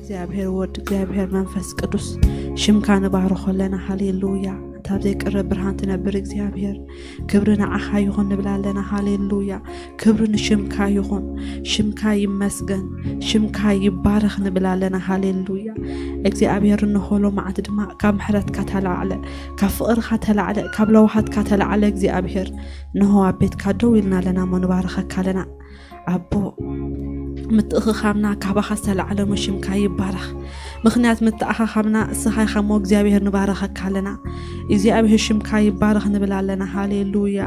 እግዚኣብሔር ወድ እግዚኣብሔር መንፈስ ቅዱስ ሽምካ ንባርኾ ኣለና። ሃሌሉያ። እንታ ኣብ ዘይቅረብ ብርሃን ትነብር እግዚኣብሔር ክብሪ ንዓኻ ይኹን ንብል ኣለና። ሃሌሉያ። ክብሪ ንሽምካ ይኹን። ሽምካ ይመስገን። ሽምካ ይባረኽ ንብል ኣለና። ሃሌሉያ። እግዚኣብሔር እንሆ ሎማዓንቲ ድማ ካብ ምሕረትካ ተላዕለ፣ ካብ ፍቕርካ ተላዕለ፣ ካብ ለውሃትካ ተላዕለ እግዚኣብሔር ንሆ ኣብ ቤትካ ደው ኢልና ኣለና እሞ ንባረኸካ ኣለና። ኣቦ ምትእኽኻብና ካባኻ ዝተላዕለ ሽምካ ይባረኽ። ምኽንያት ምትኣኻኻብና እስኻ ኢኻ እሞ እግዚኣብሔር ንባረኸካ ኣለና። እግዚኣብሔር ሽምካ ይባረኽ ንብል ኣለና። ሃሌሉያ።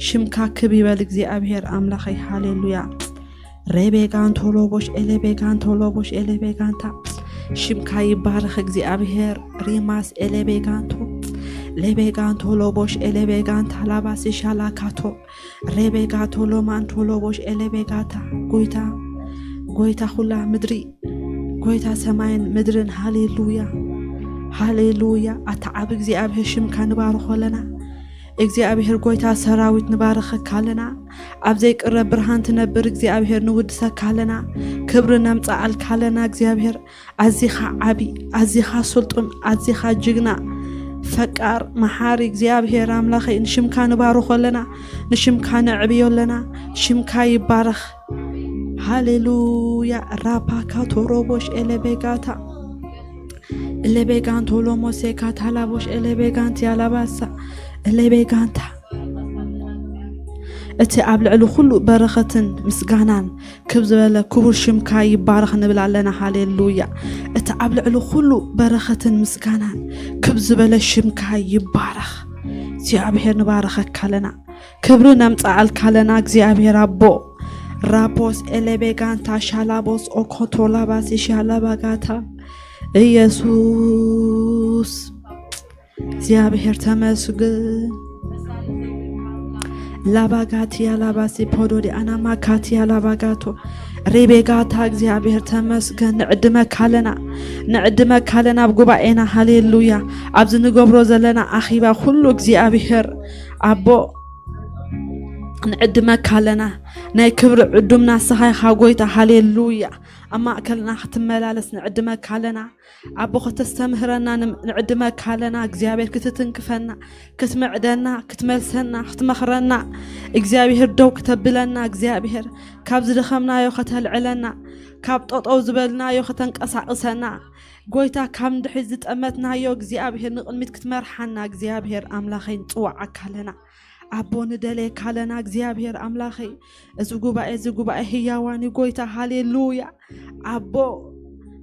ሽምካ ክብ ይበል እግዚኣብሔር ኣምላኸይ። ሃሌሉያ። ሬቤጋንቶ ሎቦሽ ኤሌቤጋንቶ ሎቦሽ ኤሌቤጋንታ ሽምካ ይባረኽ እግዚኣብሔር። ሪማስ ኤሌቤጋንቶ ሌቤጋንቶ ሎቦሽ ኤሌቤጋንታ ላባሲ ሻላካቶ ሬቤጋቶ ሎማንቶ ሎቦሽ ኤሌቤጋታ ጎይታ ጎይታ ኩላ ምድሪ ጎይታ ሰማይን ምድርን። ሃሌሉያ ሃሌሉያ። ኣታ ዓብ እግዚኣብሔር ሽምካ ንባርኾ ኣለና። እግዚኣብሔር ጎይታ ሰራዊት ንባረኸካ ኣለና። ኣብ ዘይቅረብ ብርሃን ትነብር እግዚኣብሔር ንውድሰካ ኣለና። ክብሪ ነምጽኣልካ ኣለና እግዚኣብሔር። ኣዚኻ ዓቢ፣ ኣዚኻ ስልጡን፣ ኣዚኻ ጅግና፣ ፈቃር መሓሪ እግዚኣብሔር ኣምላኸይ ንሽምካ ንባርኾ ኣለና። ንሽምካ ነዕብዮ ኣለና። ሽምካ ይባረኽ። ሃሌሉያ። ራፓካ ቶሮቦሽ ኤሌቤጋታ ኤሌቤጋንቶ ሎሞሴካ ታላቦሽ ኤሌቤጋንቲ ያላባሳ ኤሌቤጋንታ እቲ ኣብ ልዕሊ ኩሉ በረኸትን ምስጋናን ክብ ዝበለ ክቡር ሽምካ ይባረኽ ንብል ኣለና። ሃሌሉያ። እቲ ኣብ ልዕሊ ኩሉ በረኸትን ምስጋናን ክብ ዝበለ ሽምካ ይባረኽ። እግዚኣብሔር ንባረኸካ ኣለና። ክብሪ ነምጽኣልካ ኣለና እግዚኣብሔር ኣቦ። ራፖስ ኤሌቤጋንታ ሻላቦስ ኦኮቶላባሲ ሻላባጋታ ኢየሱስ እግዚኣብሔር ተመስግን። ላባጋቲያ ላባሲ ፖዶዲ ኣናማካቲያ ላባጋቶ ሬቤጋታ እግዚኣብሔር ተመስገን። ንዕድመካ ኣለና፣ ንዕድመካ ኣለና ኣብ ጉባኤና። ሃሌሉያ። ኣብዚ ንገብሮ ዘለና ኣኺባ ኩሉ እግዚኣብሔር ኣቦ ንዕድመካ ኣለና። ናይ ክብሪ ዕዱም ናስኻ ኢኻ ጎይታ። ሃሌሉያ። ኣብ ማእከልና ክትመላለስ ንዕድመካ ኣለና። ኣቦ ከተስተምህረና ንም- ንዕድመካ ኣለና። እግዚኣብሔር ክትትንክፈና፣ ክትምዕደና፣ ክትመልሰና፣ ክትመኽረና፣ እግዚኣብሔር ደው ክተብለና፣ እግዚኣብሔር ካብ ዝደኸምናዮ ከተልዕለና፣ ካብ ጠጠው ዝበልናዮ ከተንቀሳቕሰና፣ ጎይታ ካብ ንድሕሪት ዝጠመትናዮ እግዚኣብሔር ንቕድሚት ክትመርሓና እግዚኣብሔር ኣምላኸይ ንጽውዓካ ኣለና። ኣቦ ንደልየካ ኣለና እግዚኣብሔር ኣምላኸይ። እዚ ጉባኤ እዚ ጉባኤ ህያዋን እዩ ጎይታ። ሃሌሉያ። ኣቦ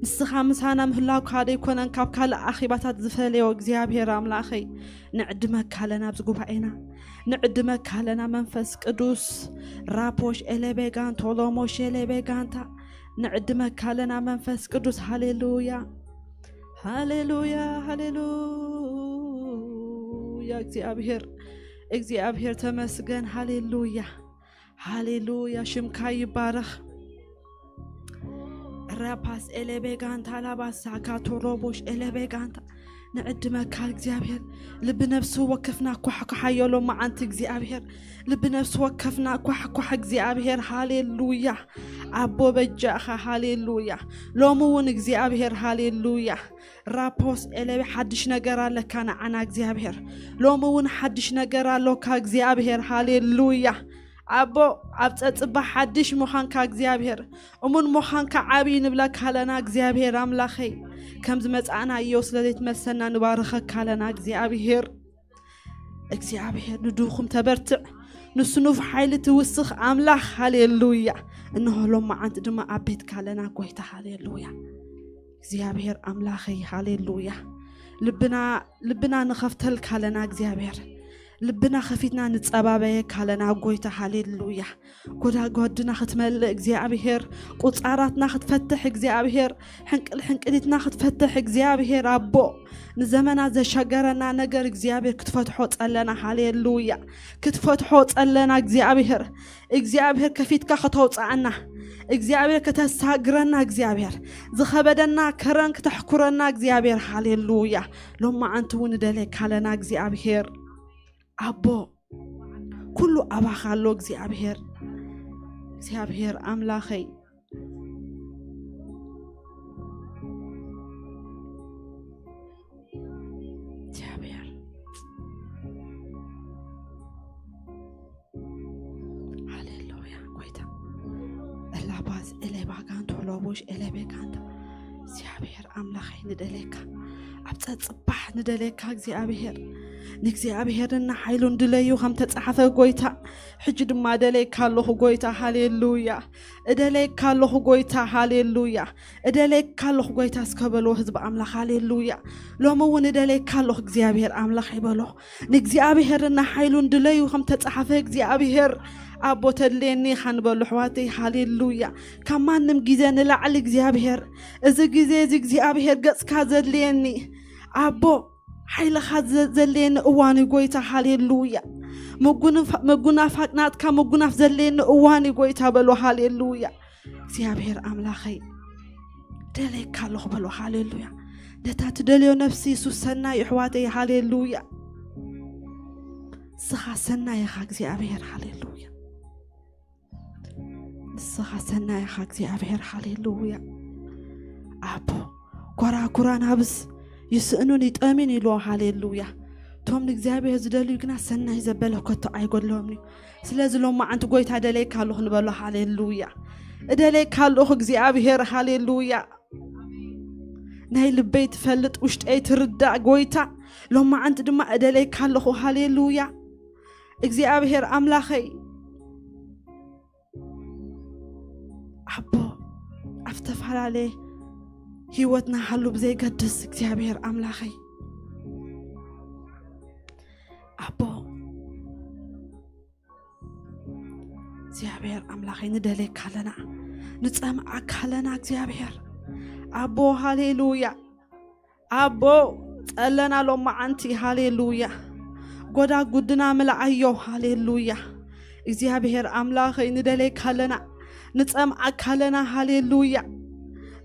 ንስኻ ምሳና ምህላውካ ደይኮነን ካብ ካልእ ኣኺባታት ዝፈለዮ እግዚኣብሔር ኣምላኸይ። ንዕድመካ ኣለና ኣብዚ ጉባኤና። ንዕድመካ ኣለና መንፈስ ቅዱስ። ራፖሽ ኤሌቤጋንቶ ሎሞሽ ኤሌቤጋንታ ንዕድመካ ኣለና መንፈስ ቅዱስ። ሃሌሉያ ሃሌሉያ ሃሌሉያ። እግዚኣብሔር እግዚኣብሔር ተመስገን። ሃሌሉያ ሃሌሉያ። ሽምካ ይባረኽ። ራፓስ ኤሌቤጋንታ ላባሳ ካቶሮቦሽ ኤሌቤጋንታ ንዕድመካ እግዚኣብሔር። ልቢ ነፍሲ ወከፍና ኳሕኳሓዮ ሎማዓንቲ እግዚኣብሔር። ልቢ ነፍሲ ወከፍና ኳሕኳሕ እግዚኣብሔር። ሃሌሉያ ኣቦ በጃኻ። ሃሌሉያ ሎሚ እውን እግዚኣብሔር። ሃሌሉያ ራፖስ ኤሌቤ ሓድሽ ነገር ኣለካ ንዓና እግዚኣብሔር። ሎሚ እውን ሓድሽ ነገር ኣሎካ እግዚኣብሔር። ሃሌሉያ ኣቦ ኣብ ጸጽባ ሓድሽ ምዃንካ እግዚኣብሔር፣ እሙን ምዃንካ ዓብዪ ንብለካ ኣለና እግዚኣብሔር ኣምላኸይ። ከም ዝመጻእናዮ ስለ ዘይትመልሰና ንባርኸካ ኣለና እግዚኣብሔር። እግዚኣብሔር ንድኹም ተበርትዕ፣ ንስኑፍ ሓይሊ ትውስኽ ኣምላኽ። ሃሌሉያ። እንሆ ሎማዓንቲ ድማ ኣብ ቤትካ ኣለና ጎይታ። ሃሌሉያ እግዚኣብሔር ኣምላኸይ። ሃሌሉያ ልብና ልብና ንኸፍተልካ ኣለና እግዚኣብሔር። ልብና ኸፊትና ንጸባበየካ ኣለና ጎይታ። ሃሌሉያ ጎዳጓድና ክትመልእ እግዚኣብሔር፣ ቁጻራትና ክትፈትሕ እግዚኣብሔር፣ ሕንቅል ሕንቅሊትና ክትፈትሕ እግዚኣብሔር ኣቦ። ንዘመና ዘሸገረና ነገር እግዚኣብሔር ክትፈትሖ ጸለና። ሃሌሉያ ክትፈትሖ ጸለና እግዚኣብሔር። እግዚኣብሔር ከፊትካ ከተውፅኣና፣ እግዚኣብሔር ከተሳግረና፣ እግዚኣብሔር ዝኸበደና ከረን ክተሕኩረና እግዚኣብሔር። ሃሌሉያ ሎማዓንቲ እውን ንደልየካ ኣለና እግዚኣብሔር ኣቦ። ኩሉ ኣባኻ ኣሎ እግዚኣብሔር። እግዚኣብሔር ኣምላኸይ ኤሌባጋንቶ ሎቦሽ ኤሌቤጋንታ። እግዚኣብሔር ኣምላኸይ ንደሌካ፣ ኣብ ጸጽባሕ ንደሌካ እግዚኣብሔር። ንእግዚኣብሔርን ንሓይሉን ድለዩ ከም ተጻሕፈ ጎይታ። ሕጂ ድማ ደሌካ ኣለኹ ጎይታ። ሃሌሉያ። እደሌካ ኣለኹ ጎይታ። ሃሌሉያ። እደሌካ ኣለኹ ጎይታ እስከ በሎ ህዝቢ ኣምላኽ። ሃሌሉያ። ሎሚ እውን እደሌካ ኣለኹ እግዚኣብሔር ኣምላኽ ይበሎ። ንእግዚኣብሔርን ንሓይሉን ድለዩ ከም ተጻሕፈ እግዚኣብሔር ኣቦ ተድልየኒ ኢኻ ንበሉ ኣሕዋተይ። ሃሌሉያ። ካብ ማንም ግዜ ንላዕሊ እግዚኣብሔር፣ እዚ ግዜ እዚ እግዚኣብሔር ገጽካ ዘድልየኒ ኣቦ፣ ሓይልኻ ዘ- ዘድልየኒ እዋን እዩ ጎይታ። ሃሌሉያ። ምጉንፋ- ምጉናፋቅ ናትካ ምጉናፍ ዘድልየኒ እዋን እዩ ጎይታ በሎ። ሃሌሉያ። እግዚኣብሔር ኣምላኸይ ደለየካ ኣለኹ በሎ። ሃሌሉያ። ነታ ትደልዮ ነፍሲ የሱስ ሰናይ ኣሕዋተይ። ሃሌሉያ። ንስኻ ሰናይ ኢኻ እግዚኣብሔር። ሃሌሉያ። ንስኻ ሰናይ ኢኻ እግዚኣብሔር። ሃሌሉያ። ኣቦ፣ ኮራኩራን ኣብስ ይስእኑን ይጠምን ኢልዎ። ሃሌሉያ። እቶም ንእግዚኣብሔር ዝደልዩ ግና ሰናይ ዘበለ ከቶ ኣይጎድሎምን እዩ። ስለዚ ሎማዓንቲ ጎይታ ደለየካ ኣለኹ ንበሎ። ሃሌሉያ። እደለየካ ኣለኹ እግዚኣብሔር። ሃሌሉያ። ናይ ልበይ ትፈልጥ፣ ውሽጠይ ትርዳእ ጎይታ። ሎማዓንቲ ድማ እደለየካ ኣለኹ። ሃሌሉያ። እግዚኣብሔር ኣምላኸይ፣ ኣቦ፣ ኣብ ዝተፈላለየ ህይወትና ሃሉ ብዘይገድስ እግዚኣብሔር ኣምላኸይ፣ ኣቦ፣ እግዚኣብሔር ኣምላኸይ ንደሌካ ኣለና፣ ንጸምዓካ ኣለና እግዚኣብሔር ኣቦ። ሃሌሉያ። ኣቦ፣ ጸለና ሎማዓንቲ። ሃሌሉያ። ጎዳ ጉድና ምልዓዮ። ሃሌሉያ። እግዚኣብሔር ኣምላኸይ ንደሌካ ኣለና፣ ንጸምዓካ ኣለና። ሃሌሉያ።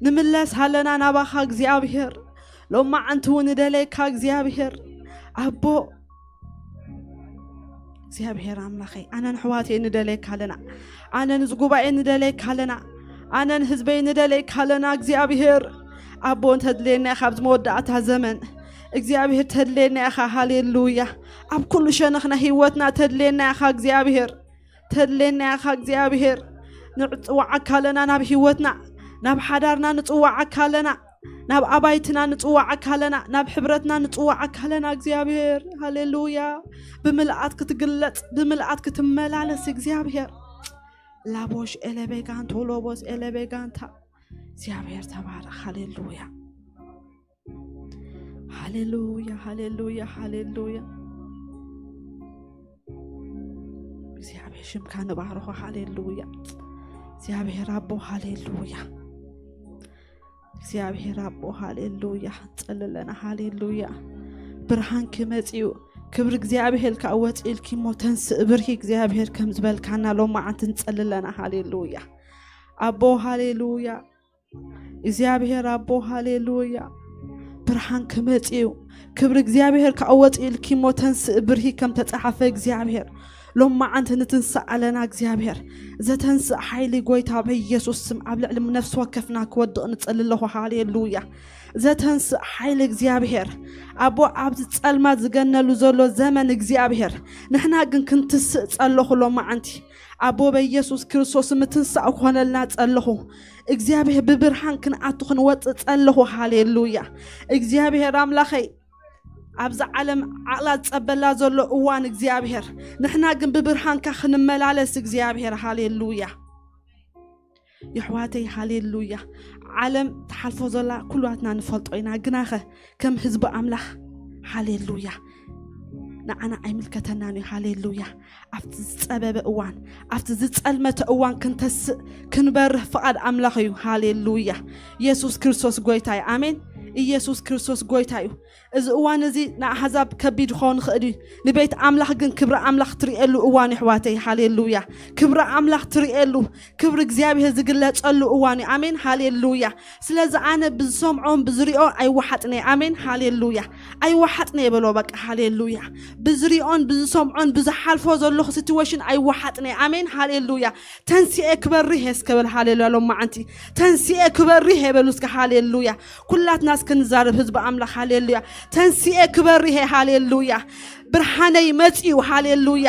ንምለስ ኣለና ናባኻ እግዚኣብሔር። ሎማዓንቲ እውን ንደሌካ እግዚኣብሔር ኣቦ። እግዚኣብሔር ኣምላኸይ፣ ኣነን ኣሕዋተይ ንደሌካ ኣለና። ኣነን እዚ ጉባኤ ንደሌካ ኣለና። ኣነን ህዝበይ ንደሌካ ኣለና እግዚኣብሔር ኣቦ። ተድልየና ኢኻ ኣብዚ መወዳእታ ዘመን እግዚኣብሔር፣ ተድልየና ኢኻ። ሃሌሉያ። ኣብ ኩሉ ሸነኽ ናይ ህይወትና ተድልየና ኢኻ እግዚኣብሔር። ተድልየና ኢኻ እግዚኣብሔር። ንጽዋዓካ ኣለና ናብ ህይወትና፣ ናብ ሓዳርና ንጽዋዓካ ኣለና፣ ናብ ኣባይትና ንጽዋዓካ ኣለና፣ ናብ ሕብረትና ንጽዋዓካ ኣለና እግዚኣብሔር። ሃሌሉያ። ብምልኣት ክትግለጽ፣ ብምልኣት ክትመላለስ እግዚኣብሔር። ላቦሽ ኤለቤጋንቶ ሎቦስ ኤለቤጋንታ። እግዚኣብሔር ተባረኽ። ሃሌሉያ። ሃሌሉያ፣ ሃሌሉያ፣ ሃሌሉያ። እግዚኣብሔር ሽምካ ንባርኾ። ሃሌሉያ። እግዚኣብሔር ኣቦ፣ ሃሌሉያ። እግዚኣብሔር ኣቦ፣ ሃሌሉያ። ንጸሊ ኣለና። ሃሌሉያ። ብርሃንኪ መጺኡ፣ ክብሪ እግዚኣብሔር ከኣ ወጺኡ ኢልኪ እሞ ተንስእ ብርሂ እግዚኣብሔር ከም ዝበልካና ሎማዓንቲ ንጸሊ ኣለና። ሃሌሉያ። ኣቦ፣ ሃሌሉያ። እግዚኣብሔር ኣቦ፣ ሃሌሉያ። ብርሃንኪ መጺኡ፣ ክብሪ እግዚኣብሔር ከኣ ወጺኡ ኢልኪ እሞ ተንስእ ብርሂ ከም ተጻሓፈ እግዚኣብሔር ሎማዓንቲ ንትንሳእ ኣለና። እግዚኣብሔር ዘተንስእ ሓይሊ ጎይታ በኢየሱስ ስም ኣብ ልዕሊ ነፍሲ ወከፍና ክወድቕ ንጸሊ ኣለኹ። ሃሌሉያ። ዘተንስእ ሓይሊ እግዚኣብሔር ኣቦ፣ ኣብዚ ጸልማት ዝገነሉ ዘሎ ዘመን እግዚኣብሔር ንሕና ግን ክንትስእ ጸለኹ ሎማዓንቲ ኣቦ በኢየሱስ ክርስቶስ ምትንሳእ ክኾነልና ጸለኹ። እግዚኣብሔር ብብርሃን ክንኣቱ ክንወጽእ ጸለኹ። ሃሌሉያ። እግዚኣብሔር ኣምላኸይ፣ ኣብዛ ዓለም ዓቕላ ዝጸበላ ዘሎ እዋን እግዚኣብሔር፣ ንሕና ግን ብብርሃንካ ክንመላለስ እግዚኣብሔር። ሃሌሉያ። የሕዋተይ፣ ሃሌሉያ። ዓለም ትሓልፎ ዘላ ኩላትና ንፈልጦ ኢና። ግናኸ ከም ህዝቢ ኣምላኽ፣ ሃሌሉያ፣ ንዓና ኣይምልከተናን እዩ። ሃሌሉያ። ኣብቲ ዝጸበበ እዋን፣ ኣብቲ ዝጸልመተ እዋን ክንተስእ፣ ክንበርህ ፍቓድ ኣምላኽ እዩ። ሃሌሉያ። ኢየሱስ ክርስቶስ ጎይታ እዩ። ኣሜን። ኢየሱስ ክርስቶስ ጎይታ እዩ። እዚ እዋን እዚ ንኣሕዛብ ከቢድ ክኸውን ይኽእል እዩ፣ ንቤት ኣምላኽ ግን ክብሪ ኣምላኽ ትርእየሉ እዋን እዩ ኣሕዋተይ። ሃሌሉያ። ክብሪ ኣምላኽ ትርእየሉ፣ ክብሪ እግዚኣብሔር ዝግለጸሉ እዋን እዩ። ኣሜን። ሃሌሉያ። ስለዚ ኣነ ብዝሰምዖን ብዝሪኦ ኣይወሓጥን እየ። ኣሜን። ሃሌሉያ። ኣይወሓጥን እየ በሎ በቃ። ሃሌሉያ። ብዝሪኦን ብዝሰምዖን ብዝሓልፎ ዘለኹ ሲትዌሽን ኣይወሓጥን እየ። ኣሜን። ሃሌሉያ። ተንሲኤ ክበርህ እየ እስከ በል። ሃሌሉያ። ሎማዓንቲ ተንሲኤ ክበርህ እየ በሉ እስከ። ሃሌሉያ። ኩላትና ክንዛረብ ህዝቢ ኣምላኽ። ሃሌሉያ። ተንስኤ ክበርህ እየ። ሃሌሉያ። ብርሃነይ መጺኡ። ሃሌሉያ።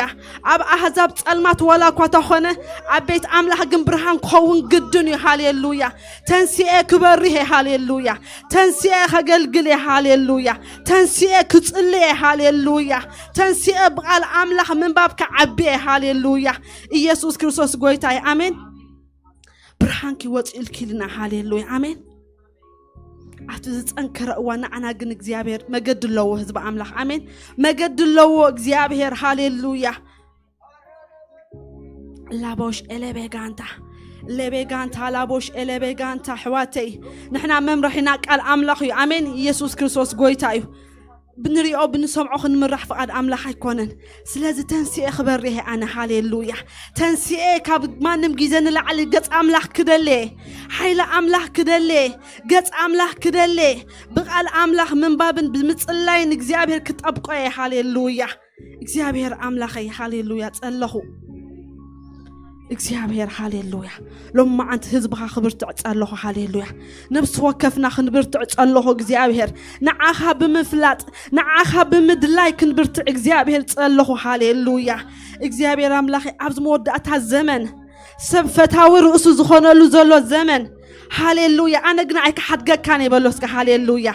ኣብ ኣህዛብ ጸልማት ዋላ እኳ ተኾነ፣ ኣብ ቤት ኣምላኽ ግን ብርሃን ክኸውን ግድን እዩ። ሃሌሉያ። ተንስኤ ክበርህ እየ። ሃሌሉያ። ተንስኤ ከገልግል እየ። ሃሌሉያ። ተንስኤ ክጽሊ እየ። ሃሌሉያ። ተንስኤ ብቓል ኣምላኽ ምንባብ ክዓቢ እየ። ሃሌሉያ። ኢየሱስ ክርስቶስ ጎይታ እዩ። ኣሜን። ብርሃን ክወጽእ ኢልኪልና። ሃሌሉያ። ኣሜን። ኣብቲ ዝጸንከረ እዋን ንዓና ግን እግዚኣብሔር መገዲ ኣለዎ። ህዝቢ ኣምላኽ ኣሜን። መገዲ ኣለዎ እግዚኣብሔር። ሃሌሉያ። ላቦሽ ኤለቤ ጋንታ፣ ሌቤ ጋንታ፣ ላቦሽ ኤለቤ ጋንታ። ኣሕዋተይ፣ ንሕና መምርሒና ቃል ኣምላኽ እዩ። ኣሜን። ኢየሱስ ክርስቶስ ጎይታ እዩ። ብንሪኦ ብንሰምዖ ክንምራሕ ፍቓድ ኣምላኽ ኣይኮነን። ስለዚ ተንስኤ ክበርህ እየ ኣነ። ሃሌሉያ። ተንስኤ ካብ ማንም ግዜ ንላዕሊ ገጽ ኣምላኽ ክደሌ፣ ሓይሊ ኣምላኽ ክደሌ፣ ገጽ ኣምላኽ ክደሌ፣ ብቓል ኣምላኽ ምንባብን ብምጽላይን እግዚኣብሔር ክጠብቆ እየ። ሃሌሉያ። እግዚኣብሔር ኣምላኸይ፣ ሃሌሉያ፣ ጸለኹ። እግዚኣብሔር፣ ሃሌሉያ። ሎማዓንቲ ህዝብኻ ክብርትዕ ጸለኹ። ሃሌሉያ። ነፍሲ ወከፍና ክንብርትዕ ጸለኹ። እግዚኣብሔር፣ ንዓኻ ብምፍላጥ፣ ንዓኻ ብምድላይ ክንብርትዕ እግዚኣብሔር ጸለኹ። ሃሌሉያ። እግዚኣብሔር ኣምላኸይ፣ ኣብዚ መወዳእታ ዘመን፣ ሰብ ፈታዊ ርእሱ ዝኾነሉ ዘሎ ዘመን፣ ሃሌሉያ። ኣነ ግን ኣይክሓድገካን እየ በሎ እስከ። ሃሌሉያ።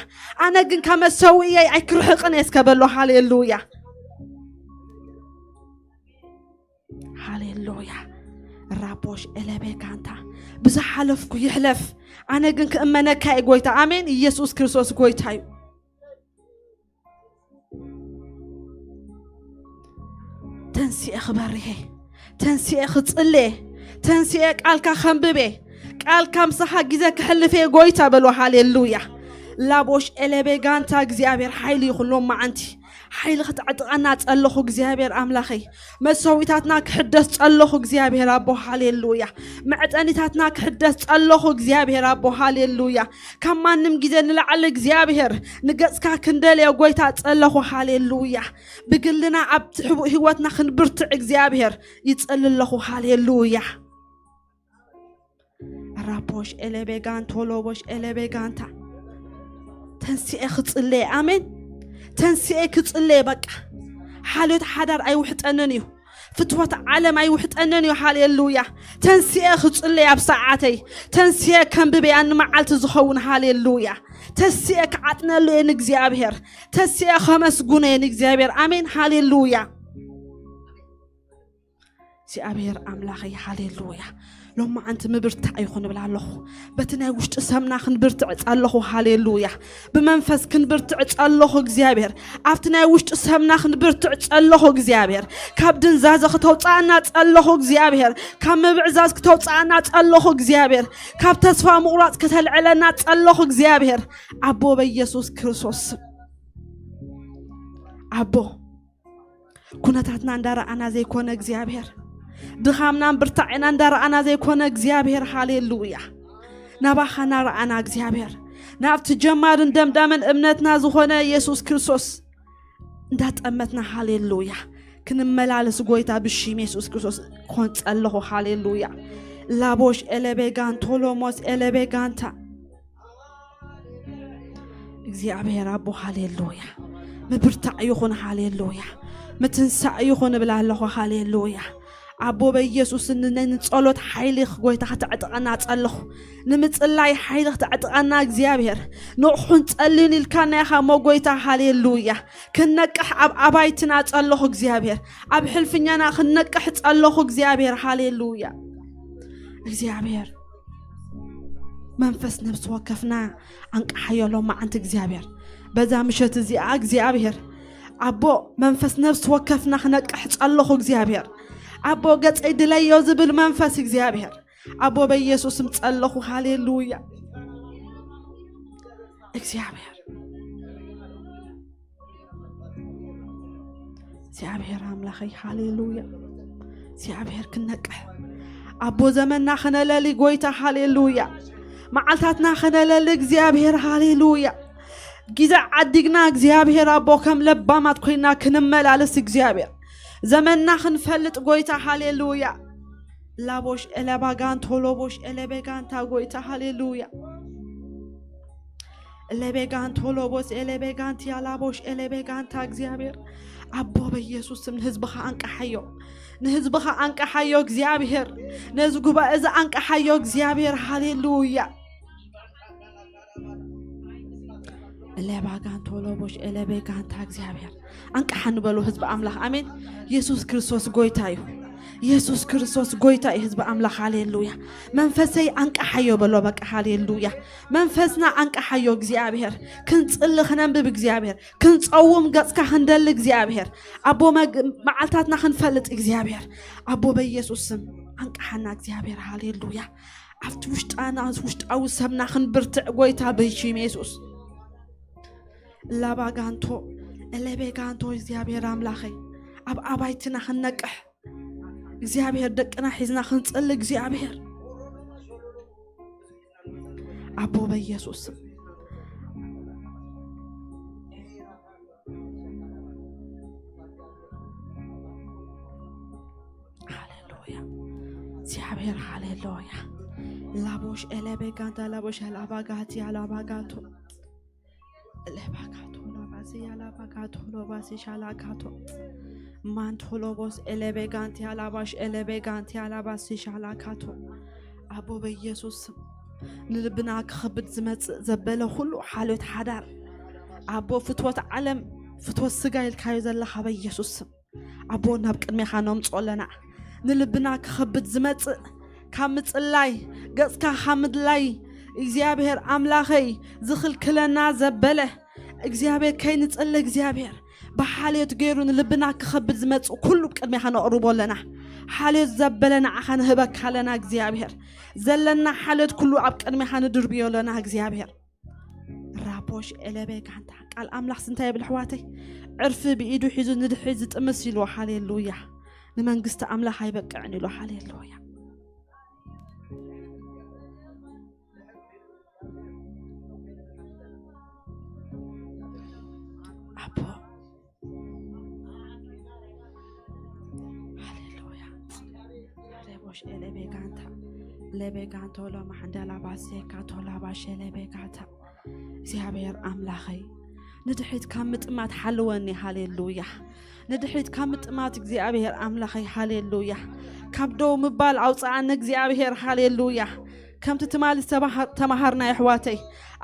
ኣነ ግን ካብ መሰውእየይ ኣይክርሕቕን እየ እስከ በሎ። ሃሌሉያ። ሃሌሉያ። ራቦሽ ኤለቤ ጋንታ። ብዝሓለፍኩ ይሕለፍ፣ ኣነ ግን ክእመነካ እየ ጎይታ። ኣሜን። ኢየሱስ ክርስቶስ ጎይታ እዩ። ተንስኤ ክበርሄ፣ ተንስኤ ክጽልየ፣ ተንስኤ ቃልካ ከንብቤ፣ ቃልካ ምሳኻ ግዜ ክሕልፌ ጎይታ በሎ። ሃሌሉያ። ላቦሽ ኤለቤ ጋንታ። እግዚኣብሔር ሓይሊ ይኹን ሎማዓንቲ። ሓይሊ ክትዕጥቀና ጸለኹ እግዚኣብሔር ኣምላኸይ። መሰዊታትና ክሕደስ ጸለኹ እግዚኣብሔር ኣቦ። ሃሌሉያ። መዕጠኒታትና ክሕደስ ጸለኹ እግዚኣብሔር ኣቦ። ሃሌሉያ። ካብ ማንም ግዜ ንላዕሊ እግዚኣብሔር ንገጽካ ክንደልዮ ጎይታ ጸለኹ። ሃሌሉያ። ብግልና ኣብቲ ሕቡእ ህይወትና ክንብርትዕ እግዚኣብሔር ይጸሊ ኣለኹ። ሃሌሉያ። ራፖሽ ኤለቤጋን ቶሎቦሽ ኤለቤጋንታ። ተንስኤ ክጽለየ። ኣሜን። ተንስኤ ክጽለየ። በቃ ሓልዮት ሓዳር ኣይውሕጠንን እዩ። ፍትወት ዓለም ኣይውሕጠንን እዩ። ሃሌሉያ። ተንስኤ ክጽለየ ኣብ ሰዓተይ። ተንስኤ ከንብበያ ንመዓልቲ ዝኸውን። ሃሌሉያ። ተንስኤ ክዓጥነሉ እየ ንእግዚኣብሔር። ተንስኤ ከመስጉነ እየ ንእግዚኣብሔር። ኣሜን። ሃሌሉያ። እግዚኣብሔር ኣምላኸይ፣ ሃሌሉያ። ሎማዓንቲ ምብርታዕ ይኹን እብል ኣለኹ። በቲ ናይ ውሽጢ ሰብና ክንብርትዕ ጸለኹ። ሃሌሉያ። ብመንፈስ ክንብርትዕ ጸለኹ እግዚኣብሔር። ኣብቲ ናይ ውሽጢ ሰብና ክንብርትዕ ጸለኹ እግዚኣብሔር። ካብ ድንዛዘ ክተውጽኣና ጸለኹ እግዚኣብሔር። ካብ ምብዕዛዝ ክተውጽኣና ጸለኹ እግዚኣብሔር። ካብ ተስፋ ምቑራጽ ከተልዕለና ጸለኹ እግዚኣብሔር። ኣቦ በኢየሱስ ክርስቶስ ስም። ኣቦ ኩነታትና እንዳረኣና ዘይኮነ እግዚኣብሔር፣ ድኻምናን ብርታዕና እንዳረኣና ዘይኮነ እግዚኣብሔር፣ ሃሌሉያ። ናባኻ እናረኣና እግዚኣብሔር፣ ናብቲ ጀማርን ደምዳምን እምነትና ዝኾነ ኢየሱስ ክርስቶስ እንዳጠመትና፣ ሃሌሉያ፣ ክንመላለስ ጎይታ ብሽም ኢየሱስ ክርስቶስ ኮን ጸለኹ። ሃሌሉያ። ላቦሽ ኤለቤጋን ቶሎሞስ ኤለቤጋንታ። እግዚኣብሔር ኣቦ፣ ሃሌሉያ። ምብርታዕ ይኹን፣ ሃሌሉያ። ምትንሳእ ይኹን እብል ኣለኹ፣ ሃሌሉያ። ኣቦ በኢየሱስ ን-፣ ን-፣ ንጸሎት ሓይሊ ጎይታ ከተዕጥቀና ጸለኹ። ንምጽላይ ሓይሊ ከተዕጥቀና እግዚኣብሔር። ንቑሑን ጸልዩን ኢልካና ኢኻ እሞ ጎይታ፣ ሃሌሉያ። ክንነቅሕ ኣብ ኣባይትና ጸለኹ እግዚኣብሔር። ኣብ ሕልፍኛና ክንነቅሕ ጸለኹ እግዚኣብሔር፣ ሃሌሉያ። እግዚኣብሔር መንፈስ ነፍሲ ወከፍና ኣንቃሓዮ ሎማዓንቲ እግዚኣብሔር። በዛ ምሸት እዚኣ እግዚኣብሔር ኣቦ መንፈስ ነፍሲ ወከፍና ክነቅሕ ጸለኹ እግዚኣብሔር። ኣቦ ገጸይ ድለዮ ዝብል መንፈስ እግዚኣብሔር ኣቦ በኢየሱስም ጸለኹ። ሃሌሉያ። እግዚኣብሔር፣ እግዚኣብሔር ኣምላኸይ፣ ሃሌሉያ። እግዚኣብሔር ክነቅሕ ኣቦ ዘመንና ክነለሊ ጎይታ፣ ሃሌሉያ። መዓልታትና ክነለሊ እግዚኣብሔር፣ ሃሌሉያ። ግዜ ዓዲግና እግዚኣብሔር ኣቦ ከም ለባማት ኮይና ክንመላለስ እግዚኣብሔር ዘመንና ክንፈልጥ ጎይታ፣ ሃሌሉያ። ላቦሽ ኤለባጋን ቶሎቦሽ ኤለቤጋንታ ጎይታ፣ ሃሌሉያ። ኤሌቤጋንቶ ሎቦስ ኤሌቤጋንቲ ያላቦሽ ኤሌቤጋንታ። እግዚኣብሔር ኣቦ፣ በኢየሱስ ስም ንህዝብኻ ኣንቀሓዮ፣ ንህዝብኻ ኣንቀሓዮ እግዚኣብሔር፣ ነዚ ጉባኤ እዚ ኣንቀሓዮ እግዚኣብሔር። ሃሌሉያ። ኤሌባጋንቶ ሎቦሽ ኤሌቤጋንታ። እግዚኣብሔር ኣንቀሓ ንበሎ ህዝቢ ኣምላኽ። ኣሜን። የሱስ ክርስቶስ ጎይታ እዩ። የሱስ ክርስቶስ ጎይታ እዩ ህዝቢ ኣምላኽ። ሃሌሉያ። መንፈሰይ ኣንቀሓዮ በሎ በቃ። ሃሌሉያ። መንፈስና ኣንቀሓዮ እግዚኣብሔር። ክንጽሊ ክነንብብ እግዚኣብሔር። ክንጸውም ገጽካ ክንደሊ እግዚኣብሔር። ኣቦ መግ-፣ መዓልታትና ክንፈልጥ እግዚኣብሔር። ኣቦ በኢየሱስ ስም ኣንቀሓና እግዚኣብሔር። ሃሌሉያ። ኣብቲ ውሽጣና ውሽጣዊ ሰብና ክንብርትዕ ጎይታ በሽም የሱስ። ላባጋንቶ ኤሌቤጋንቶ። እግዚኣብሔር ኣምላኸይ ኣብ ኣባይትና ክንነቅሕ እግዚኣብሔር ደቅና ሒዝና ክንጽሊ እግዚኣብሔር ኣቦ በኢየሱስ ስም። ሃሌሉያ እግዚኣብሔር ሃሌሉያ። ላቦሽ ኤሌቤጋንታ ላቦሽ ላባጋቲ ላባጋቶ። ለባካቶ ሎባሲ ያላባካቶ ሎባሲ ሻላካቶ ማንቶ ሎቦስ ኤሌቤጋንቲ ያላባሽ ኤሌቤጋንቲ ያላባሲ ሻላካቶ። ኣቦ በኢየሱስ ስም ንልብና ክኸብድ ዝመጽእ ዘበለ ኩሉ ሓልዮት ሓዳር ኣቦ ፍትወት ዓለም ፍትወት ስጋ ኢልካዮ ዘለኻ በኢየሱስ ስም ኣቦ ናብ ቅድሜኻ ነምጾ ኣለና። ንልብና ክኸብድ ዝመጽእ ካብ ምጽላይ ገጽካ ካብ ምድላይ እግዚኣብሔር ኣምላኸይ ዝኽልክለና ዘበለ እግዚኣብሔር ከይንጽሊ እግዚኣብሔር ብሓልዮት ገይሩ ንልብና ክኸብድ ዝመጽእ ኩሉ ቅድሜኻ ነቕርቦ ኣለና። ሓልዮት ዘበለ ንዓኻ ንህበካ ኣለና እግዚኣብሔር። ዘለና ሓልዮት ኩሉ ኣብ ቅድሜኻ ንድርብዮ ኣለና እግዚኣብሔር። ራቦሽ ኤለቤ ጋንታ ቃል ኣምላኽ እንታይ ይብል ኣሕዋተይ? ዕርፊ ብኢዱ ሒዙ ንድሕሪት ዝጥምስ ኢልዎ። ሃሌሉያ። ንመንግስቲ ኣምላኽ ኣይበቅዕን ኢሉ። ሃሌሉያ። ኣቦ ሃሌሉያ። ሬቦሽ ኤለቤ ጋንታ ለቤ ጋንቶ ሎማ ሓንዳ ላባሴ ካቶ ላባሽ ኤለቤ ጋንታ እግዚኣብሔር ኣምላኸይ ንድሕሪት ካብ ምጥማት ሓልወኒ። ሃሌሉያ። ንድሕሪት ካብ ምጥማት እግዚኣብሔር ኣምላኸይ ሃሌሉያ። ካብ ደው ምባል ኣውፅኣኒ እግዚኣብሔር ሃሌሉያ። ከምቲ ትማሊ ዝተባሃ-፣ ተማሃርና የሕዋተይ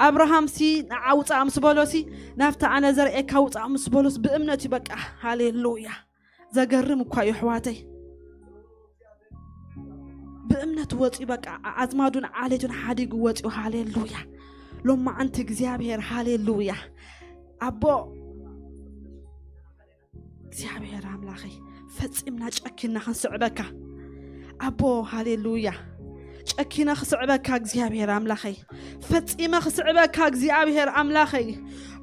ኣብርሃም ሲ ንዓ ውፃእ ምስ በሎ ሲ ናብቲ ኣነ ዘርእየካ ውፃእ ምስ በሎስ ብእምነት እዩ በቃ። ሃሌሉያ። ዘገርም እኳ እዩ ኣሕዋተይ። ብእምነት ወፂኡ በቃ ኣዝማዱን ዓሌቱን ሓዲጉ ወፂኡ። ሃሌሉያ። ሎማዓንቲ እግዚኣብሔር ሃሌሉያ። ኣቦ እግዚኣብሔር ኣምላኸይ ፈፂምና ጨኪና ክንስዕበካ ኣቦ ሃሌሉያ። ጨኪነ ክስዕበካ እግዚኣብሔር ኣምላኸይ ፈፂመ ክስዕበካ እግዚኣብሔር ኣምላኸይ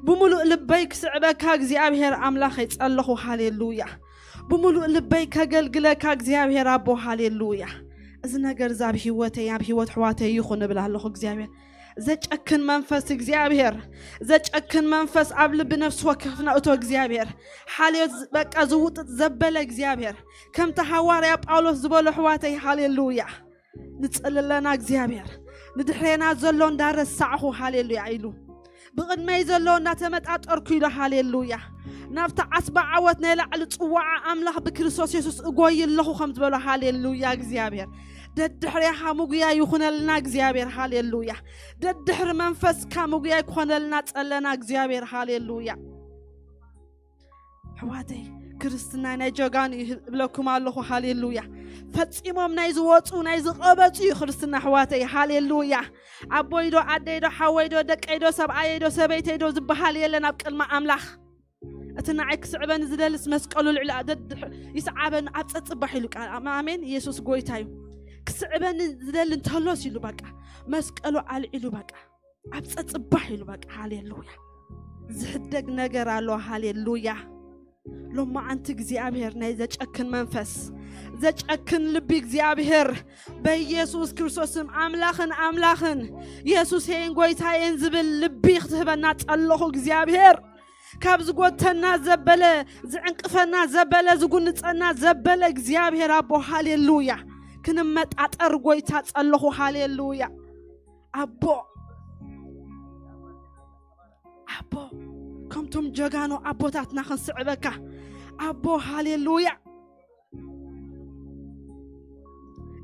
ብምሉእ ልበይ ክስዕበካ እግዚኣብሔር ኣምላኸይ ጸለኹ። ሃሌሉያ። ብምሉእ ልበይ ከገልግለካ እግዚኣብሔር ኣቦ። ሃሌሉያ። እዚ ነገር እዚ ኣብ ህይወተይ ኣብ ህይወት ኣሕዋተይ ይኹን እብል ኣለኹ እግዚኣብሔር። ዘጨክን መንፈስ እግዚኣብሔር፣ ዘጨክን መንፈስ ኣብ ልቢ ነፍሲ ወከፍና እቶ እግዚኣብሔር። ሓልዮት ዝ-፣ በቃ ዝውጥጥ ዘበለ እግዚኣብሔር። ከምቲ ሃዋርያ ጳውሎስ ዝበሎ ኣሕዋተይ ሃሌሉያ። ንጽሊ ኣለና እግዚኣብሔር። ንድሕሬና ዘሎ እንዳረሳዕኹ ሃሌሉያ ኢሉ። ብቕድመይ ዘሎ እናተመጣጠርኩ ኢሉ ሃሌሉያ። ናብቲ ዓስባ ዓወት ናይ ላዕሊ ጽዋዓ ኣምላኽ ብክርስቶስ የሱስ እጎይ ኣለኹ ከም ዝበሎ ሃሌሉያ እግዚኣብሔር። ደድሕሬኻ ምጉያ ይኹነልና እግዚኣብሔር ሃሌሉያ። ደድሕሪ መንፈስካ ምጉያ ይኮነልና ጸለና እግዚኣብሔር ሃሌሉያ። ኣሕዋተይ ክርስትና ናይ ጀጋኑ እዩ እብለኩም ኣለኹ። ሃሌሉያ። ፈጺሞም ናይ ዝወጹ ናይ ዝቐበጹ እዩ ክርስትና ኣሕዋተይ። ሃሌሉያ። ኣቦይዶ ኣደይዶ ሓወይዶ ደቀይዶ ሰብኣየይዶ ሰበይተይዶ ዝበሃል የለን ኣብ ቅድሚ ኣምላኽ። እቲ ንዓይ ክስዕበኒ ዝደልስ መስቀሉ ልዕሊ ደድሕ ይስዓበኒ ኣብ ጸጽባሕ ኢሉ ቃል ኣም-፣ ኣሜን። ኢየሱስ ጎይታ እዩ። ክስዕበኒ ዝደሊ እንተሎስ ኢሉ በቃ መስቀሉ ኣልዒሉ በቃ ኣብ ጸጽባሕ ኢሉ በቃ። ሃሌሉያ። ዝሕደግ ነገር ኣሎ። ሃሌሉያ። ሎማዓንቲ እግዚኣብሔር ናይ ዘጨክን መንፈስ፣ ዘጨክን ልቢ እግዚኣብሔር በኢየሱስ ክርስቶስም ኣምላኽን ኣምላኽን የሱሴን ጎይታዬን ዝብል ልቢ ክትህበና ጸለኹ እግዚኣብሔር። ካብ ዝጎተና ዘበለ፣ ዝዕንቅፈና ዘበለ፣ ዝጉንጸና ዘበለ እግዚኣብሔር ኣቦ ሃሌሉያ። ክንመጣጠር ጎይታ ጸለኹ። ሃሌሉያ። ኣቦ እቶም ጀጋኑ ኣቦታትና ክንስዕበካ ኣቦ። ሃሌሉያ።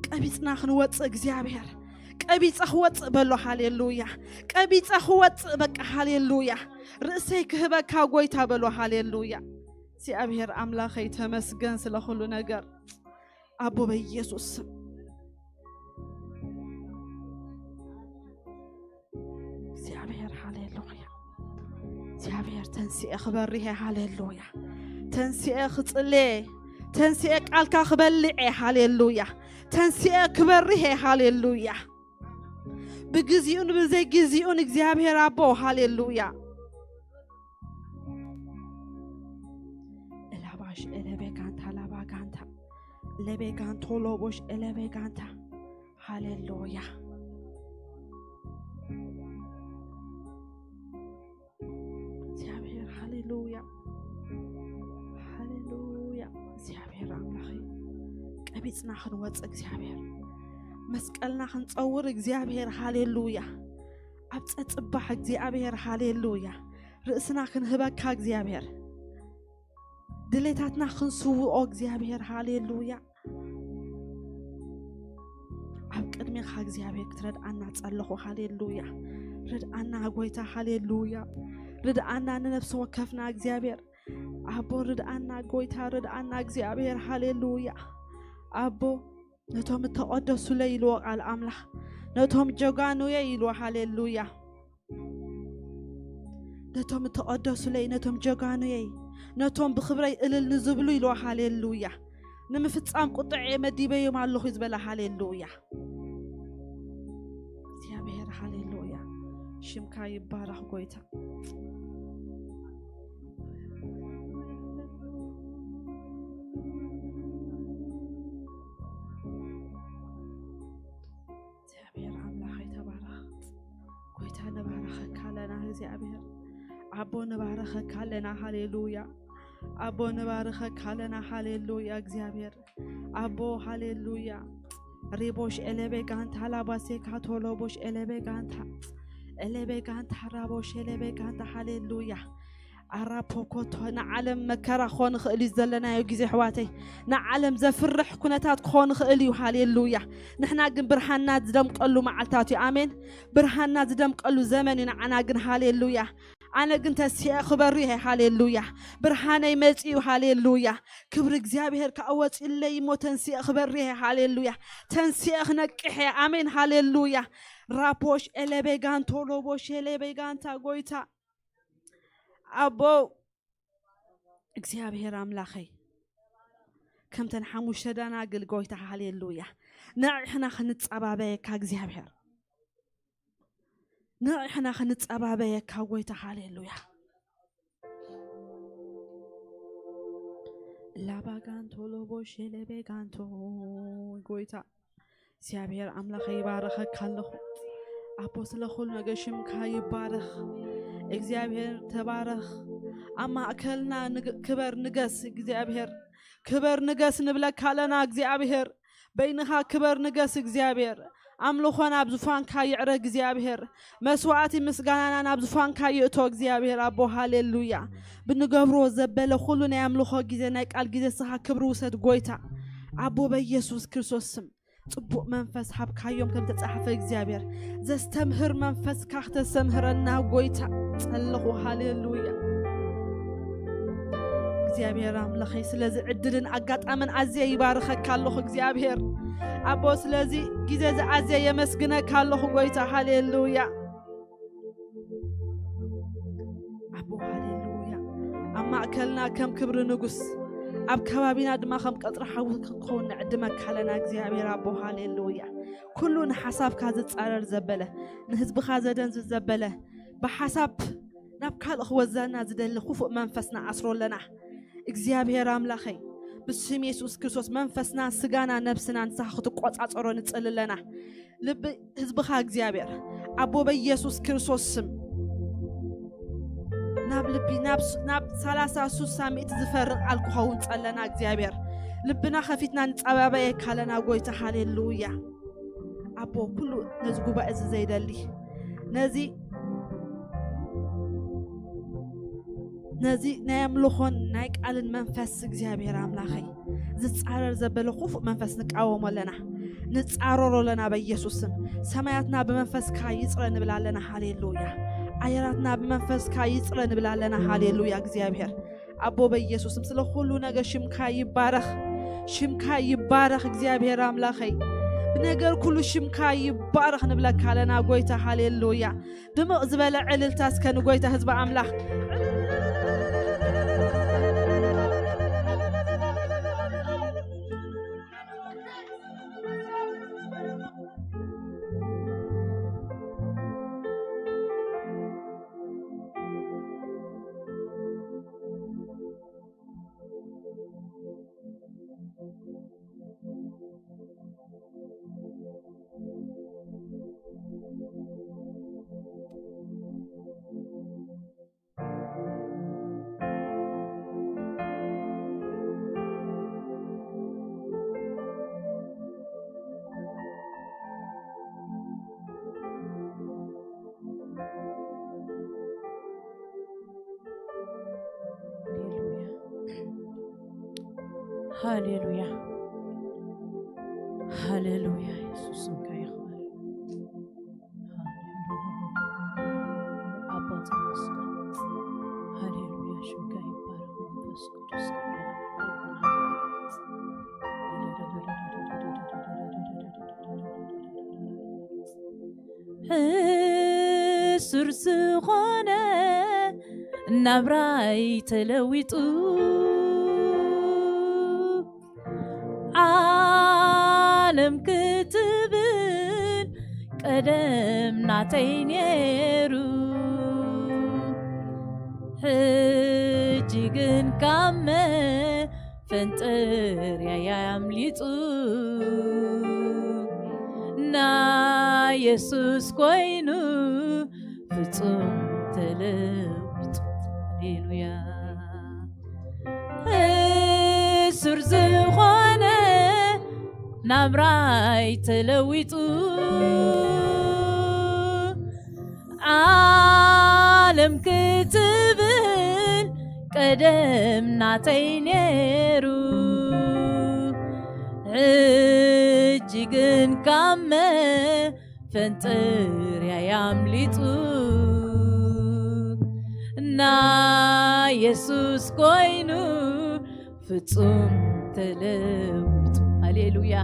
ቀቢጽና ክንወጽእ እግዚኣብሔር፣ ቀቢጸ ክወጽእ በሎ። ሃሌሉያ። ቀቢጸ ክወጽእ በቃ። ሃሌሉያ። ርእሰይ ክህበካ ጎይታ በሎ። ሃሌሉያ። እግዚኣብሔር ኣምላኸይ ተመስገን ስለ ኩሉ ነገር ኣቦ በኢየሱስ ስም። እግዚኣብሔር ሃሌሉያ። እግዚኣብሔር ተንስኤ ክበርሄ። ሃሌሉያ። ተንስኤ ክጽልየ፣ ተንስኤ ቃልካ ክበልዐ። ሃሌሉያ። ተንስኤ ክበርሄ። ሃሌሉያ። ብግዚኡን ብዘይ ግዚኡን እግዚኣብሔር ኣቦ። ሃሌሉያ። እላባሽ ኤለቤ ጋንታ ላባ ጋንታ ለቤ ጋንቶ ሎቦሽ ኤለቤ ጋንታ። ሃሌሉያ። እግዚኣብሔር ሃሌሉያ። ሃሌሉያ። እግዚኣብሔር ኣምላኸይ፣ ቀቢጽና ክንወጽእ እግዚኣብሔር፣ መስቀልና ክንጸውር እግዚኣብሔር። ሃሌሉያ። ኣብ ጸጽባሕ እግዚኣብሔር። ሃሌሉያ። ርእስና ክንህበካ እግዚኣብሔር፣ ድሌታትና ክንስውኦ እግዚኣብሔር። ሃሌሉያ። ኣብ ቅድሜኻ እግዚኣብሔር ክትረድኣና ጸለኹ። ሃሌሉያ። ርድኣና ጎይታ። ሃሌሉያ። ርድኣና ንነፍሲ ወከፍና እግዚኣብሔር ኣቦ። ርድኣና ጎይታ። ርድኣና እግዚኣብሔር። ሃሌሉያ። ኣቦ፣ ነቶም እተቐደሱለይ ኢልዎ ቃል ኣምላኽ፣ ነቶም ጀጋኑየ ኢልዎ። ሃሌሉያ። ነቶም እተቐደሱለይ፣ ነቶም ጀጋኑየይ፣ ነቶም ብኽብረይ እልል ንዝብሉ ኢልዎ። ሃሌሉያ። ንምፍጻም ቁጥዐ መዲበዮም ኣለኹ ዝበለ። ሃሌሉያ። እግዚኣብሔር ሃሌሉያ። ሽምካ ይባረኽ ጎይታ። እግዚኣብሔር ኣምላኸይ ተባረኽ። ጎይታ ንባረኸካ ኣለና እግዚኣብሔር። ኣቦ ንባረኸካ ኣለና። ሃሌሉያ። ኣቦ ንባረኸካ ኣለና። ሃሌሉያ እግዚኣብሔር ኣቦ። ሃሌሉያ። ሪቦሽ ኤለቤ ጋንታ ላባሴካ ቶሎቦሽ ኤለቤ ጋንታ ኤለቤ ጋንታ ራቦሽ ኤለቤ ጋንታ። ሃሌሉያ። ኣራፖኮቶ ንዓለም መከራ ክኾን ይኽእል እዩ ዘለናዮ ግዜ ኣሕዋተይ፣ ንዓለም ዘፍርሕ ኩነታት ክኾን ይኽእል እዩ። ሃሌሉያ። ንሕና ግን ብርሃንና ዝደምቀሉ መዓልታት እዩ። ኣሜን። ብርሃንና ዝደምቀሉ ዘመን እዩ ንዓና ግን። ሃሌሉያ። ኣነ ግን ተንሲኤ ክበርህ እየ። ሃሌሉያ። ብርሃነይ መጺኡ። ሃሌሉያ። ክብሪ እግዚኣብሔር ከዓ ወጺኡለይ እሞ ተንሲኤ ክበርህ እየ። ሃሌሉያ። ተንሲኤ ክነቅሕ እየ። ኣሜን። ሃሌሉያ። ራፖሽ ኤለቤጋንቶ ሎቦሽ ኤለቤጋንታ ጎይታ ኣቦ እግዚኣብሔር ኣምላኸይ፣ ከምተን ሓሙሽተ ደናግል ጎይታ፣ ሃሌሉያ፣ ንዕሕና ክንጸባበየካ እግዚኣብሔር፣ ንዕሕና ክንጸባበየካ ጎይታ፣ ሃሌሉያ። ላባጋንቶ ሎቦ ሼሌቤጋንቶ ጎይታ እግዚኣብሔር ኣምላኸ ይባረኸካ ኣለኹ። ኣቦ ስለ ኩሉ ነገር ሽምካ ይባረኽ። እግዚኣብሔር ተባረኽ። ኣብ ማእከልና ንግ-፣ ክበር ንገስ እግዚኣብሔር። ክበር ንገስ ንብለካ ኣለና እግዚኣብሔር። በይንኻ ክበር ንገስ እግዚኣብሔር። ኣምልኾ ናብ ዙፋንካ ይዕረ እግዚኣብሔር። መስዋዕቲ ምስጋናና ናብ ዙፋንካ ይእቶ እግዚኣብሔር ኣቦ። ሃሌሉያ። ብንገብሮ ዘበለ ኩሉ ናይ ኣምልኾ ግዜ፣ ናይ ቃል ግዜ ንስኻ ክብሪ ውሰድ ጎይታ። ኣቦ በኢየሱስ ክርስቶስ ስም ጽቡቕ መንፈስ ሃብካዮም ከም ተጻሕፈ እግዚኣብሔር። ዘስተምህር መንፈስካ ክተስተምህረና ጎይታ ጸለኹ። ሃሌሉያ። እግዚኣብሔር ኣምላኸይ ስለዚ ዕድልን ኣጋጣምን ኣዝየ ይባርኸካ ኣለኹ እግዚኣብሔር ኣቦ። ስለዚ ግዜ እዚ ኣዝየ የመስግነካ ኣለኹ ጎይታ። ሃሌሉያ። ኣቦ ሃሌሉያ። ኣብ ማእከልና ከም ክብሪ ንጉስ፣ ኣብ ከባቢና ድማ ከም ቀጽሪ ሓዊ ክንከውን ንዕድመካ ኣለና እግዚኣብሔር ኣቦ። ሃሌሉያ። ኩሉ ንሓሳብካ ዝጻረር ዘበለ፣ ንህዝብኻ ዘደንዝዝ ዘበለ፣ ብሓሳብ ናብ ካልእ ክወስደና ዝደሊ ክፉእ መንፈስ ንኣስሮ ኣለና። እግዚኣብሔር ኣምላኸይ፣ ብስም የሱስ ክርስቶስ መንፈስና፣ ስጋና፣ ነብስና ንስኻ ክትቆጻጸሮ ንጽሊ ኣለና። ልቢ ህዝብኻ እግዚኣብሔር ኣቦ በኢየሱስ ክርስቶስ ስም ናብ ልቢ ናብ ስ-፣ ናብ ሰላሳ ሱሳ ሚእቲ ዝፈርቕ ቃል ክኸውን ጸለና እግዚኣብሔር። ልብና ከፊትና ንጸባበየካ ኣለና ጎይታ። ሃሌሉያ። ኣቦ ኩሉ ነዚ ጉባኤ እዚ ዘይደሊ፣ ነዚ ነዚ ናይ ኣምልኾን ናይ ቃልን መንፈስ እግዚኣብሔር ኣምላኸይ ዝጻረር ዘበለ ክፉእ መንፈስ ንቃወሞ ኣለና፣ ንጻረሮ ኣለና በኢየሱስ ስም። ሰማያትና ብመንፈስካ ይጽረ ንብል ኣለና። ሃሌሉያ። ኣየራትና ብመንፈስካ ይጽረ ንብል ኣለና። ሃሌሉያ። እግዚኣብሔር ኣቦ በኢየሱስ ስም ስለ ኩሉ ነገር ሽምካ ይባረኽ፣ ሽምካ ይባረኽ እግዚኣብሔር ኣምላኸይ። ብነገር ኩሉ ሽምካ ይባረኽ ንብለካ ኣለና ጎይታ። ሃሌሉያ። ድምቕ ዝበለ ዕልልታ እስከ ንጎይታ ህዝቢ ኣምላኽ። ሃሌሉያ። ሃሌሉያ። የሱስ ስምካ ይኽበር። ሃሌሉያ። ኣባ ተመስገን። ሃሌሉያ። ሽምካ ይባረክ መንፈስ ቅዱስ። ሕሱር ዝኾነ ናብራይ ተለዊጡ፣ ዓለም ክትብል ቀደም ናተይ ነይሩ። ሕጂ ግን ካብ መፈንጠርያ ኣምሊጡ፣ ናይ የሱስ ኮይኑ ፍጹም ተለዊጡ። ሃሌሉያ። ሕሱር ዝኾነ ናብራይ ተለዊጡ፣ ዓለም ክትብል ቀደም ናተይ ነይሩ። ሕጂ ግን ካብ መፈንጠርያ ኣምሊጡ፣ ናይ የሱስ ኮይኑ ፍጹም ተለዊጡ። ሃሌሉያ።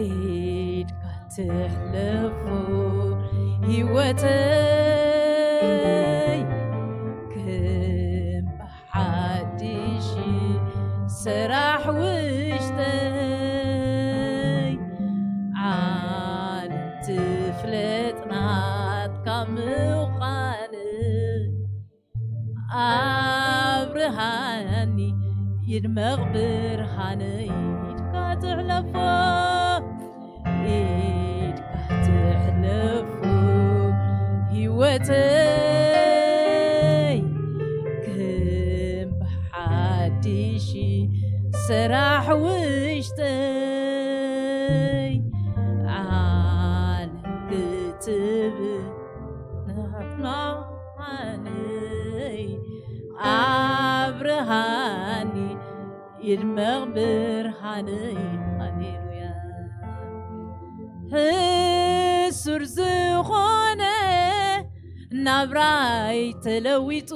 ኢድካ ትሕለፎ ህይወተይ፣ ከም ሓድሽ ሰራሕ ውሽጠይ፣ ዓለም ትፍለጥ ናትካ ምዃነይ። ኣብርሃኒ ይድመቕ ብርሃነይ፣ ኢድካ ትሕለፎ፣ ኢድካ ትሕለፎ ህይወተይ፣ ከም ብሓድሽ ሰራሕ ውሽጠይ፣ ዓለም ክትብል ናትናይ ኣብርሃኒ ይድመቕ ብርሃነይ። ሃሌሉያ። ሕሱር ዝኾነ ናብራይ ተለዊጡ፣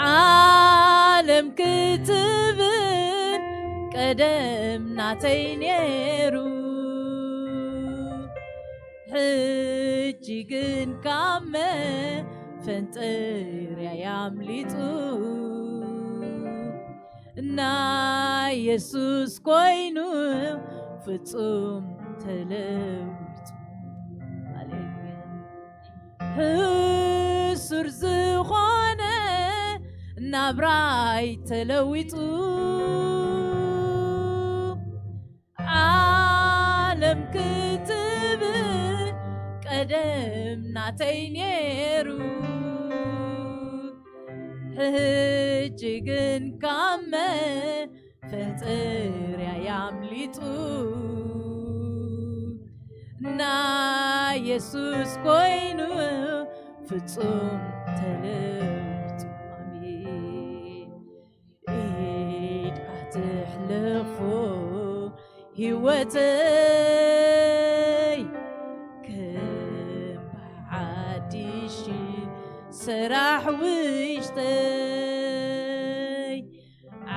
ዓለም ክትብል ቀደም ናተይ ነይሩ። ሕጂ ግን ካብ መፈንጠርያ ኣምሊጡ፣ ናይ የሱስ ኮይኑ ፍጹም ተለዊጡ። ሃሌሉያ። ሕሱር ዝኾነ ናብራይ ተለዊጡ፣ ዓለም ክትብል ቀደም ናተይ ነይሩ፣ ሕጂ ግን ካብ መፈንጠርያ ኣምሊጡ፣ ናይ የሱስ ኮይኑ ፍጹም ተለውጡ። ኣሜን። ኢድካ ትሕለፎ ህይወተይ ከም ብሓድሽ ሰራሕ ውሽጠይ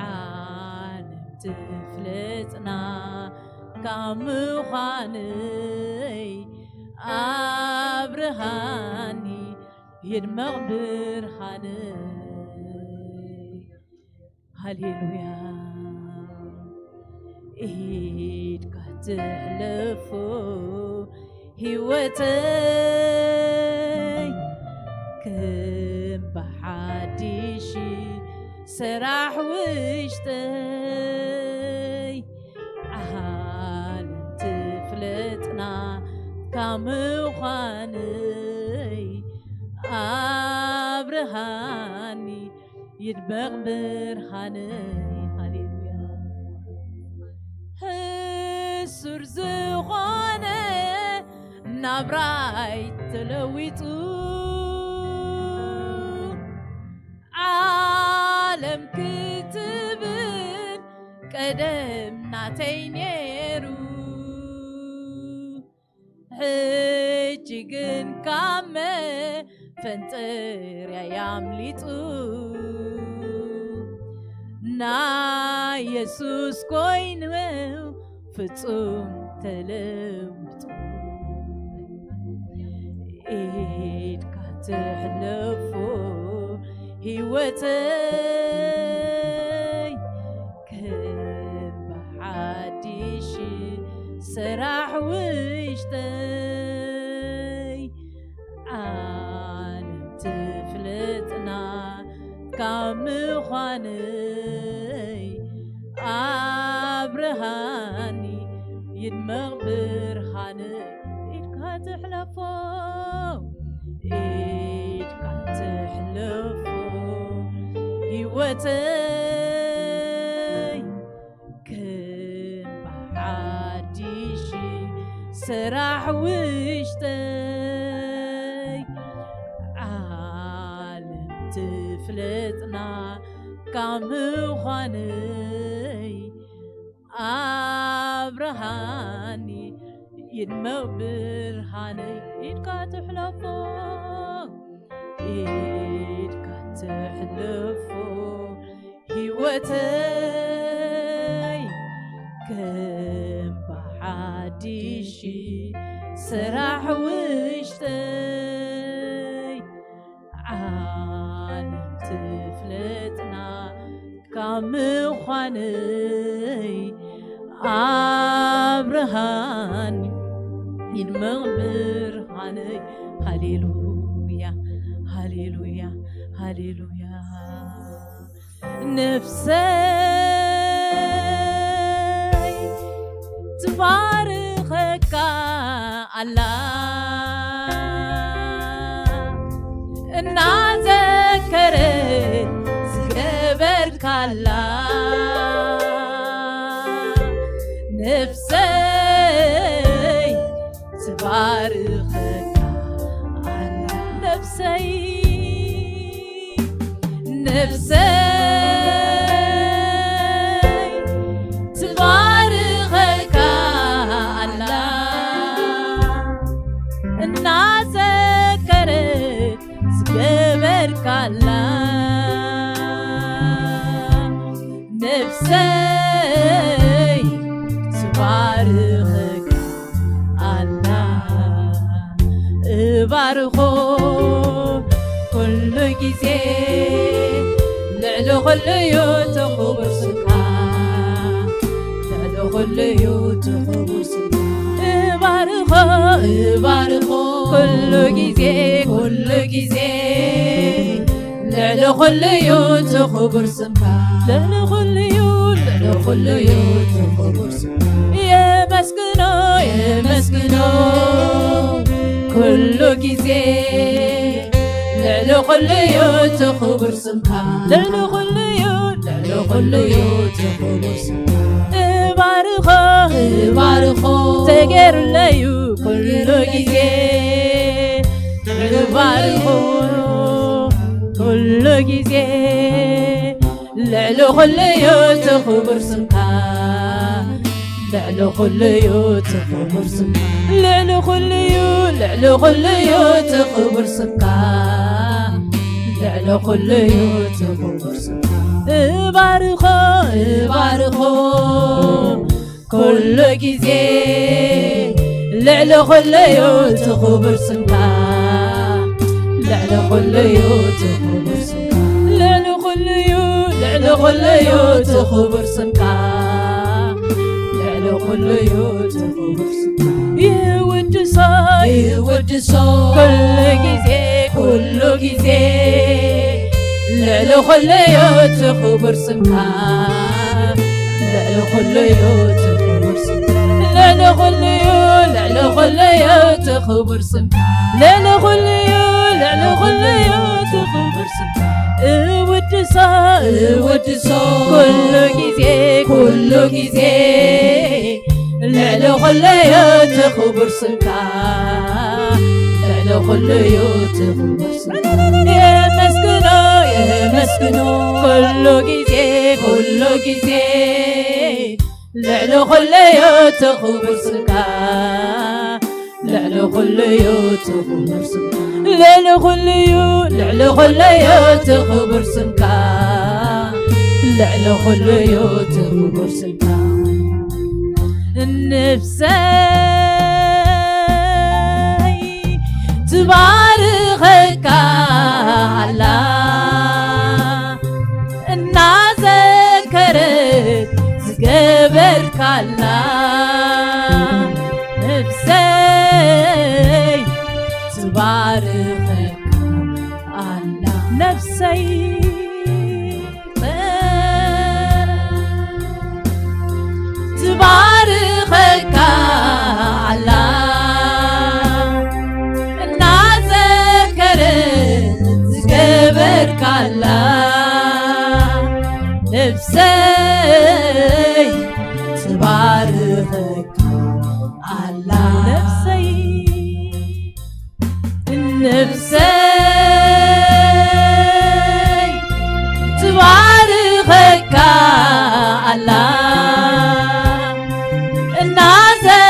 ዓለም ትፍለጥና ካብ ምዃነይ ኣብርሃኒ ይድመቕ ብርሃነይ። ሃሌሉያ። ኢድካ ትሕለፎ ህይወተይ ከም ብሓድሽ ሰራሕ ውሽጠይ ዓለም ትፍለጥና ካብ ምዃነይ ኣብርሃኒ ይድመቕ ብርሃነይ። ሃሌሉያ። ሕሱር ዝኾነ ናብራይ ተለዊጡ ዓለም ክትብል ቀደም ናተይ ነይሩ። ሕጂ ግን ካብ መፈንጠርያ ኣምሊጡ ናይ የሱስ ኮይኑ ፍጹም ተለውጡ። ኢድካ ትሕለፎ ህይወተይ ከም ብሓድሽ ሰራሕ ውሽጠይ ዓለም ትፍለጥና ካብ ምዃነይ ኣብርሃኒ ይድመቕ ብርሃነይ። ኢድካ ትሕለፎ ኢድካ ትሕለፎ ህይወተይ ከም ብሓድሽ ሰራሕ ውሽጠይ ዓለም ትፍለጥና ካብ ምዃነይ ኣብርሃኒ ይድመቕ ብርሃነይ። ኢድካ ትሕለፎ ኢድካ ትሕለፎ ህይወተይ ከም ብሓድሽ ሰራሕ ውሽጠይ ዓለም ትፍለጥና ካብ ምዃነይ ኣብርሃኒ ይድመቕ ብርሃነይ። ሃሌሉያ፣ ሃሌሉያ፣ ሃሌሉያ። ነፍሰይ ትባርኸካ ኣላ እናዘከረት ዝገበርካላ ነፍሰይ ትባርኸካ ኣላ። ነፍሰይ ነፍሰይ ትባርኸካ ኣላ እናዘከረት ዝገበርካላ ነፍሰይ ትባርኸካ ኣላ። እባርኾ ኩሉ ግዜ ልዕሊ ኩሉ እዩ እቲ ክቡር ስምካ ልዕሊ ኩሉ እዩ እቲ ክቡር ስምካ። እባርኾ እባርኾ ኩሉ ግዜ ኩሉ ግዜ ልዕሊ ኩሉ እዩ እቲ ክቡር ስምካ ልዕሊ ኩሉ እዩ ልዕሊ ኩሉ እዩ እቲ ክቡር ስምካ። የመስግኖ የመስግኖ ኩሉ ግዜ ልዕሊ ኩሉ እዩ እቲ ክቡር ስምካ ልዕሊ ኩሉ እዩ ልዕሊ ኩሉ እዩ እቲ ክቡር ስምካ። እባርኾ እባርኾ ተገይሩለዩ ኩሉ ግዜ እባርኾ ግዜ ልዕሊ ኩሉ እዩ እቲ ክቡር ስምካ። ልዕሊ ኩሉ እዩ እቲ ክቡር ስምካ። ልዕሊ ኩሉ እዩ፣ ልዕሊ ኩሉ እዩ እቲ ክቡር ስምካ። ልዕሊ ኩሉ እዩ እቲ ክቡር ስምካ። እባርኾ፣ እባርኾ ኩሉ ግዜ። ልዕሊ ኩሉ እዩ እቲ ክቡር ስምካ። ልዕሊ ኩሉ እዩ እቲ ክቡር ስምካ። ልዕሊ ኩሉ እዩ፣ ልዕሊ ኩሉ እዩ እቲ ክቡር ስምካ። ልዕሊ ኩሉ እዩ እቲ ክቡር ስምካ። ይውድሶ፣ ይውድሶ ኩሉ ግዜ፣ ኩሉ ግዜ። ልዕሊ ኩሉ እዩ እቲ ክቡር ስምካ። ልዕሊ ኩሉ እዩ እቲ ክቡር ስምካ። ልዕሊ ኩሉ እዩ፣ ልዕሊ ኩሉ እዩ እቲ ክቡር ስምካ። ልዕሊ ኩሉ እዩ፣ ልዕሊ ኩሉ እዩ እቲ ክቡር ስምካ። እውድሶ፣ እውድሶ ኩሉ ግዜ፣ ኩሉ ግዜ። ልዕሊ ኩሉ እዩ እቲ ክቡር ስምካ። ልዕሊ ኩሉ እዩ እቲ ክቡር ስምካ። የመስግኖ፣ የመስግኖ ኩሉ ግዜ፣ ኩሉ ግዜ። ልዕሊ ኩሉ እዩ እቲ ክቡር ስምካ። ልዕሊ ኩሉ እዩ እቲ ክቡር ስምካ። ልዕሊ ኩሉ እዩ፣ ልዕሊ ኩሉ እዩ እቲ ክቡር ስምካ። ልዕሊ ኩሉ እዩ እቲ ክቡር ስምካ። ነፍሰይ ትባርኸካ ኣላ፣ እናዘከረት ዝገበርካላ። ነፍሰይ ትባርኸካ ኣላ፣ ነፍሰይ ትባርኸካ ኣላ፣ እናዘከረት ዝገበርካላ። ነፍሰይ ትባርኸካ ኣላ፣ ነፍሰይ ነፍሰይ ትባርኸካ ኣላ፣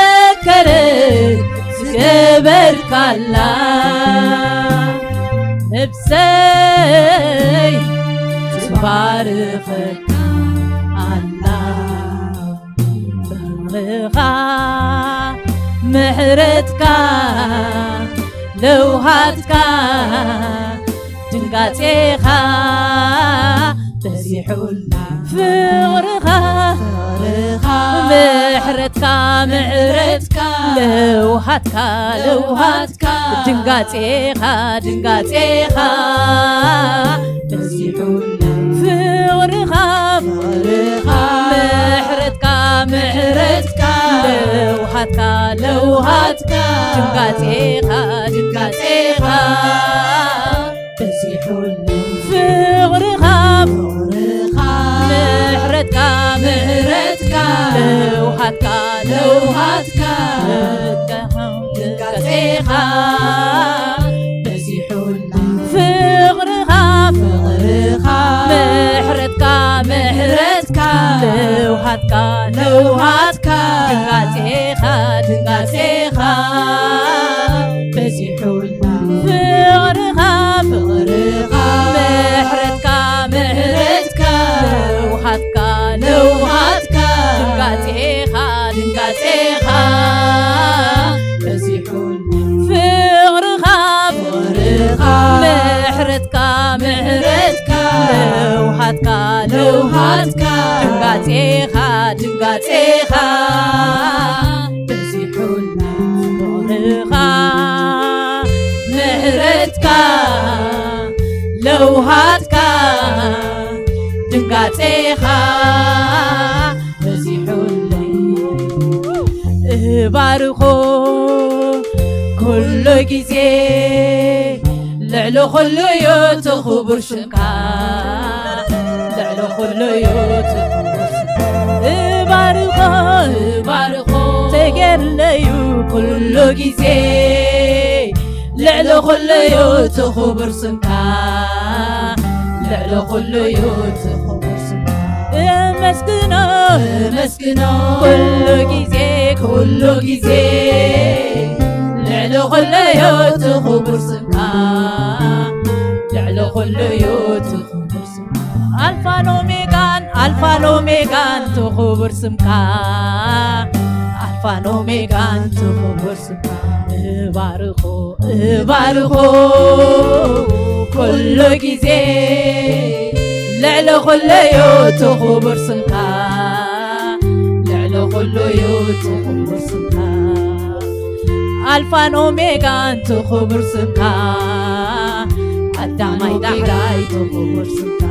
እናዘከረት ዝገበርካላ። ነፍሰይ ትባርኸካ ኣላ። ፍቕርኻ ምሕረትካ ለውሃትካ ድንጋጼኻ በዚሑላ። ፍቕርኻ፣ ፍቕርኻ ምሕረትካ፣ ምሕረትካ ለውሃትካ፣ ለውሃትካ ድንጋጼኻ፣ ድንጋጼኻ በዚሑላ። ፍቕርኻ፣ ፍቕርኻ ምሕረትካ፣ ምሕረትካ ለውሃትካ፣ ለውሃትካ ድንጋጼኻ፣ ድንጋጼኻ በዚሑላ። ፍቕርኻ፣ ፍቕርኻ ምሕረትካ፣ ምሕረትካ ለውሃትካ፣ ለውሃትካ ድንጋጼኻ በዚሑላ። ፍቕርኻ፣ ፍቕርኻ ምሕረትካ፣ ምሕረትካ ለውሃትካ፣ ለውሃትካ ድንጋጼኻ፣ ድንጋጼኻ በዚሑላ። ፍቕርኻ፣ ፍቕርኻ ምሕረትካ፣ ምሕረትካ ለውሃትካ፣ ለውሃትካ ድንጋጼኻ፣ ድንጋጼኻ በዚሑላ። ፍቕርኻ፣ ፍቕርኻ ምሕረትካ፣ ምሕረትካ ለውሃትካ፣ ለውሃትካ ድንጋጼኻ፣ ድንጋጼኻ በዚሑላ። ፍቕርኻ ምሕረትካ ለውሃትካ ድንጋጼኻ በዚሑለይ። እባርኾ ኩሉ ግዜ ልዕሊ ኩሉ እዩ እቲ ክቡር ሽምካ። ልዕሊ ኩሉ እዩ እቲ ክቡር ሽምካ። እባርኾ፣ እባርኾ ተገለዩ ኩሉ ግዜ ልዕሊ ኩሉ እዩ እቲ ክቡር ስምካ። ልዕሊ ኩሉ እዩ እቲ ክቡር ስምካ። እመስግኖ፣ እመስግኖ፣ ኩሉ ግዜ፣ ኩሉ ግዜ፣ ልዕሊ ኩሉ እዩ እቲ ክቡር ስምካ። ልዕሊ ኩሉ እዩ እቲ ክቡር ስምካ። ኣልፋን ኦሜጋን፣ ኣልፋን ኦሜጋን እቲ ክቡር ስምካ። ኣልፋን ኦሜጋን እቲ ክቡር ስምካ። እባርኾ፣ እባርኾ፣ ኩሉ ግዜ፣ ልዕሊ ኩሉ እዩ እቲ ክቡር ስምካ። ልዕሊ ኩሉ እዩ እቲ ክቡር ስምካ። ኣልፋን ኦሜጋን እቲ ክቡር ስምካ። ቀዳማይ ዳሕራይ እቲ ክቡር ስምካ።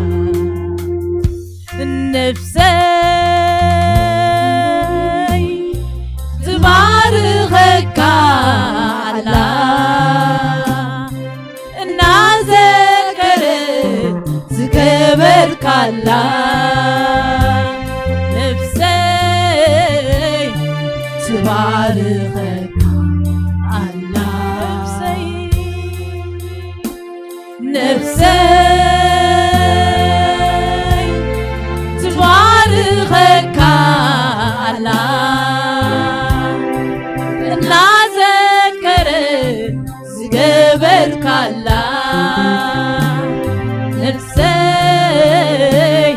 ነፍሰይ ትባርኸካ ኣላ፣ እናዘከረ ዝገበርካላ። ነፍሰይ ትባርኸካ ኣላ። ነፍሰይ ነፍሰይ ትባርኸካ ኣላ፣ እናዘከረ ዝገበርካላ። ነፍሰይ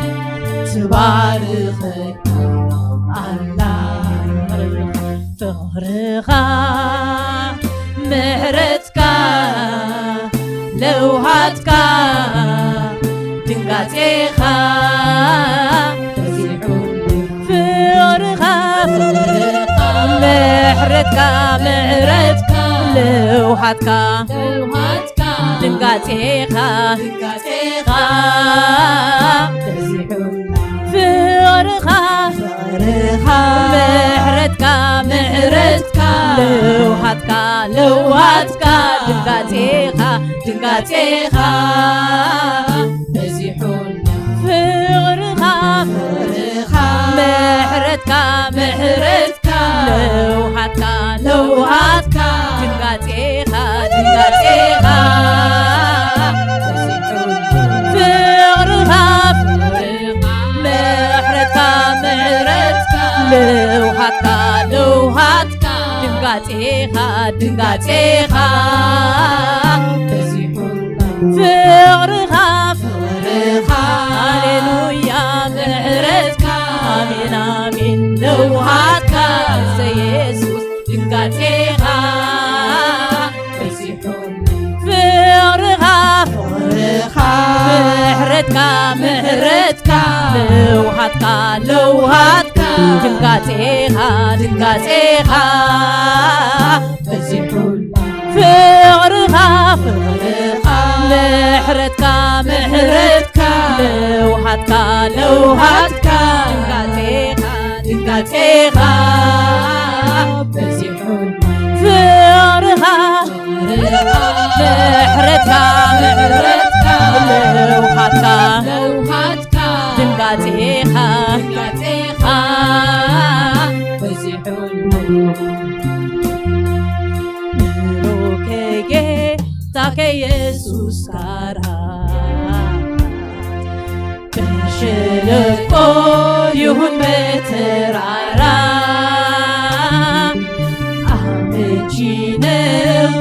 ትባርኸካ ኣላ። ፍቕርኻ ምሕረትካ ለውሃትካ ድንጋጼኻ በዚሑ። ፍቕርኻ ምሕረትካ ምሕረትካ ለውሃትካ ለውሃትካ ድንጋጼኻ ድንጋጼኻ በዚሑ። ፍቕርኻ ፍቕርኻ ምሕረትካ ምሕረትካ ለውሃትካ ለውሃትካ ድንጋጼኻ ድንጋጼኻ በዚሑና። ፍቕርኻ ፍቕርኻ ምሕረትካ ምሕረትካ ለውሃትካ ለውሃትካ ድንጋጼኻ ድንጋጼኻ በዚሑና። ፍቕርኻ ምሕረትካ ምሕረትካ ለውሃትካ ለውሃትካ ድንጋጼኻ ድንጋጼኻ በዚሑ። ፍቕርኻ ፍቕርኻ ሃሌሉያ ምሕረትካ ኣሜን ኣሜን ለውሃትካ እሰይ የሱስ ድንጋጼኻ በዚሑ። ፍቕርኻ ፍቕርኻ ምሕረትካ ምሕረትካ ለውሃትካ ለውሃትካ ድንጋጼኻ ድንጋጼኻ በዚሑ። ፍቕርኻ ፍቕርኻ ምሕረትካ ምሕረትካ ለውሃትካ ለውሃትካ ድንጋጼኻ ድንጋጼኻ በዚሑ። ፍቕርኻ ምሕረትካ ምሕረትካ ለውሃትካ ለውሃትካ ድንጋጼኻ ድንጋጼኻ በዚሑ። ብሩክ ጌታ ከኢየሱስ ጋራ በሸለቆ ይሁን በተራራ አመቺ ነው፣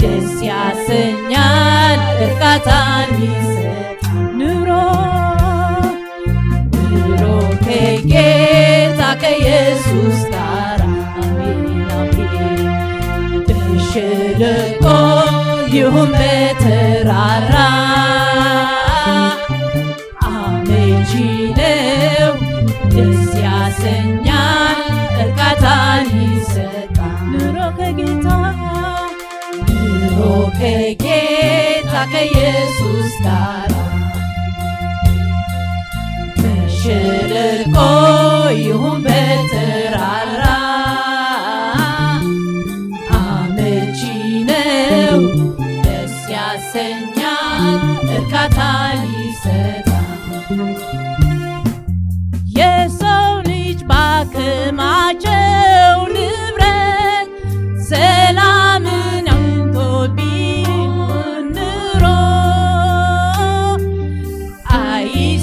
ደስ ያሰኛል፣ እርካታን ይሰጣል ኑሮ። ኑሮ ከጌታ ከኢየሱስ ጋር አሜን፣ አሜን። በሸለቆ ይሁን በተራራ አመቺ ነው፣ ደስ ያሰኛል፣ እርካታን ይሰጣል። ኑሮ ከጌታ ኑሮ ከጌታ ከኢየሱስ ጋር በሸለቆ ይሁን በተራራ አመቺ ነው፣ ደስ ያሰኛል፣ እርካታን ይሰጣል። የሰው ልጅ ባከማቸው ንብረት ሰላምን አግኝቶ ቢሆን ኑሮ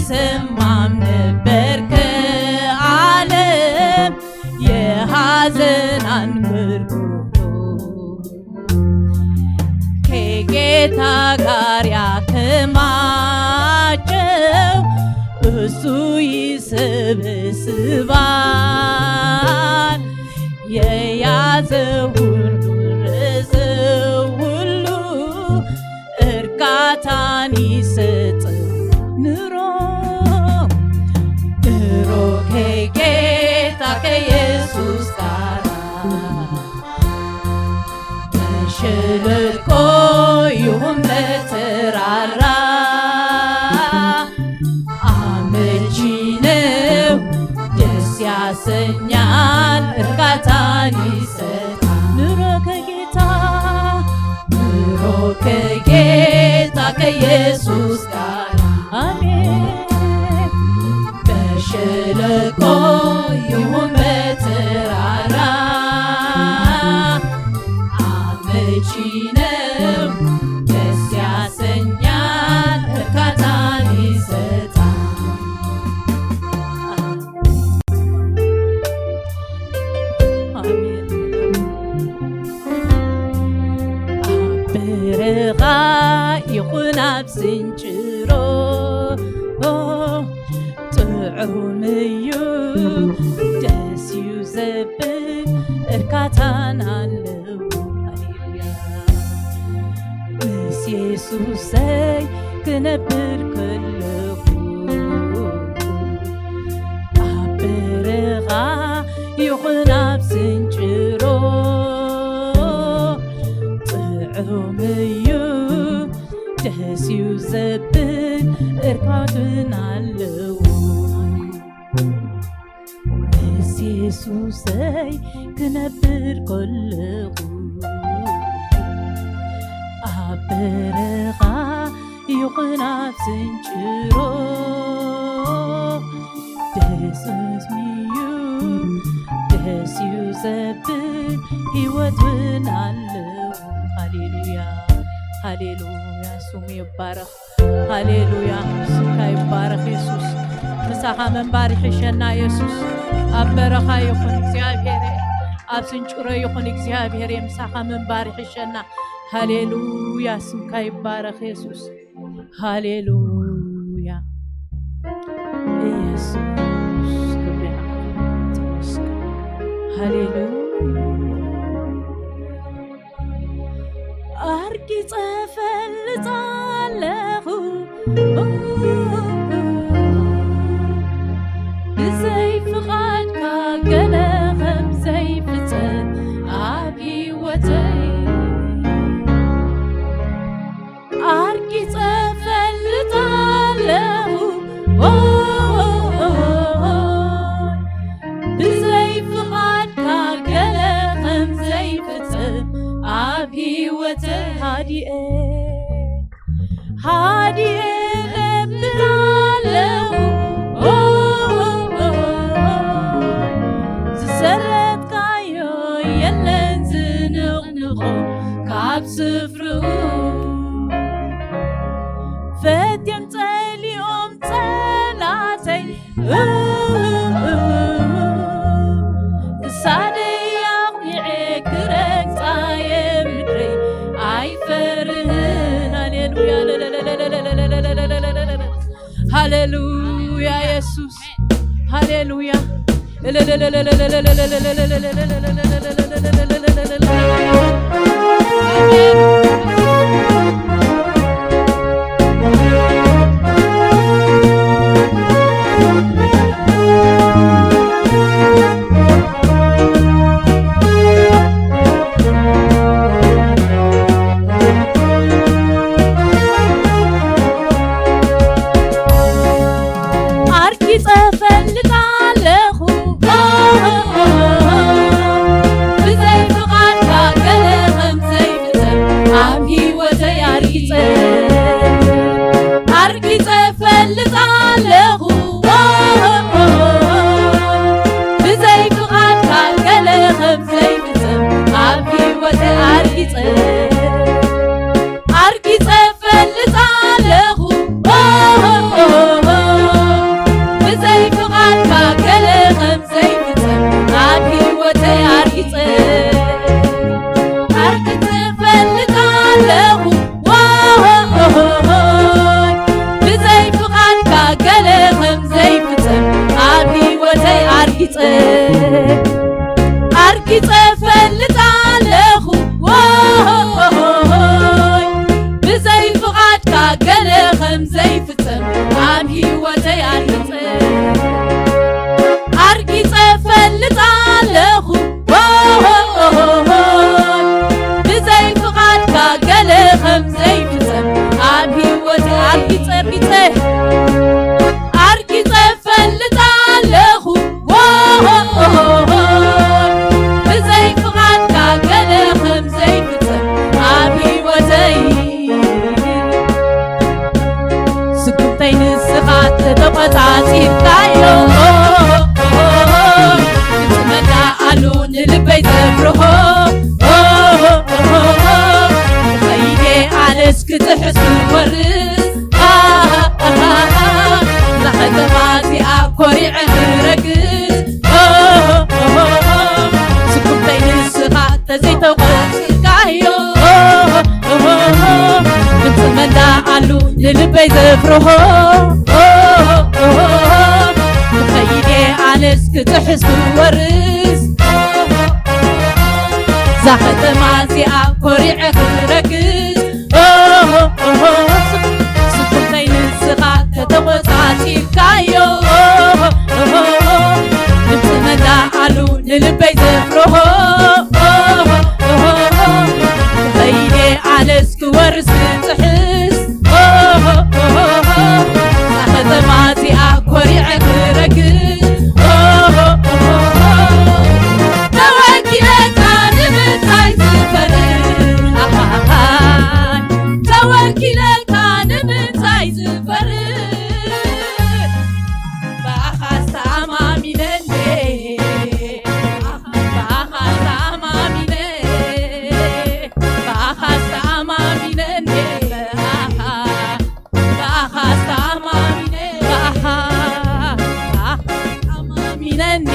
ትማም ነበርክ ዓለም የሐዘናን ምርኮ ከጌታ ጋር ያከማቸው እሱ ይሰበስባል። የያዘው ሁሉ ረዘው ሁሉ እርካታን ይሰጥ ኑሮ ኑሮ ከጌታ ከኢየሱስ ጋር በሸለቆ ይሁን በተራራ አመቺ ነው፣ ደስ ያሰኛል፣ እርካታን ይሰጣል። ኑሮ ከጌታ ኑሮ ከጌታ ከኢየሱስ ጋር አሜን። በሸለቆ ይሁን በተራራ አመቺ ነው፣ ደስ ያሰኛል፣ እርካታን ይሰጣል። አሜን። ኣብ በረኻ ይኹን ኣብ ስንጭሮ ጥዑም እዩ፣ ደስ እዩ ዘብል እርካታን ኣለዎ። ሃሌሉያ። ምስ የሱሰይ ክነብር ከለኹ ኣብ በረኻ ይኹን ኣብ ስንጭሮ ጥዑም እዩ፣ ደስ እዩ ዘብል እርካትን ኣለዎ። ምስ የሱሰይ ክነብር ከለኹ ኣብ በረኻ ይኹን ኣብ ስንጭሮ ደስ እዩ፣ ደስ እዩ ዘብል ህይወት እውን ኣለዎ። ሃሌሉያ፣ ሃሌሉያ፣ ስሙ ይባረኽ። ሃሌሉያ፣ ስምካ ይባረኽ የሱስ። ምሳኻ ምንባር ይሕሸና የሱስ። ኣብ በረኻ ይኹን እግዚኣብሔር፣ ኣብ ስንጭሮ ይኹን እግዚኣብሔር፣ ምሳኻ ምንባር ይሕሸና። ሃሌሉያ፣ ስምካ ይባረኽ የሱስ። ሃሌሉያ የሱስ፣ ክብሪ ይሃብካ። ሃሌሉያ። ኣርጊጸ ፈልጥ ኣለኹ ብዘይ ፍቓድካ ገለ ከም ዘይፍጸም ኣብ ህይወተይ። ኣርጊጸ ፈልጥ ኣለኹ ብዘይ ፍቓድካ ገለ ከም ዘይፍጽም ኣብ ህይወተይ። ሃዲኤ ሃዲኤ ነብር ኣለኹ ዝሰረትካዮ የለን ዝንቕንቖ ካብ ስፍርኡ። ፈትዮም ጸሊኦም ጸላተይ ክሳደይ ኣቕኒዐ ክረግጻየ ምድረይ ኣይፈርህን። ሃሌሉያ፣ ሃሌሉያ የሱስ፣ ሃሌሉያ። ኣርጊጸ ፈልጥ ኣለኹ ብዘይ ፍቓድካ ገለ ከም ዘይፍጸም ኣብ ኣርጊጸ ኣርጊጸ ፈልጥ ኣለኹ። ዎሆሆሆይ፣ ብዘይ ፍቓድካ ገለ ከም ዘይፍጸም ኣብ ህይወተይ ኣርጊጸ ኣርጊጸ ፈልጥ ኣለኹ። ዎሆሆሆይ፣ ብዘይ ፍቓድካ ገለ ከም ዘይፍጸም ኣብ ህይወተይ ኣርጊጸ ኣርጊጸ ኣርጊጸ ፈልጥ ኣለኹ። ዎሆሆሆ፣ ብዘይ ፍቓድካ ገለ ከም ዘይፍጸም ኣብ ህይወተይ ስጉምተይ ንስኻ ተተቖጻጺርካዮ። ክጽመዳ ኣሉ ንልበይ ዘብርሆ ከይደ ኣነስ ክጥሕስ ክወርስ እዛ ከተማ እዚኣ ኮሪዐ ክረግጽ ስጉምተይ ንስኻ ተዘይተቆጽካዮ ክጽመዳ ኣሉ ንልበይ ዘፍርሆ ከይደ ኣነስ ክጥሕስ ክወርስ እዛ ከተማ እዚኣ ኮሪዐ ክረግጽ ስጉምተይ ንስኻ ተተቆጻጺርካዮ ክጽመዳ ኣሉ ንልበይ ዘፍርሆ ከይደ ኣነስ ክወርስ ክጥሕስ እዛ ከተማ እዚኣ ኮሪዐ ክረግጽ ተወኪለካ ንምንታይ ዝፈርህ ኣሃሃይ ተወኪለካ ንምንታይ ዝፈርህ ብኣኻ ዝተኣማሚነ እንዴ ብኣኻ ዝተኣማሚነ ብኣኻ ዝተኣማሚነ እንዴ ብኣኻ ብኣኻ ዝተኣማሚነ ብኣኻ ብኣኻ ዝተኣማሚነ እንዴ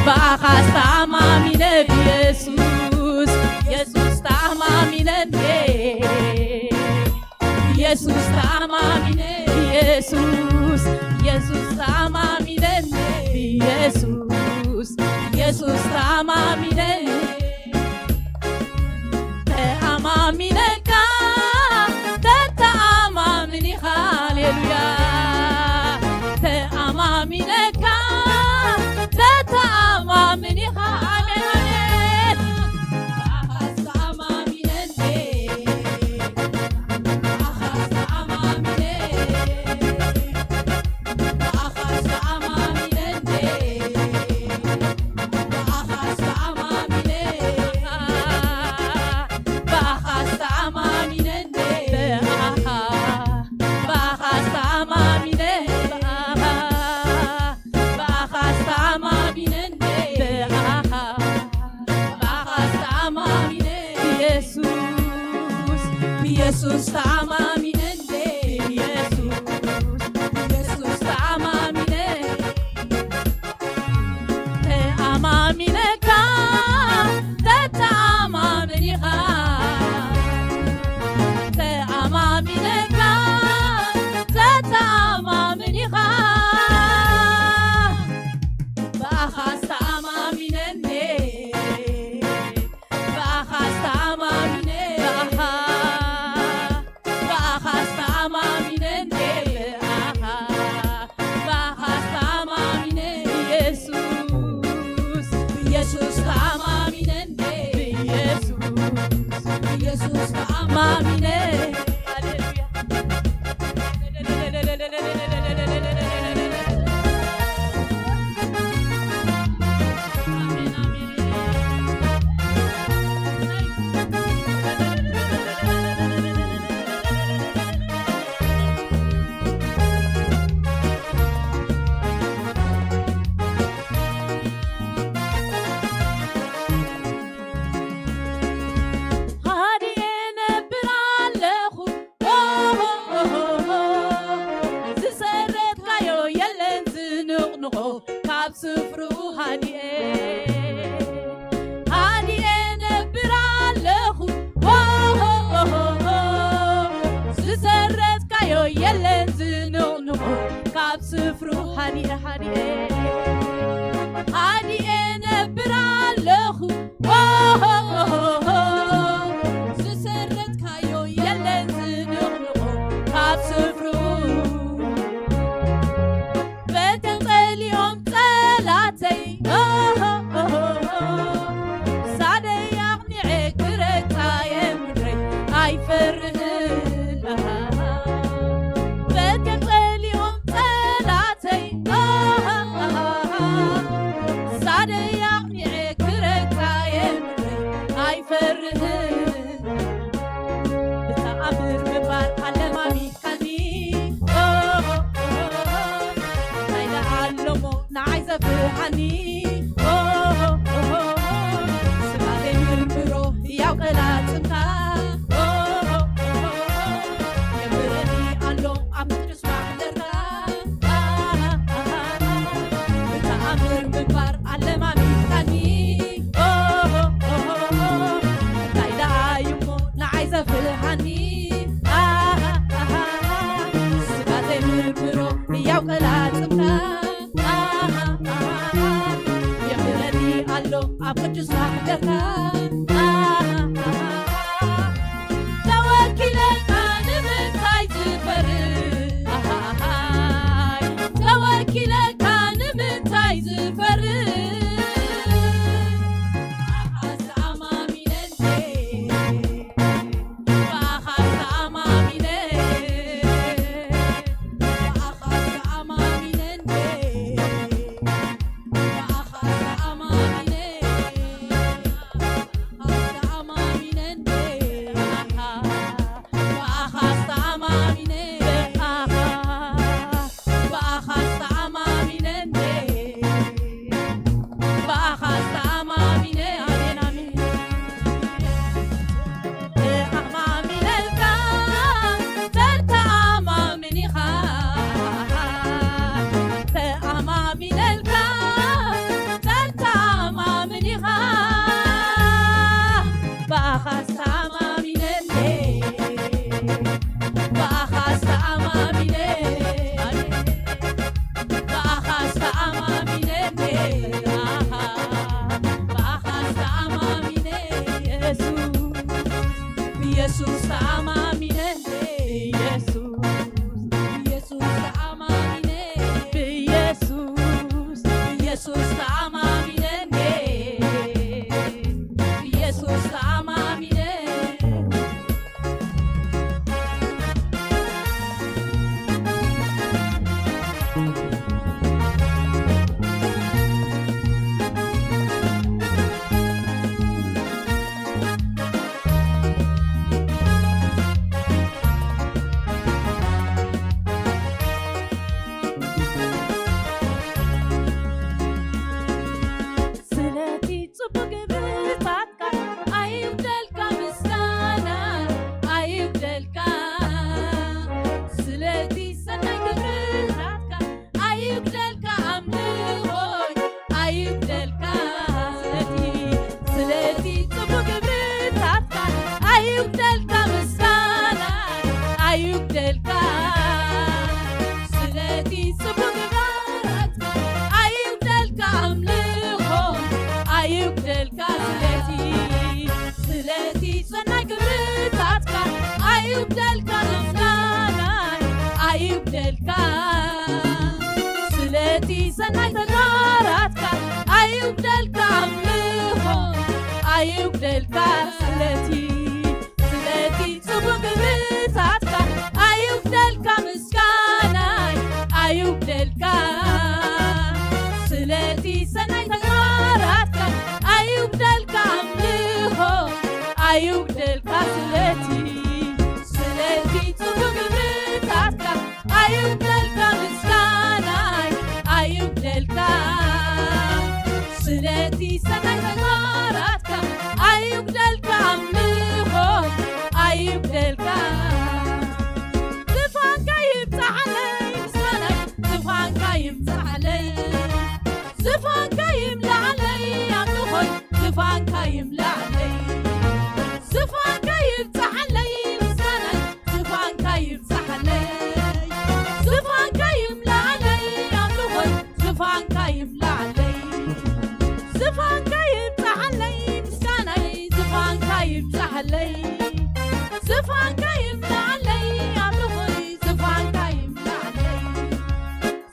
ብኣኻ ዝተኣማሚነ ብየሱስ የሱስ ተኣማሚነ እንዴ ኢየሱስ ተኣማሚነ ኢየሱስ ኢየሱስ ተኣማሚነ ኢየሱስ ኢየሱስ ተኣማሚነ ተኣማሚነካ ተተኣማምን ኢኻ ሃሌሉያ ተኣማሚነካ ተተኣማምን ኢኻ ኣሜን ኣሜን ብኣኻ ዝተኣማሚነ እንዴ ብኣኻ ዝተኣማሚነ ብኣኻ ዝተኣማሚነ እንዴ ብኣኻ ዝተኣማሚነ ብኣኻ ዝተኣማሚነ እንዴ ብኣኻ ብኣኻ ዝተኣማሚነ ብኣኻ ብኣኻ ዝተኣማሚነ እንዴ ብኣኻ ብኣኻ ዝተኣማሚነ ኢየሱስ ብኢየሱስ ተኣማሚነ እንዴ ኢየሱስ ብኢየሱስ ተኣማሚነ ተኣማሚነካ ተተኣማምን ኢኻ ተኣማሚነካ ተተኣማምን ኢኻ ብኣኻ ዝተኣማሚነ እንዴ ብኣኻ ዝተኣማሚነ ብኣኻ ብኣኻ ዝተኣማሚነ እንዴ ብኣኻ ብኣኻ ዝተኣማሚነ ኢየሱስ ብኢየሱስ ተኣማሚነ እንዴ ብኢየሱስ ብኢየሱስ ተኣማሚነ ሃሌሉያ ካብ ስፍሩ ሃዲኤ ሃዲኤ ሃዲኤ ነብር ኣለኹ። ኦሆሆሆ፣ ዝሰረትካዮ የለን ዝንቕንቑ ካብ ስፍሩ በተን ጸሊኦም ጸላተይ። ኦሆሆሆ፣ ሳደይ ኣቕኒዐ ክረግጻየ ምድረይ ኣይፈርህን። በተን ጸሊኦም ጸላተይ። ሳደይ ኣቕኒዐ ክረግጻየ ምድረይ ኣይፈርህን። ብተኣምር ምንባር ኣለማሚድካኒ። እንታይ ደኣ ኣሎሞ ንዓይ ዘፍርሃኒ? ስጋ ዘይምርምሮ ህያው ቀላጽምካ የንብረኒ ኣሎ ኣብ ቅዱስ ማሕደርካ። ብተኣምር ምንባር ኣለማሚድካኒ። እንታይ ደኣ እዩሞ ንዓይ ዘፍርሃኒ? ስጋ ዘይምርምሮ ህያው ቀላጽምካ የንብረኒ ኣሎ ኣብ ቅዱስ ማሕደርካ። ተወኪለካ ንምንታይ ዝፈርህ? ተወኪለካ ንምንታይ ዝፈርህ? ብኣኻ ተኣማሚነ እንዴ፣ ብኣኻ ተኣማሚነ፣ ብኣኻ ተኣማሚነ እንዴ፣ ብኣኻ ተኣማሚነ፣ ብኣኻ ተኣማሚነ እንዴ፣ ብኣኻ ብኣኻስ ተኣማሚነ፣ ብኣኻ፣ ብኣኻስ ተኣማሚነ እንዴ፣ ብኣኻስ ተኣማሚነ። ኣሜን፣ ኣሜን። ተኣማሚነልካ፣ ተተኣማምን ኢኻ። ተኣማሚነልካ፣ ተተኣማምን ኢኻ። ብኣኻስ ተኣማሚነ እንዴ፣ ብኣኻስ ተኣማሚነ፣ ብኣኻስ ተኣማሚነ እንዴ፣ ኣሃ፣ ብኣኻስ ተኣማሚነ፣ የሱስ፣ ብየሱስ ተኣማሚነ እንዴ፣ የሱስ፣ ብየሱስ ተኣማሚነ፣ ብየሱስ፣ ብየሱስ ተኣማሚነ እንዴ፣ ብየሱስ ተኣማሚነ። ስለቲ ጽቡቕ ግብርታትካ ኣይጉደልካ ምስጋና፣ ኣይጉደልካ። ስለቲ ሰናይ ግብርታትካ ኣይጉደልካ፣ ኣምልኾይ ኣይጉደልካ። ስለቲ፣ ስለቲ ጽቡቕ ግብርታትካ ኣይጉደልካ፣ ምስጋና ኣይጉደልካ። ስለቲ ጽቡቕ ግብርታትካ ኣይጉደልካ፣ ኣምልኾ ኣይጉደልካ። ስለቲ፣ ስለቲ ሰናይ ግብርታትካ ኣይጉደልካ፣ ምስጋናይ ኣይጉደልካ። ስለቲ ሰናይ ተግባራትካ ኣይጉደልካ፣ ኣምልኾ ኣይጉደልካ። ስለቲ፣ ስለቲ ጽቡቕ ግብርታትካ ኣይጉደልካ፣ ምስጋናይ ኣይጉደልካ። ስለቲ ሰናይ ተግባራትካ ኣይጉደልካ፣ ኣምልኾ ኣይጉደልካ። ስለቲ፣ ስለቲ ጽቡቕ ግብርታትካ ኣይጉደልካ፣ ምስጋናይ ኣይጉደልካ። ስለቲ ሰናይ ተግባራትካ ኣይጉደልካ፣ ኣምልኾ ኣይጉደልካ። ዝፋንካ ይብጻሓለይ፣ ምስጋናይ ዝፋንካ ይብጻሓለይ። ዝፋንካ ይምላዓለይ፣ ኣምልኾይ ዝፋንካ ይምላዓለይ። ዝፋንካ ይብጻሓለይ፣ ምስጋናይ ዝፋንካ ይብጻሓለይ። ዝፋንካ ይብላዓለይ ዝፋንካ ይብጻሓለይ ምስጋናይ ዝፋንካ ይብጻሓለይ ዝፋንካ ይብላዓለይ ኣምልኾይ ዝፋንካ ይብላዓለይ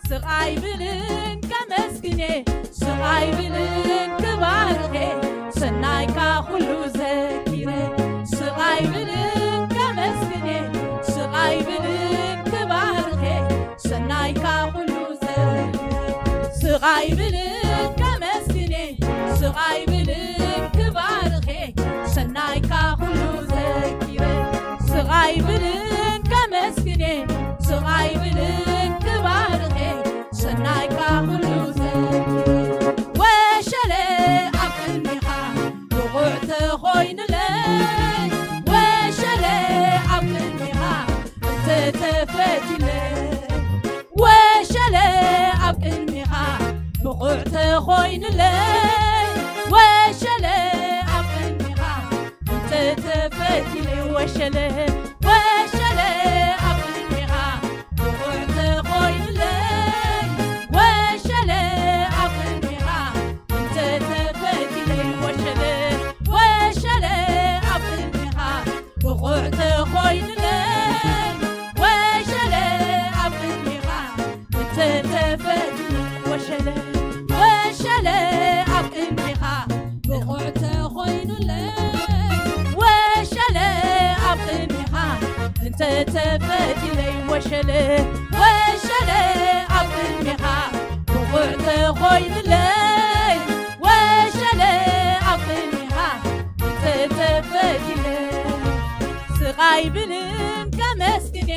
ስቕ ኣይብልን ከመስግኔ ስቕ ኣይብልን ክባርኬ ሰናይካ ኩሉ ዘኪረ ስቕ ኣይብልን ከመስግኔ ስቕ ኣይብልን ክባርኬ ሰናይካ ኩሉ ዘኪረ ስቕ ኣይብልን ከመስግኔ ስቕ ኣይብልን ክባርኬ ሰናይካ ኩሉ ዘኪረ ስቕ ኣይብልን ከመስግኔ ስቕ ኣይብልን ክባርኬ ሰናይካ ኩሉ ዘኪረ ወሸለ ኣብ ቅድሚኻ ብቑዕ ተኾይኑለይ ወሸለ ኣብ ቅድሚኻ እንተተፈቲለይ ወሸለ ኣብ ቅድሚኻ ብቑዕ ተኾይኑለይ ወሸለ ኣብ ቅድሚኻ እንተተፈቲለይ ወሸለ ወሸለ ኣብ ቅድሚኻ ብቑዕ ተኾይኑለይ ወሸለ ኣብ ቅድሚኻ እንተተፈቲለይ ወሸለ ወሸለ ኣብ ቅድሚኻ ብቑዕ ተኾይኑለይ ወሸለ ኣብ ቅድሚኻ እንተተፈቲለይ ወሸለ ወሸለ ኣብ ቅድሚኻ ብቑዕ ተኾይኑለይ ወሸለ ኣብ ቅድሚኻ እንተተፈቲለይ ወሸለ ወሸለ ኣብ ቅድሚኻ ብቑዕ ተኾይኑለይ ወሸለ ኣብ ቅድሚኻ እንተተፈቲለይ ስቕ ኣይብልን ከመስግኔ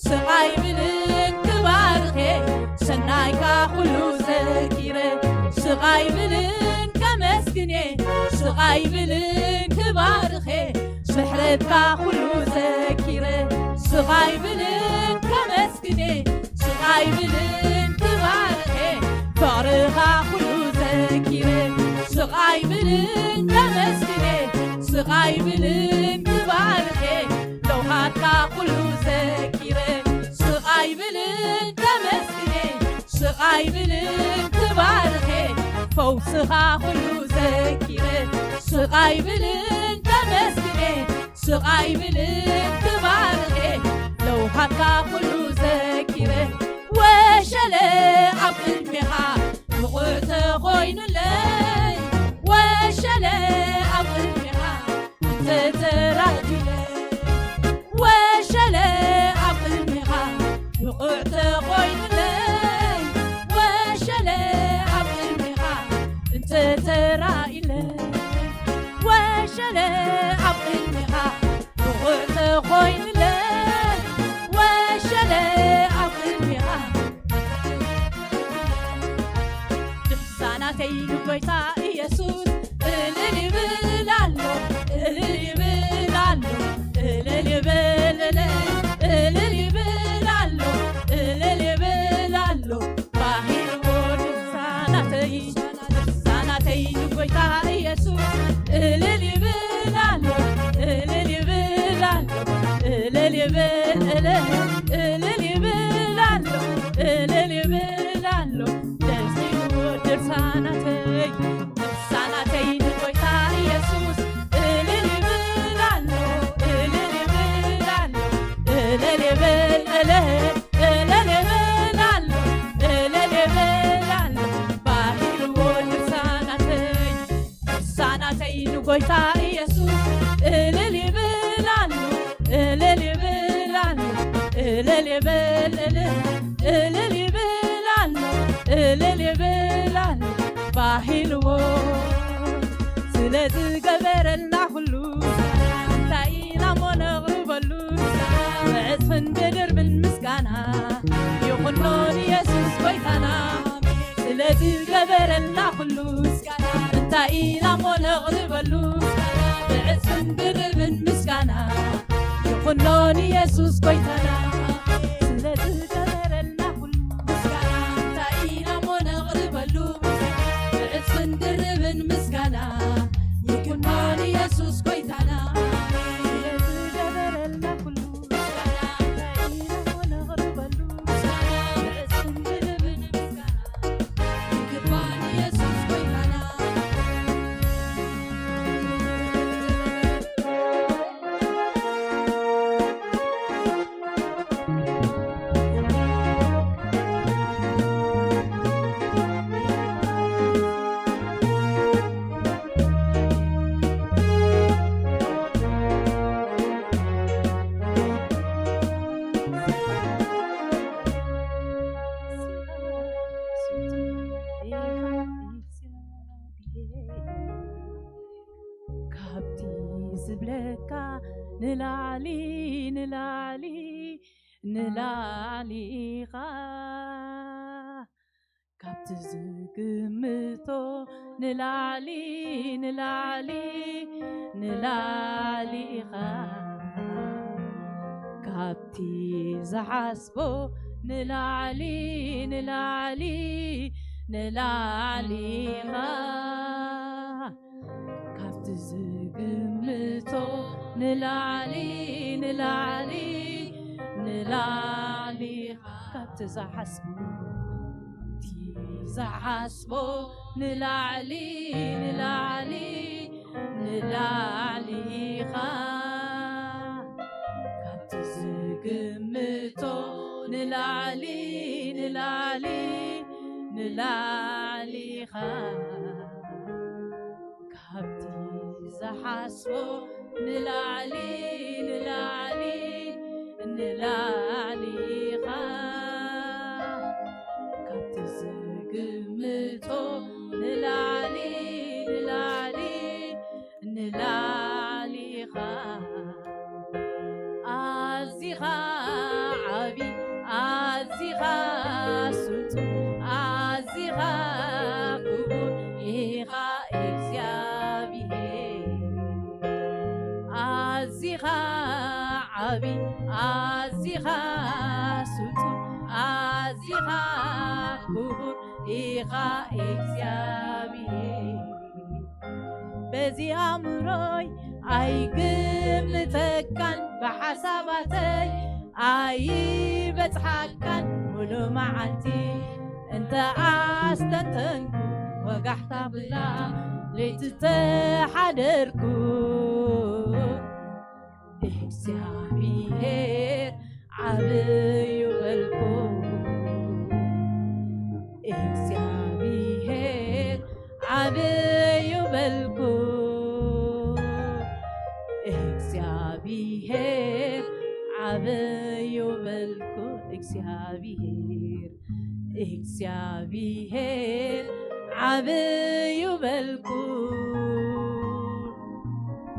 ስቕ ኣይብልን ክባርኬ ሰናይካ ኩሉ ዘኪረ ስቕ ኣይብልን ከመስግኔ ስቕ ኣይብልን ክባርኬ ምሕረትካ ኩሉ ዘኪረ ስቕ ኣይብልን ከመስግኔ ስቕ ኣይብልን ክባርኬ ፍቕርኻ ኩሉ ዘኪረ ስቕ ኣይብልን ከመስግኔ ስቕ ኣይብልን ክባርኬ ለውሃትካ ኩሉ ዘኪረ ስቕ ኣይብልን ከመስግኔ ስቕ ኣይብልን ክባርኬ ፈውስኻ ኩሉ ዘኪረ ስቕ ኣይብልን ከመስግኔ ስቕ ኣይብልን ክባርኬ ለውሃትካ ኩሉ ዘኪረ ወሸለ ኣብ ቅድሚኻ ብቑዕ ተኾይኑለይ ወሸለ ኣብ ቅድሚኻ እንተተራእዩለይ ወሸለ ኣብ ቅድሚኻ ብቑዕ ተኾይኑለይ ወሸለ ኣብ ቅድሚኻ እንተተራእዩለይ ወሸለ ኣብ ቅድሚኻ ብቑዕ ተኾይኑለይ ወሸለ ኣብ ቅድሚኻ ድምፃ ናተይ ንጎይታ ኢየሱስ እልል ይብል ኣሎ እልል ይብል ኣሎ እልል ይብል እልል እልል ይብል ኣሎ እልል ይብል ኣሎ ባሂልዎ ድምፃ ናተይ ድምፃ ናተይ ንጎይታ ኢየሱስ እልል ይብል ኣሎ እልል ይብል ኣሎ እልል ይብል እልል እልል ይብል ኣሎ እልል ይብል ኣሎ ደስ ይብሎ ድርሳናተይ ድርሳናተይ ንጎይታ ኢየሱስ እልል ይብል ኣሎ እልል ይብል ኣሎ እልል ይብል እልል እልል ይብል ኣሎ እልል ይብል ኣሎ ባሂልዎ ድርሳናተይ ድርሳናተይ ንጎይታ ኢየሱስ እልል ይብል ኣሎ እልል ይብል ኣሎ እልል ይብል እልል እልል ይብል ኣሎ እልል ይብል ኣሎ ባሂልዎ ስለ ዝገበረልና ኩሉ እንታይ ኢና እሞ ነቕርበሉ ብዕፅፍን ብድርብን ምስጋና ይኹኖ ንየሱስ ጎይታና ስለ ዝገበረልና ኩሉ እንታይ ኢና እሞ ነቕርበሉ ብዕፅፍን ብድርብን ምስጋና ይኹኖ ንየሱስ ጎይታና ስለ ዝገበረልና ኩሉ ምስጋና እንታይ ኢና እሞ ነቕርበሉ ብዕፅፍን ድርብን ምስጋና ይኹኖ ንየሱስ ጎይታና ስለ ዝገበረልና ኩሉ ምስጋና እንታይ ኢና እሞ ነቕርበሉ ምስጋና ብዕፅፍን ድርብን ምስጋና ይግባ ንላዕሊ ንላዕሊ ንላዕሊ ኢኻ ካብቲ ዝግምቶ ንላዕሊ ንላዕሊ ንላዕሊ ኢኻ ካብቲ ዝሓስቦ ንላዕሊ ንላዕሊ ንላዕሊ ኢኻ ካብቲ ዝግምቶ ንላዕሊ ንላዕሊ ንላዕሊ ኢኻ ካብቲ ዝሓስቦ ዝሓስቦ ንላዕሊ ንላዕሊ ንላዕሊ ኢኻ ካብቲ ዝግምቶ ንላዕሊ ንላዕሊ ንላዕሊ ኢኻ ካብቲ ዝሓስቦ ንላዕሊ ንላዕሊ ንላዕሊ ኢኻ ካብቲ ዝግምቶ ንላዕሊ ንላዕሊ ንላዕሊ ኢኻ ኣዚኻ ዓቢ ኣዚኻ ስልጡን ኣዚኻ ክቡር ኢኻ እግዚኣብሔር ኣዚኻ ዓቢ ኣዚኻ ስልጡን ኣዚኻ ክቡር ኢኻ እግዚኣብሔር በዚ ኣእምሮይ ኣይግምተካን ብሓሳባተይ ኣይበጽሓካን ሙሉ መዓልቲ እንተ ኣስተንተንኩ ወጋሕታ ብላ ለይቲ ተሓደርኩ እግዚኣብሔር ዓብዩ በልኩ እግዚኣብሔር ዓብዩ በልኩ እግዚኣብሔር ዓብዩ በልኩ እግዚኣብሔር እግዚኣብሔር ዓብዩ በልኩ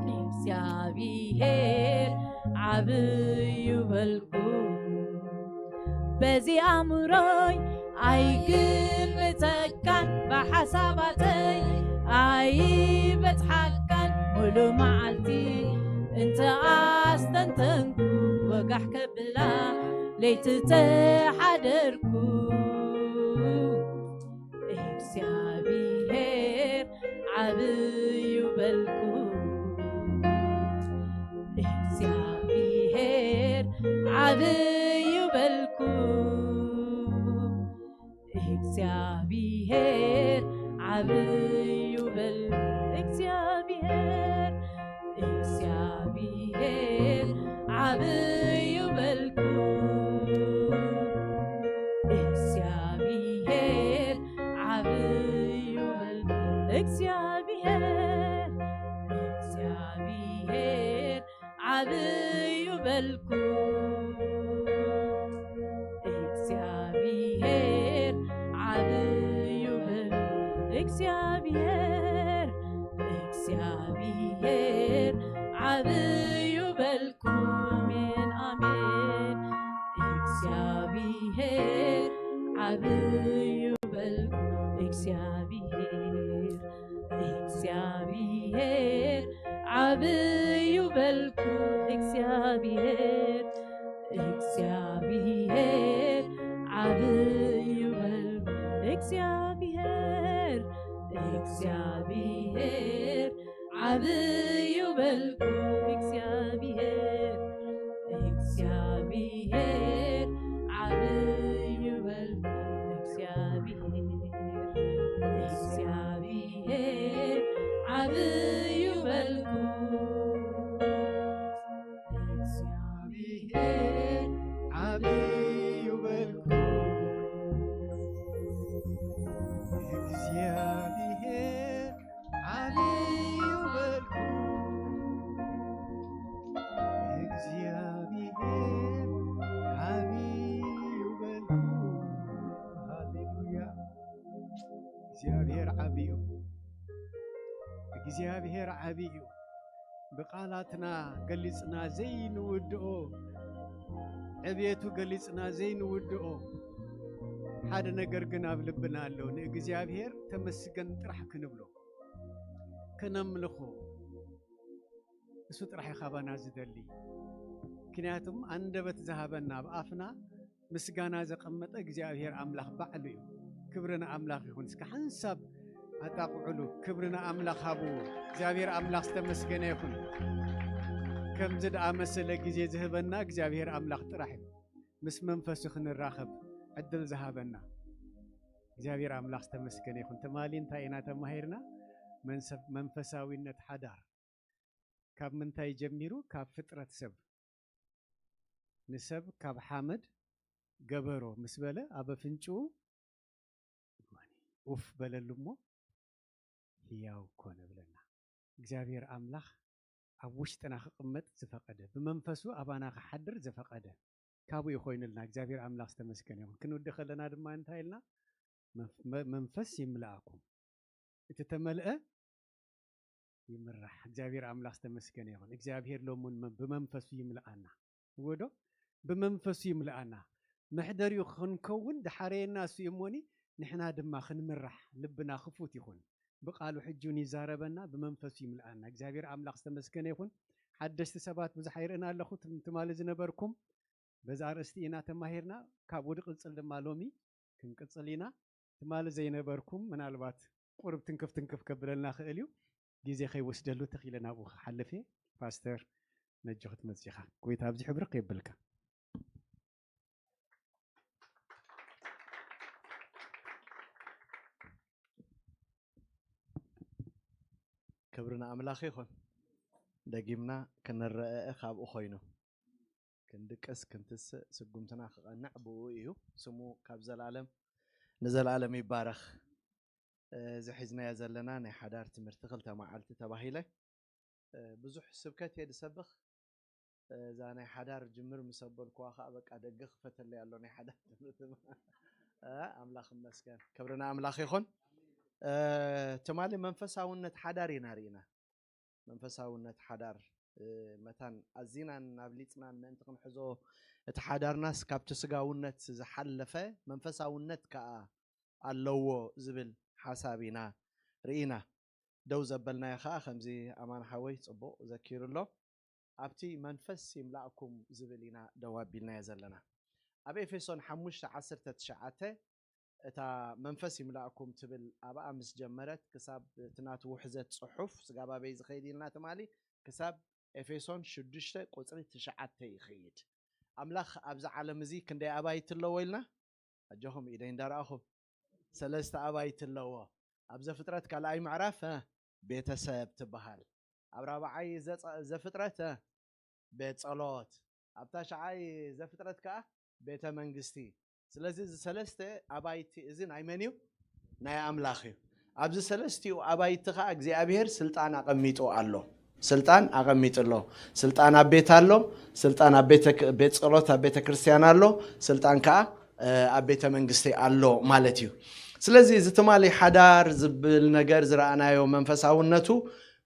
እግዚኣብሔር ዓብዩ በልኩ በዚ ኣእምሮይ ኣይግምተካን ብሓሳባተይ ኣይበጽሓካን ሙሉ መዓልቲ እንተ ኣስተንተንኩ ወጋሕ ከብላ ለይቲ ተሓደርኩ እግዚኣብሔር ዓብዩ በልኩ እግዚኣብሔር ዓብዩ በልኩ እግዚኣብሔር ዓብዩ በል እግዚኣብሔር እግዚኣብሔር ዓብዩ በልኩ እግዚኣብሔር ዓብዩ በልኩ እግዚኣብሔር እግዚኣብሔር ዓብዩ በልኩ እግዚኣብሔር ዓብዩ በል እግዚኣብሔር እግዚኣብሔር ዓብዩ በልኩ ኣሜን ኣሜን እግዚኣብሔር ዓብዩ በልኩ እግዚኣብሔር እግዚኣብሔር ዓብዩ በልኩ እግዚኣብሔር እግዚኣብሔር ዓብዩ በልኩ እግዚኣብሔር እግዚኣብሔር ዓብዩ በልኩ እግዚኣብሔር እግዚኣብሔር ዓብዩ በልኩ እግዚኣብሔር እግዚኣብሔር ዓብዩ በልኩ እግዚኣብሔር ዓብዩ በልኩ እግዚኣብሔር ዓብዩ በልኩ እግዚኣብሔር ዓብዩ በልኩ ሃሌሉያ እግዚኣብሔር ዓብዩ እግዚኣብሔር ዓብዩ ብቓላትና ገሊጽና ዘይንውድኦ፣ ዕብየቱ ገሊጽና ዘይንውድኦ ሓደ ነገር ግን ኣብ ልብና ኣሎ። ንእግዚኣብሔር ተመስገን ጥራሕ ክንብሎ፣ ከነምልኾ፣ እሱ ጥራሕ እዩ ካባና ዝደሊ። ምክንያቱም ኣንደበት ዝሃበና፣ ኣብ ኣፍና ምስጋና ዘቐመጠ እግዚኣብሔር ኣምላኽ ባዕሉ እዩ። ክብሪ ንኣምላኽ ይኹን። እስከ ሓንሳብ ኣጣቕዑሉ፣ ክብሪ ንኣምላኽ ሃቡ። እግዚኣብሔር ኣምላኽ ዝተመስገነ ይኹን። ከምዚ ደኣ መሰለ ግዜ ዝህበና እግዚኣብሔር ኣምላኽ ጥራሕ እዩ። ምስ መንፈሱ ክንራኸብ ዕድል ዝሃበና እግዚኣብሔር ኣምላኽ ዝተመስገነ ይኹን። ትማሊ እንታይ ኢና ተማሂርና? መንሰ-፣ መንፈሳዊነት ሓዳር ካብ ምንታይ ጀሚሩ? ካብ ፍጥረት ሰብ። ንሰብ ካብ ሓመድ ገበሮ ምስ በለ፣ ኣብ ኣፍንጭኡ ኡፍ በለሉ እሞ ህያው ኮነ ብለና። እግዚኣብሔር ኣምላኽ ኣብ ውሽጥና ክቕመጥ ዝፈቐደ፣ ብመንፈሱ ኣባና ክሓድር ዝፈቐደ፣ ካብኡ እዩ ኮይኑልና። እግዚኣብሔር ኣምላኽ ዝተመስገነ ይኹን። ክንውዲ ከለና ድማ እንታይ ኢልና? መንፍ-፣ መ-፣ መንፈስ ይምልኣኩም። እቲ ተመልአ ይምራሕ። እግዚኣብሔር ኣምላኽ ዝተመስገነ ይኹን። እግዚኣብሔር ሎሚ እውን መ-፣ ብመንፈሱ ይምልኣና። እወ ዶ? ብመንፈሱ ይምልኣና። መሕደሪኡ ክንከውን ድሓረየና እሱ እዩ እሞኒ፣ ንሕና ድማ ክንምራሕ ልብና ክፉት ይኹን። ብቃሉ ሕጂ እውን ይዛረበና፣ ብመንፈሱ ይምልኣና። እግዚኣብሔር ኣምላኽ ዝተመስገነ ይኹን። ሓደሽቲ ሰባት ብዙሕ ኣይርእን ኣለኹ። ትም-፣ ትማሊ ዝነበርኩም በዛ ኣርእስቲ ኢና ተማሂርና። ካብኡ ድቕጽል ድማ ሎሚ ክንቅጽል ኢና። ትማሊ ዘይነበርኩም ምናልባት ቁሩብ ትንክፍ ትንክፍ ከብለልና ክእል እዩ። ግዜ ከይወስደሉ ተኺለ ናብኡ ክሓልፍ እየ። ፓስተር ነጆ ክትመጽእ ኢኻ። ጎይታ ኣብዚሑ ብርክ የብልካ። ክብሪ ንኣምላኽ ይኹን። ደጊምና ክንረአ ካብኡ ኮይኑ። ክንድቅስ፣ ክንትስእ፣ ስጉምትና ክቐንዕ ብኡ እዩ። ስሙ ካብ ዘላለም ንዘላለም ይባረኽ። እ፣ እዚ ሒዝናዮ ዘለና ናይ ሓዳር ትምህርቲ ክልተ መዓልቲ ተባሂለ። እ፣ ብዙሕ ስብከት እየ ዝሰብኽ። እ፣ እዛ ናይ ሓዳር ጅምር ምስ ኣበልኩዋ ኸዓ በቃ ደገ ክፈተለይ ኣሎ ናይ ሓዳር ትምህርቲ። እ፣ ኣምላኽ ይመስገን። ክብሪ ንኣምላኽ ይኹን። እ፣ ትማሊ መንፈሳውነት ሓዳር ኢና ርኢና። መንፈሳውነት ሓዳር፣ እ፣ መታን ኣዚናን ኣብሊጽናን ምእንቲ ክንሕዞ፣ እቲ ሓዳርናስ ካብቲ ስጋውነት ዝሓለፈ መንፈሳውነት ከኣ ኣለዎ ዝብል ሓሳብ ኢና ርኢና። ደው ዘበልናዮ ከኣ ከምዚ ኣማን ሓወይ ጽቡቕ ዘኪሩ ኣሎ። ኣብቲ መንፈስ ይምላእኩም ዝብል ኢና ደው ኣቢልናዮ ዘለና። ኣብ ኤፌሶን ሓሙሽተ ዓሰርተ ትሽዓተ እታ መንፈስ ይምላእኩም ትብል ኣብኣ ምስ ጀመረት ክሳብ እቲ ናቱ ውሕዘት ጽሑፍ ስጋብ ኣበይ ዝኸይድ ኢልና ትማሊ ክሳብ ኤፌሶን ሽዱሽተ ቁጽሪ ትሽዓተ ይኸይድ። ኣምላኽ ኣብዚ ዓለም እዚ ክንደይ ኣባይቲ ኣለዎ ኢልና? ኣጆኹም ኢደይ እንዳረኣኹም። ሰለስተ ኣባይቲ ኣለዎ። ኣብ ዘፍጥረት ካልኣይ ምዕራፍ፣ እ፣ ቤተሰብ ትበሃል። ኣብ ራብዓይ ዘጸ-፣ ዘፍጥረት፣ እ፣ ቤት ጸሎት። ኣብ ታሽዓይ ዘፍጥረት ከኣ ቤተ መንግስቲ። ስለዚ እዚ ሰለስተ ኣባይቲ እዚ ናይ መን እዩ? ናይ ኣምላኽ እዩ። ኣብዚ ሰለስቲኡ ኣባይቲ ከኣ እግዚኣብሔር ስልጣን ኣቐሚጡ ኣሎ። ስልጣን ኣቐሚጡ ኣሎ። ስልጣን ኣብ ቤት ኣሎ፣ ስልጣን ኣብ ቤተ ክ-፣ ቤት ጸሎት ኣብ ቤተ ክርስቲያን ኣሎ፣ ስልጣን ከኣ፣ እ፣ ኣብ ቤተ መንግስቲ ኣሎ ማለት እዩ። ስለዚ እዚ ትማሊ ሓዳር ዝብል ነገር ዝረኣናዮ መንፈሳውነቱ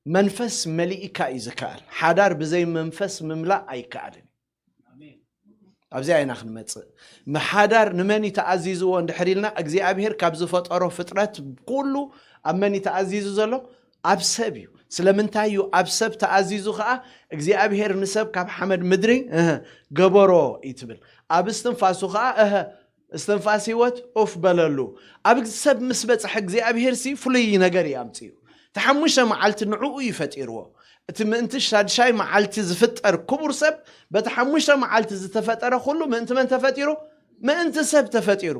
መንፈስ መሊእካ እዩ ዝከኣል። ሓዳር ብዘይ መንፈስ ምምላእ ኣይከኣልን። ኣብዚኣ ኢና ክንመጽእ። ምሓዳር ንመን እዩ ተኣዚዝዎ እንድሕር ኢልና፣ እግዚኣብሔር ካብ ዝፈጠሮ ፍጥረት ኩሉ ኣብ መን እዩ ተኣዚዙ ዘሎ? ኣብ ሰብ እዩ። ስለምንታይ እዩ ኣብ ሰብ ተኣዚዙ ከኣ? እግዚኣብሔር ንሰብ ካብ ሓመድ ምድሪ፣ እህ፣ ገበሮ እዩ ትብል። ኣብ እስትንፋሱ ከኣ፣ እህ፣ እስትንፋስ ህይወት ኡፍ በለሉ። ኣብ ሰብ ምስ በጽሐ እግዚኣብሔር ሲ ፍሉይ ነገር እዩ ኣምጺኡ። እቲ ሓሙሽተ መዓልቲ ንዕኡ እዩ ፈጢርዎ። እቲ ምእንቲ ሻድሻይ መዓልቲ ዝፍጠር ክቡር ሰብ፣ በቲ ሓሙሽተ መዓልቲ ዝተፈጠረ ኩሉ ምእንቲ መን ተፈጢሩ? ምእንቲ ሰብ ተፈጢሩ።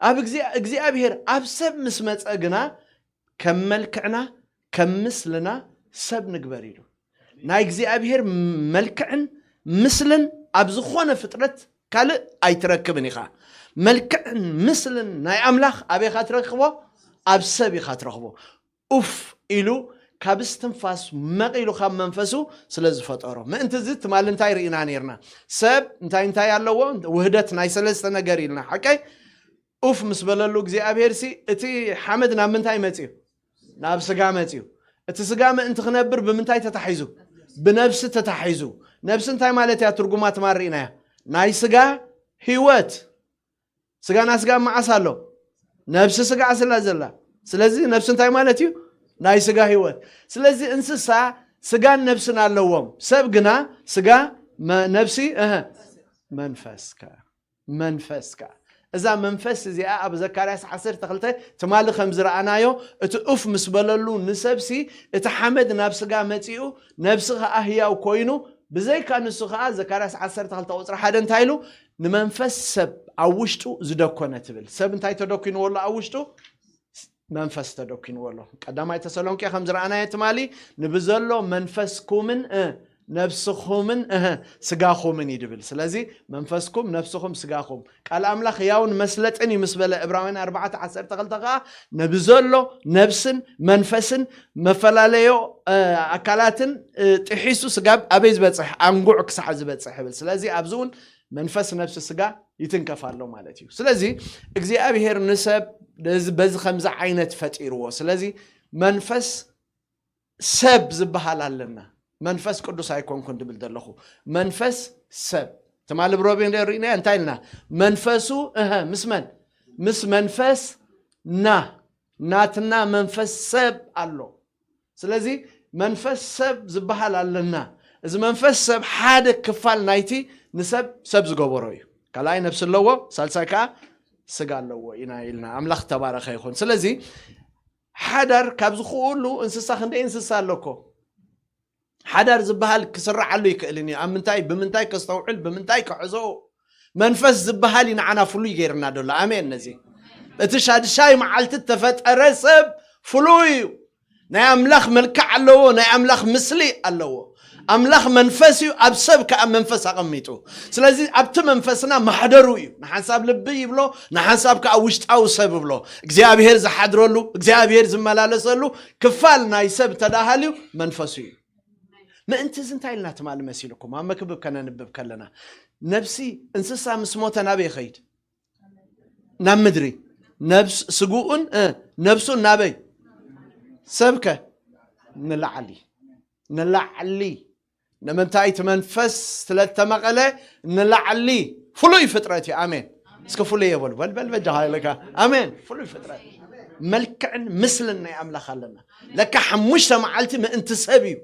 ኣብ እግዚኣብ-፣ እግዚኣብሔር ኣብ ሰብ ምስ መጸ ግና፣ ከም መልክዕና፣ ከም ምስልና ሰብ ንግበር ኢሉ። ናይ እግዚኣብሔር መልክዕን ምስልን ኣብ ዝኾነ ፍጥረት ካልእ ኣይትረክብን ኢኻ። መልክዕን ምስልን ናይ ኣምላኽ ኣበይ ኢኻ ትረክቦ? ኣብ ሰብ ኢኻ ትረኽቦ። ኡፍ ኢሉ ካብ እስትንፋስ መቒሉ ካብ መንፈሱ ስለ ዝፈጠሮ። ምእንቲ እዚ ትማሊ እንታይ ርኢና ነይርና? ሰብ እንታይ እንታይ ኣለዎ? ውህደት ናይ ሰለስተ ነገር ኢልና። ሓቀይ? ኡፍ ምስ በለሉ እግዚኣብሔር ሲ እቲ ሓመድ ናብ ምንታይ መጽዩ? ናብ ስጋ መጽዩ። እቲ ስጋ ምእንቲ ክነብር ብምንታይ ተታሒዙ? ብነብሲ ተታሒዙ። ነብሲ እንታይ ማለት እያ? ትርጉማ ትማል ርኢናያ። ናይ ስጋ ህይወት። ስጋና ስጋ መዓስ ኣሎ? ነብሲ ስጋ ስላ ዘላ። ስለዚ ነብሲ እንታይ ማለት እዩ? ናይ ስጋ ህይወት። ስለዚ እንስሳ ስጋን ነብስን ኣለዎም። ሰብ ግና ስጋ፣ መ-፣ ነብሲ፣ እህ፣ መንፈስ ከ መንፈስ ከ እዛ መንፈስ እዚኣ ኣብ ዘካርያስ ዓሰርተ ክልተ ትማሊ ከም ዝረኣናዮ፣ እቲ ኡፍ ምስ በለሉ ንሰብሲ፣ እቲ ሓመድ ናብ ስጋ መጺኡ፣ ነብሲ ከኣ ህያው ኮይኑ፣ ብዘይካ ንሱ ከኣ ዘካርያስ ዓሰርተ ክልተ ቁጽሪ ሓደ እንታይ ኢሉ? ንመንፈስ ሰብ ኣብ ውሽጡ ዝደኮነ ትብል። ሰብ እንታይ ተደኪንዎ ኣሎ ኣብ ውሽጡ? መንፈስ ተደኪንዎ ኣሎ። ቀዳማይ ተሰሎንቄ ከም ዝረኣናዮ ትማሊ፣ ንብዘሎ መንፈስኩምን፣ እ፣ ነብስኹምን፣ እህ፣ ስጋኹምን እዩ ድብል። ስለዚ መንፈስኩም፣ ነብስኹም፣ ስጋኹም ቃል ኣምላኽ ህያውን መስለጥን እዩ ምስ በለ፣ ዕብራውያን ኣርባዕተ ዓሰርተ ክልተ ከኣ፣ ንብዘሎ ነብስን መንፈስን መፈላለዮ፣ እ፣ ኣካላትን፣ እ፣ ጥሒሱ ስጋብ ኣበይ ዝበጽሕ? ኣንጉዕ ክሳዕ ዝበጽሕ ይብል። ስለዚ ኣብዚ እውን መንፈስ፣ ነብሲ፣ ስጋ ይትንከፍ ኣሎ ማለት እዩ። ስለዚ እግዚኣብሔር ንሰብ በዚ፣ በዚ ከምዚ ዓይነት ፈጢርዎ። ስለዚ መንፈስ ሰብ ዝበሃል ኣለና። መንፈስ ቅዱስ ኣይኮንኩን ድብል ዘለኹ። መንፈስ ሰብ። ትማሊ ብሮቤ ርኢና እንታይ ኢልና? መንፈሱ፣ እሀ፣ ምስ መን? ምስ መንፈስ ና። ናትና መንፈስ ሰብ ኣሎ። ስለዚ መንፈስ ሰብ ዝበሃል ኣለና። እዚ መንፈስ ሰብ ሓደ ክፋል ናይቲ ንሰብ ሰብ ዝገበሮ እዩ። ካልኣይ ነብሲ ኣለዎ፣ ሳልሳይ ከዓ ስጋ ኣለዎ ኢና ኢልና። ኣምላኽ ተባረኸ ይኹን። ስለዚ ሓዳር ካብዚ ኩሉ እንስሳ ክንደይ እንስሳ ኣለኮ? ሓዳር ዝበሃል ክስርዓሉ ይክእልን እዩ። ኣብ ምንታይ፣ ብምንታይ ከስተውዕል፣ ብምንታይ ክሕዞ? መንፈስ ዝበሃል እዩ ንዓና ፍሉይ ገይርና ደሎ። ኣሜን። ነዚ እቲ ሻድሻይ መዓልቲ እተፈጠረ ሰብ ፍሉይ እዩ። ናይ ኣምላኽ መልክዕ ኣለዎ፣ ናይ ኣምላኽ ምስሊ ኣለዎ። ኣምላኽ መንፈስ እዩ፣ ኣብ ሰብ ከኣ መንፈስ ኣቐሚጡ። ስለዚ ኣብቲ መንፈስና ማሕደሩ እዩ። ንሓንሳብ ልቢ ይብሎ፣ ንሓንሳብ ከኣ ውሽጣዊ ሰብ ይብሎ። እግዚኣብሔር ዝሓድረሉ፣ እግዚኣብሔር ዝመላለሰሉ ክፋል ናይ ሰብ ተዳሃልዩ መንፈሱ እዩ። ምእንቲ እዚ እንታይ ኢልና ትማሊ መሲልኩም ኣብ መክብብ ከነንብብ ከለና፣ ነብሲ እንስሳ ምስ ሞተ ናበይ ይኸይድ? ናብ ምድሪ። ነብስ-፣ ስግኡን፣ እ፣ ነብሱን ናበይ? ሰብከ? ንላዕሊ። ንላዕሊ። ንምንታይ? እቲ መንፈስ ስለ እተመቐለ ንላዕሊ ፍሉይ ፍጥረት እዩ። ኣሜን። እስከ ፍሉይ የበሉ። በል፣ በል፣ በጃኻ ኢለካ። ኣሜን። ፍሉይ ፍጥረት። መልክዕን ምስልን ናይ ኣምላኽ ኣለና። ለካ ሓሙሽተ መዓልቲ ምእንቲ ሰብ እዩ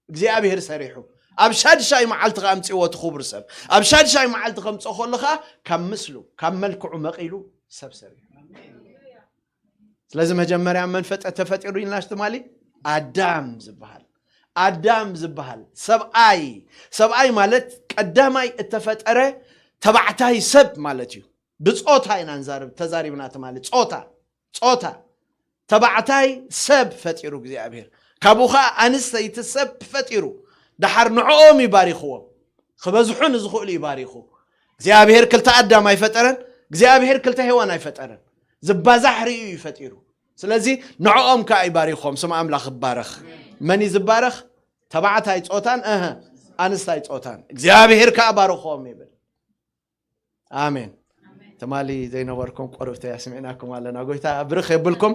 እግዚኣብሔር ሰሪሑ። ኣብ ሻድሻይ መዓልቲ ከኣ ኣምጽእዎ እቲ ክቡር ሰብ። ኣብ ሻድሻይ መዓልቲ ከምጽኦ ከሎ ከኣ ካብ ምስሉ፣ ካብ መልክዑ መቒሉ ሰብ ሰሪሑ። ስለዚ መጀመርያ መን ፈጠ-፣ ተፈጢሩ ኢልናሽ ትማሊ? ኣዳም ዝበሃል። ኣዳም ዝበሃል ሰብኣይ። ሰብኣይ ማለት ቀዳማይ እተፈጠረ ተባዕታይ ሰብ ማለት እዩ። ብጾታ ኢና ንዛረብ፣ ተዛሪብና ትማሊ። ጾታ፣ ጾታ። ተባዕታይ ሰብ ፈጢሩ እግዚኣብሔር። ካብኡ ኸዓ ኣንስተይቲ ሰብ ፈጢሩ። ደሓር ንዕኦም እዩ ባሪኽዎም። ክበዝሑ ንዝኽእሉ እዩ ባሪኹ። እግዚኣብሔር ክልተ ኣዳም ኣይፈጠረን፣ እግዚኣብሔር ክልተ ሄዋን ኣይፈጠረን። ዝባዛሕ ርእዩ እዩ ፈጢሩ። ስለዚ ንዕኦም ከኣ ይባሪኾም። ስም ኣምላኽ ይባረኽ። መን እዩ ዝባረኽ? ተባዕታይ ጾታን፣ እህ፣ ኣንስታይ ጾታን። እግዚኣብሔር ከኣ ባርኾም ይብል። ኣሜን። ትማሊ ዘይነበርኩም ቆርብተይ ኣስሚዕናኩም ኣለና። ጎይታ ብርኽ የብልኩም።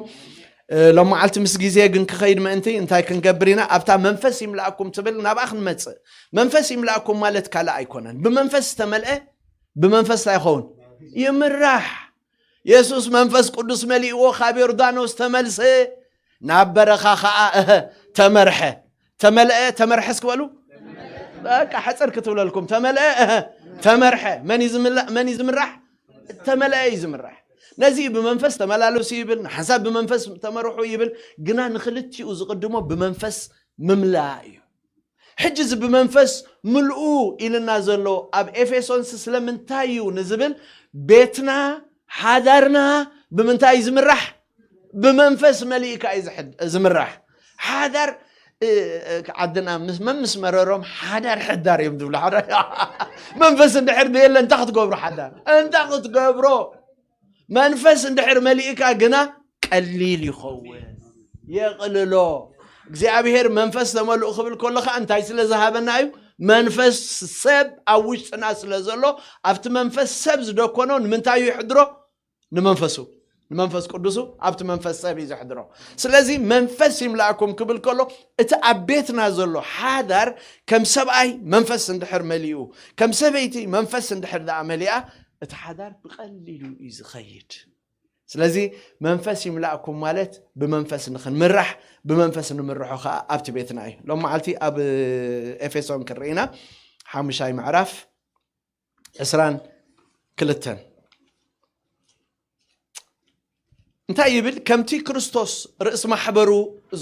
እ፣ ሎም መዓልቲ ምስ ግዜ ግን ክኸይድ ምእንቲ እንታይ ክንገብር ኢና? ኣብታ መንፈስ ይምላእኩም ትብል ናብኣ ክንመጽእ። መንፈስ ይምላእኩም ማለት ካልእ ኣይኮነን። ብመንፈስ ዝተመልአ፣ ብመንፈስ እንታይ ይኸውን? ይምራሕ። የሱስ መንፈስ ቅዱስ መሊእዎ ካብ ዮርዳኖስ ተመልሰ፣ ናብ በረኻ ኸኣ፣ እህ፣ ተመርሐ። ተመልአ፣ ተመርሐ እስኪ በሉ። በቃ ሕጽር ክትብለልኩም። ተመልአ፣ እህ፣ ተመርሐ። መን እዩ ዝምላ-፣ መን እዩ ዝምራሕ? ተመልአ እዩ ዝምራሕ። ነዚ እዩ ብመንፈስ ተመላለሱ ይብል፣ ንሓንሳብ ብመንፈስ ተመርሑ ይብል፣ ግና ንኽልቲኡ ዝቕድሞ ብመንፈስ ምምላእ እዩ። ሕጂ እዚ ብመንፈስ ምልኡ ኢልና ዘሎ ኣብ ኤፌሶንስ ስለምንታይ እዩ ንዝብል፣ ቤትና፣ ሓዳርና ብምንታይ እዩ ዝምራሕ? ብመንፈስ መሊእካ እዩ ዝሕድ-፣ ዝምራሕ። ሓዳር፣ እ፣ እ፣ ዓድና ምስ፣ መን ምስ መረሮም ሓዳር ሕዳር እዮም ዝብሉ። ሓዳር መንፈስ እንድሕር የለ እንታይ ክትገብሮ ሓዳር? እንታይ ክትገብሮ? መንፈስ እንድሕር መሊእካ ግና ቀሊል ይኸውን። የቕልሎ። እግዚኣብሔር መንፈስ ተመልኡ ክብል ከሎ ኸዓ እንታይ ስለ ዝሃበና እዩ? መንፈስ ሰብ ኣብ ውሽጥና ስለ ዘሎ፣ ኣብቲ መንፈስ ሰብ ዝደኮኖ ንምንታይ እዩ ይሕድሮ? ንመንፈሱ። መንፈስ ቅዱሱ ኣብቲ መንፈስ ሰብ እዩ ዘሕድሮ። ስለዚ መንፈስ ይምላእኩም ክብል ከሎ፣ እቲ ኣብ ቤትና ዘሎ ሓዳር ከም ሰብኣይ መንፈስ እንድሕር መሊኡ፣ ከም ሰበይቲ መንፈስ እንድሕር ደኣ መሊኣ፣ እቲ ሓዳር ብቐሊሉ እዩ ዝኸይድ። ስለዚ መንፈስ ይምላእኩም ማለት ብመንፈስ ንኽንምራሕ፣ ብመንፈስ ንምርሖ ከዓ ኣብቲ ቤትና እዩ። ሎም መዓልቲ ኣብ ኤፌሶን ክርኢና ሓሙሻይ ምዕራፍ ዕስራን ክልተን እንታይ ይብል? ከምቲ ክርስቶስ ርእስ ማሕበሩ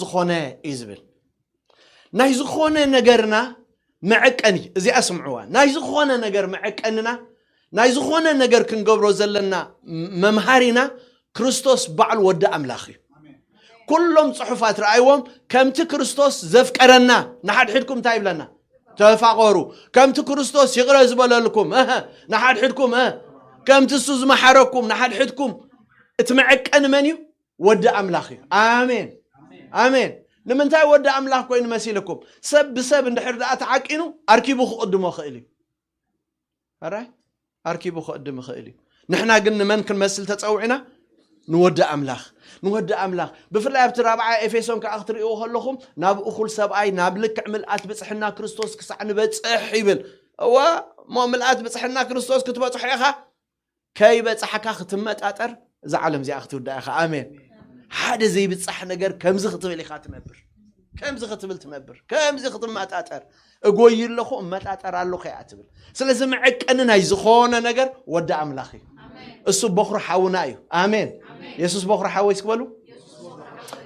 ዝኾነ እዩ ዝብል። ናይ ዝኾነ ነገርና መዐቀኒ፣ እዚኣ ስምዕዋ። ናይ ዝኾነ ነገር መዐቀንና፣ ናይ ዝኾነ ነገር ክንገብሮ ዘለና መምሃሪና ክርስቶስ ባዕሉ ወዲ ኣምላኽ እዩ። ኩሎም ጽሑፋት ረኣይዎም፣ ከምቲ ክርስቶስ ዘፍቀረና ንሓድሕድኩም እንታይ ይብለና? ተፋቐሩ። ከምቲ ክርስቶስ ይቕረ ዝበለልኩም፣ እህ፣ ንሓድሕድኩም፣ እህ፣ ከምቲ እሱ ዝመሓረኩም ንሓድሕድኩም። እቲ መዐቀኒ መን እዩ? ወዲ ኣምላኽ እዩ። ኣሜን፣ ኣሜን። ንምንታይ ወዲ ኣምላኽ ኮይኑ መሲልኩም? ሰብ ብሰብ እንድሕር ደኣ ተዓቂኑ ኣርኪቡ ክቕድሞ ክእል እዩ። ኣራይ ኣርኪቡ ክቕድም ይኽእል እዩ። ንሕና ግን ንመን ክንመስል ተጸዊዕና? ንወዲ ኣምላኽ። ንወዲ ኣምላኽ። ብፍላይ ኣብቲ ራብዓ ኤፌሶን ከኣ ክትርእይዎ ከለኹም፣ ናብ እኹል ሰብኣይ፣ ናብ ልክዕ ምልኣት ብጽሕና ክርስቶስ ክሳዕ ንበጽሕ ይብል። እወ፣ እሞ ምልኣት ብጽሕና ክርስቶስ ክትበጽሖ ኢኻ። ከይበጻሕካ ክትመጣጠር እዛ ዓለም እዚኣ ክትውዳእ ኢኻ። ኣሜን። ሓደ ዘይብጻሕ ነገር ከምዚ ክትብል ኢኻ ትነብር። ከምዚ ክትብል ትነብር። ከምዚ ክትመጣጠር። እጎይ ኣለኹ፣ እመጣጠር ኣለኹ እያ ትብል። ስለዚ መዐቀኒ ናይ ዝኾነ ነገር ወዲ ኣምላኽ እዩ። እሱ በኹሪ ሓውና እዩ። ኣሜን። የሱስ በኹሪ ሓወይ እስኪ በሉ።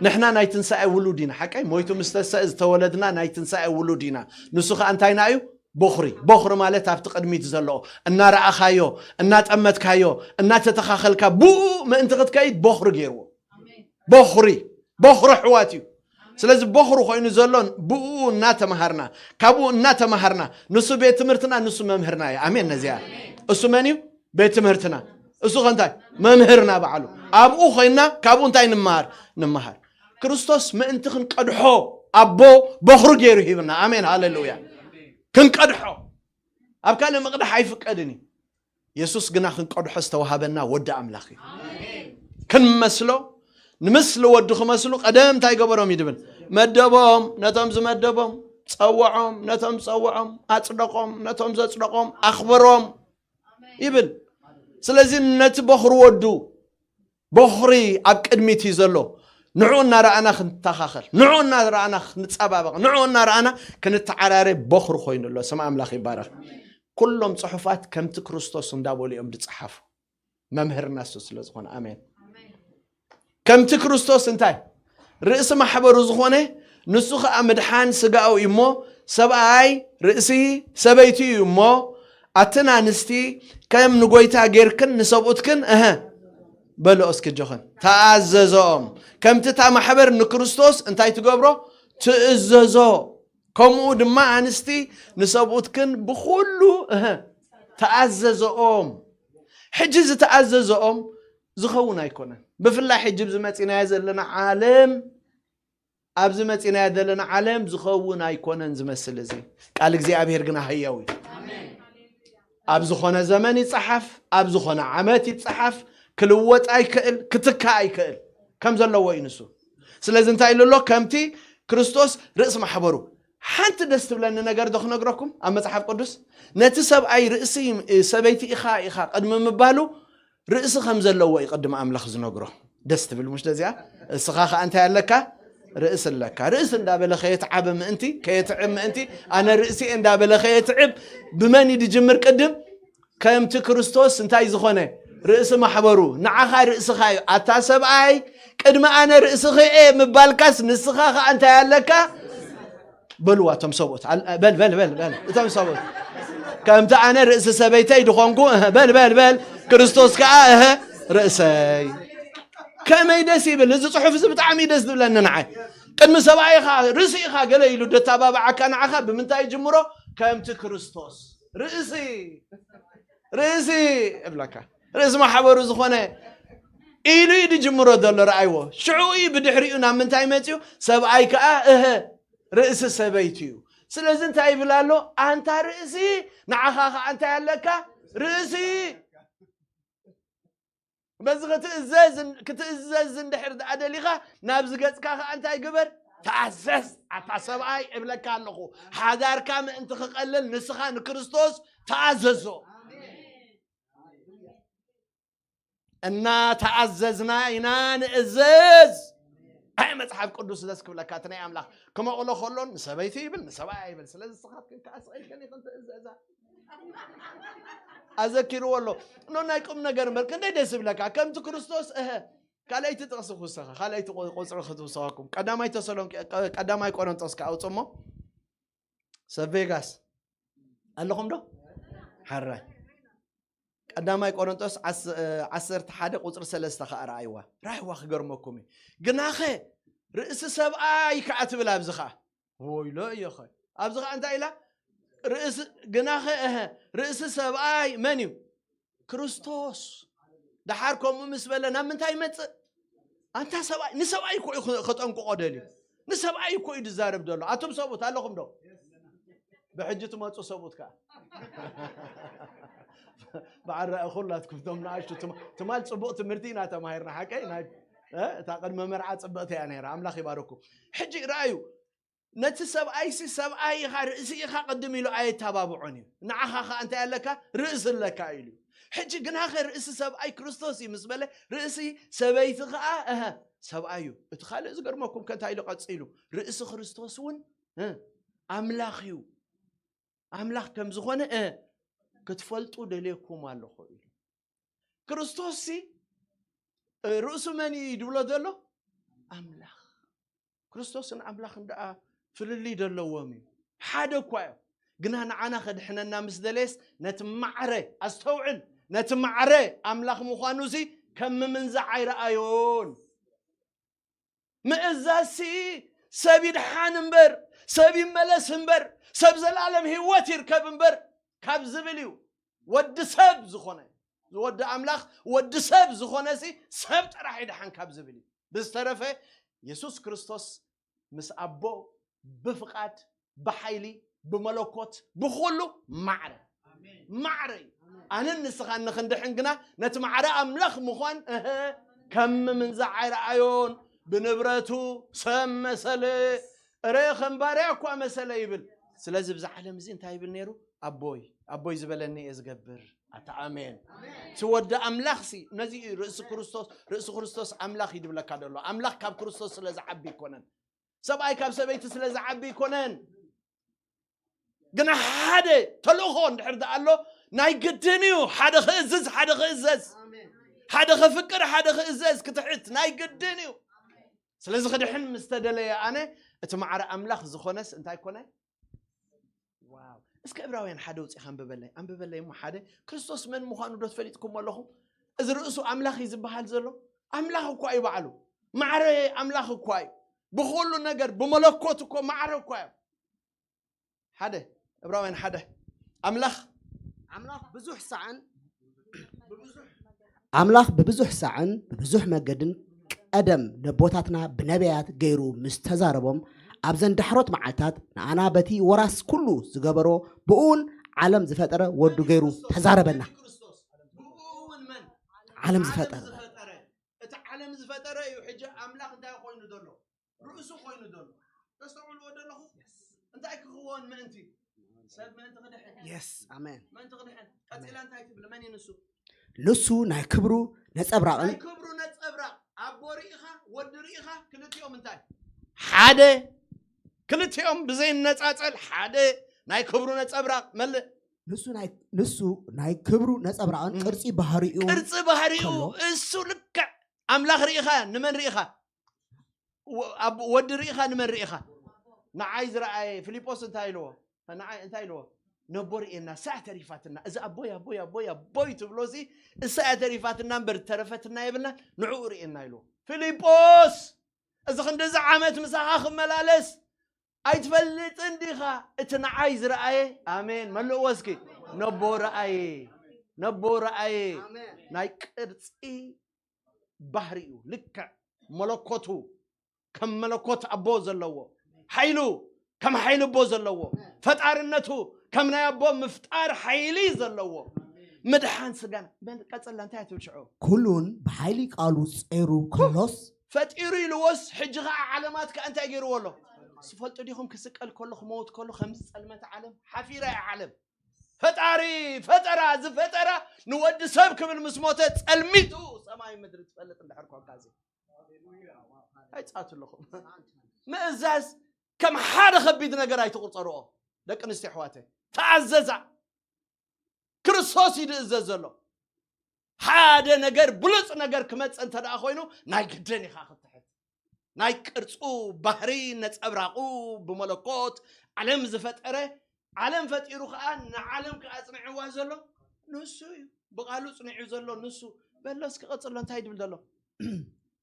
ንሕና ናይ ትንሳኤ ውሉድ ኢና። ሓቀይ ሞይቱ ምስ ተንሰእ ዝተወለድና ናይ ትንሳኤ ውሉድ ኢና። ንሱ ኸኣ እንታይና እዩ? በኹሪ። በኹሪ ማለት ኣብቲ ቅድሚት ዘሎ፣ እናረኣኻዮ፣ እናጠመትካዮ፣ እናተተኻኸልካ፣ ብኡ ምእንቲ ክትከይድ በኹሪ ገይርዎ። በኹሪ፣ በኹሪ ኣሕዋት እዩ። ስለዚ በኹሪ ኮይኑ ዘሎ ብኡ እናተምሃርና፣ ካብኡ እናተምሃርና፣ ንሱ ቤት ትምህርትና፣ ንሱ መምህርና እዩ። ኣሜን። ነዚኣ እሱ መን እዩ? ቤት ትምህርትና። እሱ ኸ እንታይ? መምህርና ባዕሉ። ኣብኡ ኮይንና ካብኡ እንታይ ንምሃር? ንምሃር። ክርስቶስ ምእንቲ ክንቀድሖ ኣቦ በኹሪ ገይሩ ሂብና። ኣሜን፣ ሃሌሉያ። ክንቀድሖ ኣብ ካልእ ምቕዳሕ ኣይፍቀድን እዩ። የሱስ ግና ክንቀድሖ ዝተዋሃበና ወዲ ኣምላኽ እዩ። ክንመስሎ፣ ንምስሊ ወዱ ክመስሉ ቀደም እንታይ ገበሮም እዩ ድብል? መደቦም፣ ነቶም ዝመደቦም፣ ጸውዖም፣ ነቶም ዝጸውዖም፣ ኣጽደቖም፣ ነቶም ዘጽደቖም፣ ኣኽበሮም ይብል። ስለዚ ነቲ በኹሪ ወዱ፣ በኹሪ ኣብ ቅድሚት እዩ ዘሎ። ንዑ እናረኣና ክንተኻኸል፣ ንዑ እናረኣና ክንጸባበቕ፣ ንዑ እናረኣና ክንተዓራረ በኹሪ ኮይኑ ኣሎ። ስም ኣምላኽ ይባረኽ። ኩሎም ጽሑፋት ከምቲ ክርስቶስ እንዳበሉ እዮም ዝጸሓፉ። መምህርና እሱ ስለ ዝኾነ። ኣሜን። ከምቲ ክርስቶስ እንታይ? ርእሲ ማሕበሩ ዝኾነ፣ ንሱ ኸኣ ምድሓን ስጋኡ እዩ እሞ፣ ሰብኣይ ርእሲ ሰበይቱ እዩ እሞ፣ ኣትን ኣንስቲ ከም ንጎይታ ጌርክን ንሰብኡትክን፣ እህ፣ በልኦ እስኪ እጆኽን፣ ተኣዘዘኦም። ከምቲ እታ ማሕበር ንክርስቶስ እንታይ ትገብሮ? ትእዘዞ። ከምኡ ድማ ኣንስቲ ንሰብኡትክን ብኹሉ፣ እህ፣ ተኣዘዘኦም። ሕጂ ዝተኣዘዘኦም ዝኸውን ኣይኮነን። ብፍላይ ሕጂ ኣብዚ መጺናዮ ዘለና ዓለም፣ ኣብዚ መጺናዮ ዘለና ዓለም ዝኸውን ኣይኮነን ዝመስል። እዚ ቃል እግዚኣብሔር ግና ህያው እዩ። ኣብ ዝኾነ ዘመን ይጸሓፍ፣ ኣብ ዝኾነ ዓመት ይጸሓፍ፣ ክልወጥ ኣይክእል፣ ክትካእ ኣይክእል፣ ከም ዘለዎ እዩ ንሱ። ስለዚ እንታይ ኢሉ ኣሎ? ከምቲ ክርስቶስ ርእሲ ማሕበሩ። ሓንቲ ደስ ትብለኒ ነገር ዶ ክነግረኩም? ኣብ መጽሓፍ ቅዱስ ነቲ ሰብኣይ ርእሲ፣ ሰበይቲ ኢኻ፣ ኢኻ ቅድሚ ምባሉ ርእሲ ከም ዘለዎ እዩ ቅድሚ ኣምላኽ ዝነግሮ። ደስ ትብል ምሽ ደዚኣ? እስኻ ኸኣ እንታይ ኣለካ? ርእሲ ኣለካ። ርእሲ እንዳበለ ከየትዓበ ምእንቲ፣ ከየትዕብ ምእንቲ፣ ኣነ ርእሲ እየ እንዳበለ ከየትዕብ፣ ብመን እዩ ዝጅምር ቅድም? ከምቲ ክርስቶስ እንታይ ዝኾነ? ርእሲ ማሕበሩ። ንዓኻ ርእስኻ እዩ። ኣታ ሰብኣይ፣ ቅድሚ ኣነ ርእስኺ እየ ምባልካስ ንስኻ ኸኣ እንታይ ኣለካ? በልዋ እቶም ሰብኡት። ኣል-፣ በል፣ በል፣ በል፣ በል። እቶም ሰብኡት። ከምቲ ኣነ ርእሲ ሰበይተይ ድኾንኩ፣ እህ፣ በል፣ በል፣ በል። ክርስቶስ ከኣ፣ እህ፣ ርእሰይ። ከመይ ደስ ይብል። እዚ ጽሑፍ እዚ ብጣዕሚ ደስ ዝብለኒ ንዓይ። ቅድሚ ሰብኣይኻ፣ ርእሲ ኢኻ ገለ ኢሉ ደታባብዓካ ንዓኻ ብምንታይ ይጅምሮ? ከምቲ ክርስቶስ። ርእሲ፣ ርእሲ እብለካ። ርእሲ ማሕበሩ ዝኾነ ኢሉ እዩ ዝጅምሮ ዘሎ፣ ረኣይዎ። ሽዑ እዩ ብድሕሪኡ ናብ ምንታይ መጺኡ? ሰብኣይ ከኣ፣ እህ፣ ርእሲ ሰበይቱ እዩ። ስለዚ እንታይ ይብል ኣሎ? ኣንታ ርእሲ፣ ንዓኻ ኸኣ እንታይ ኣለካ? ርእሲ። በዚ ክትእዘዝ ክትእዘዝ እንድሕር ደኣ ደሊኻ ናብዚ ገጽካ ከኣ እንታይ ግበር? ተኣዘዝ። ኣታ ሰብኣይ እብለካ ኣለኹ፣ ሓዳርካ ምእንቲ ክቐልል ንስኻ ንክርስቶስ ተኣዘዞ። እና ተኣዘዝና ኢና ንእዘዝ። ኣይ መጽሓፍ ቅዱስ ደስ ክብለካ፣ እቲ ናይ ኣምላኽ ክመቕሎ ከሎ ንሰበይቲ ይብል ንሰብኣይ ይብል። ስለዚ ንስኻትክን ከኣ ስቕ ኢልክን ኢኽን ትእዘዛ። ኣዘኪርዎ ኣሎ። ኖ ናይ ቁም ነገር እምበር ክንደይ ደስ ይብለካ። ከምቲ ክርስቶስ እሀ ካልኣይቲ ጥቕሲ ክውሰኻ፣ ካልኣይቲ ቆ- ቁጽሪ ክትውሰኻኩም። ቀዳማይ ተሰሎንቄ ቀ- ቀዳማይ ቆሮንጦስ ከኣውጽሞ ሰብ ቬጋስ ኣለኹም ዶ? ሓራይ ቀዳማይ ቆሮንጦስ ዓስ- እ፣ ዓሰርተ ሓደ ቁጽሪ ሰለስተ ከኣ ረኣይዋ። ረኣይዋ ክገርመኩም እዩ። ግናኸ ርእሲ ሰብኣይ ከኣ ትብል ኣብዚ ኸኣ ወይሎ እዮኸ ኣብዚ ኸኣ እንታይ ኢላ? ርእሲ ግናኸ እሀ ርእሲ ሰብኣይ መን እዩ? ክርስቶስ። ደሓር ከምኡ ምስ በለ ናብ ምንታይ ይመጽእ? ኣንታ ሰብኣይ ንሰብኣይ እኮ እዩ ኸጠንቅቆ ደልዩ። ንሰብኣይ እኮ እዩ ዝዛረብ ዘሎ። ኣቱም ሰብኡት ኣለኹም ዶ? ብሕጂ ትመጹ ሰብኡት ከኣ በዓል ራኢ ኩላትኩም ቶም ንኣሽቱ ትማ- ትማል ጽቡቕ ትምህርቲ ኢና ተማሂርና ሓቀይ ናይ እ፣ እታ ቅድመ መርዓ ጽብቕቲ እያ ነይራ። ኣምላኽ ይባርኩም። ሕጂ ረኣዩ ነቲ ሰብኣይሲ ሰብኣይ ኢኻ ርእሲ ኢኻ ቅድም ኢሉ ኣየተባብዖን እዩ። ንዓኻ ኸኣ እንታይ ኣለካ? ርእሲ ኣለካ ኢሉ እዩ። ሕጂ ግናኸ ርእሲ ሰብኣይ ክርስቶስ እዩ ምስ በለ ርእሲ ሰበይቲ ኸኣ እሀ ሰብኣይ እዩ። እቲ ካልእ ዝገርመኩም ከ እንታይ ኢሉ ቀጺሉ? ርእሲ ክርስቶስ እውን እ፣ ኣምላኽ እዩ። ኣምላኽ ከም ዝኾነ እ፣ ክትፈልጡ ደልየኩም ኣለኹ ኢሉ። ክርስቶስሲ እ፣ ርእሱ መን እዩ ድብሎ ዘሎ? ኣምላኽ። ክርስቶስን ኣምላኽን ደኣ ፍልልይ ዘለዎም እዩ። ሓደ እኳ እዮም። ግና ንዓና ከድሕነና ምስ ደለየስ ነቲ ማዕረ ኣስተውዕል፣ ነቲ ማዕረ ኣምላኽ ምዃኑ እዚ ከም ምምንዛዕ ኣይረኣዮን። ምእዛዝሲ ሰብ ይድሓን እምበር ሰብ ይመለስ እምበር ሰብ ዘላለም ህይወት ይርከብ እምበር ካብ ዝብል እዩ። ወዲ ሰብ ዝኾነ ወዲ ኣምላኽ ወዲ ሰብ ዝኾነ ሲ ሰብ ጥራሕ ይድሓን ካብ ዝብል እዩ። ብዝተረፈ የሱስ ክርስቶስ ምስ ኣቦ ብፍቓድ ብሓይሊ ብመለኮት ብኹሉ ማዕረ ማዕረ እዩ። ኣነን ንስኻን ንኽንድሕን ግና ነቲ ማዕረ ኣምላኽ ምዃን እህ ከም ምንዛዕ ኣይረኣዮን። ብንብረቱ ሰብ መሰለ እረ ከም ባርያ እኳ መሰለ ይብል። ስለዚ ብዛ ዓለም እዚ እንታይ ይብል ነይሩ? ኣቦይ ኣቦይ ዝበለኒ እየ ዝገብር። ኣታ ኣሜን። እቲ ወዲ ኣምላኽ ሲ ነዚ እዩ ርእሲ ክርስቶስ ርእሲ ክርስቶስ ኣምላኽ ይድብለካ ደሎ። ኣምላኽ ካብ ክርስቶስ ስለ ዝዓቢ ይኮነን። ሰብኣይ ካብ ሰበይቲ ስለ ዝዓቢ ይኮነን። ግና ሓደ ተልእኾ እንድሕር ደኣ ኣሎ ናይ ግድን እዩ ሓደ ክእዝዝ ሓደ ክእዘዝ ሓደ ክፍቅር ሓደ ክእዘዝ ክትሕት ናይ ግድን እዩ። ስለዚ ክድሕን ምስ ተደለየ ኣነ እቲ ማዕረ ኣምላኽ ዝኾነስ እንታይ ኮነ? ዋው እስከ ዕብራውያን ሓደ ውፅኢኻ ኣንብበለይ ኣንብበለይ እሞ ሓደ ክርስቶስ መን ምዃኑ ዶ ትፈሊጥኩም ኣለኹም? እዚ ርእሱ ኣምላኽ እዩ ዝበሃል ዘሎ ኣምላኽ እኳ እዩ ባዕሉ ማዕረ ኣምላኽ እኳ እዩ ብኩሉ ነገር ብመለኮት እኮ ማዕረ እኳ እዮም ሓደ ዕብራውያን ሓደ ኣምላኽ ኣምላኽ ብዙሕ ሳዕን ኣምላኽ ብብዙሕ ሳዕን ብብዙሕ መገድን ቀደም ነቦታትና ብነቢያት ገይሩ ምስ ተዛረቦም ኣብዘን ዳሕሮት መዓልታት ንኣና በቲ ወራስ ኩሉ ዝገበሮ ብእውን ዓለም ዝፈጠረ ወዱ ገይሩ ተዛረበና። ዓለም ዝፈጠረ እቲ ዓለም ዝፈጠረ እዩ ሕጂ ኣምላኽ እንታይ ኮይኑ ዘሎ ርእሱ ኮይኑ ዘሎ ተስተውዕልዎ ዘለኹ እንታይ ክኽወን ምእንቲ ሰብ ምእንቲ ክድሕን የስ ኣሜን ምእንቲ ክድሕን ቀፂላ እንታይ ትብል መን እዩ ንሱ ንሱ ናይ ክብሩ ነጸብራቕን ናይ ክብሩ ነፀብራቕ ኣቦ ርኢኻ ወዲ ርኢኻ ክልቲኦም እንታይ ሓደ ክልቲኦም ብዘይነጻጸል ሓደ ናይ ክብሩ ነጸብራቕ መልእ ንሱ ናይ ንሱ ናይ ክብሩ ነጸብራቕን ቅርጺ ባህሪኡ ቅርጺ ባህሪኡ ከሎ? እሱ ልክዕ ኣምላኽ ርኢኻ ንመን ርኢኻ ወ- ኣብ- ወዲ ርኢኻ ንመን ርኢኻ ንዓይ ዝረኣየ ፊልጶስ እንታይ ኢልዎ ንዓይ እንታይ ኢልዎ ነቦ ርኤና እሳ እያ ተሪፋትና እዚ ኣቦይ ኣቦይ ኣቦይ ኣቦይ ትብሎ ሲ እሳ እያ ተሪፋትና እምበር ተረፈትና የብልና ንዕኡ ርኤና ኢልዎ ፊልጶስ እዚ ክንድዚ ዓመት ምሳኻ ክመላለስ ኣይትፈልጥን ዲኻ እቲ ንዓይ ዝረኣየ ኣሜን መልእዎ እስኪ ነቦ ረኣየ ነቦ ረኣየ ናይ ቅርፂ ባህሪኡ ልክዕ መለኮቱ ከም መለኮት ኣቦ ዘለዎ ሓይሉ ከም ሓይሊ ኣቦ ዘለዎ ፈጣርነቱ ከም ናይ ኣቦ ምፍጣር ሓይሊ ዘለዎ ምድሓን ስጋና። በል ቀጽላ፣ እንታይ ትብል ሽዑ? ኩሉን ብሓይሊ ቃሉ ጸይሩ ከሎስ ፈጢሩ ኢልዎስ፣ ሕጂ ኸዓ ዓለማት ከኣ እንታይ ገይርዎ ኣሎ? ትፈልጡ ዲኹም? ክስቀል ከሎ፣ ክመውት ከሎ፣ ከምዚ ጸልመት ዓለም ሓፊራ እያ ዓለም። ፈጣሪ ፈጠራ ዝፈጠራ ንወዲ ሰብ ክብል ምስ ሞተ ጸልሚቱ ሰማይ ምድሪ ትፈልጥ እንድሕር ኮንካ፣ እዚ ኣይጻቱ ኣለኹም። ምእዛዝ ከም ሓደ ከቢድ ነገር ኣይትቁጸርኦ። ደቂ ኣንስትዮ ኣሕዋተይ፣ ተኣዘዛ። ክርስቶስ እዩ ዝእዘዝ ዘሎ። ሓደ ነገር ብሉጽ ነገር ክመጽእ እንተ ደኣ ኮይኑ፣ ናይ ግድን ኢኻ ክትሕት። ናይ ቅርጹ ባህሪ ነጸብራቑ ብመለኮት ዓለም ዝፈጠረ፣ ዓለም ፈጢሩ ከኣ ንዓለም ከኣ ኣጽኒዕዋ ዘሎ ንሱ እዩ። ብቓሉ ጽኒዑ ዘሎ ንሱ። በሎ እስኪ ቀጽሎ፣ እንታይ ድብል ዘሎ?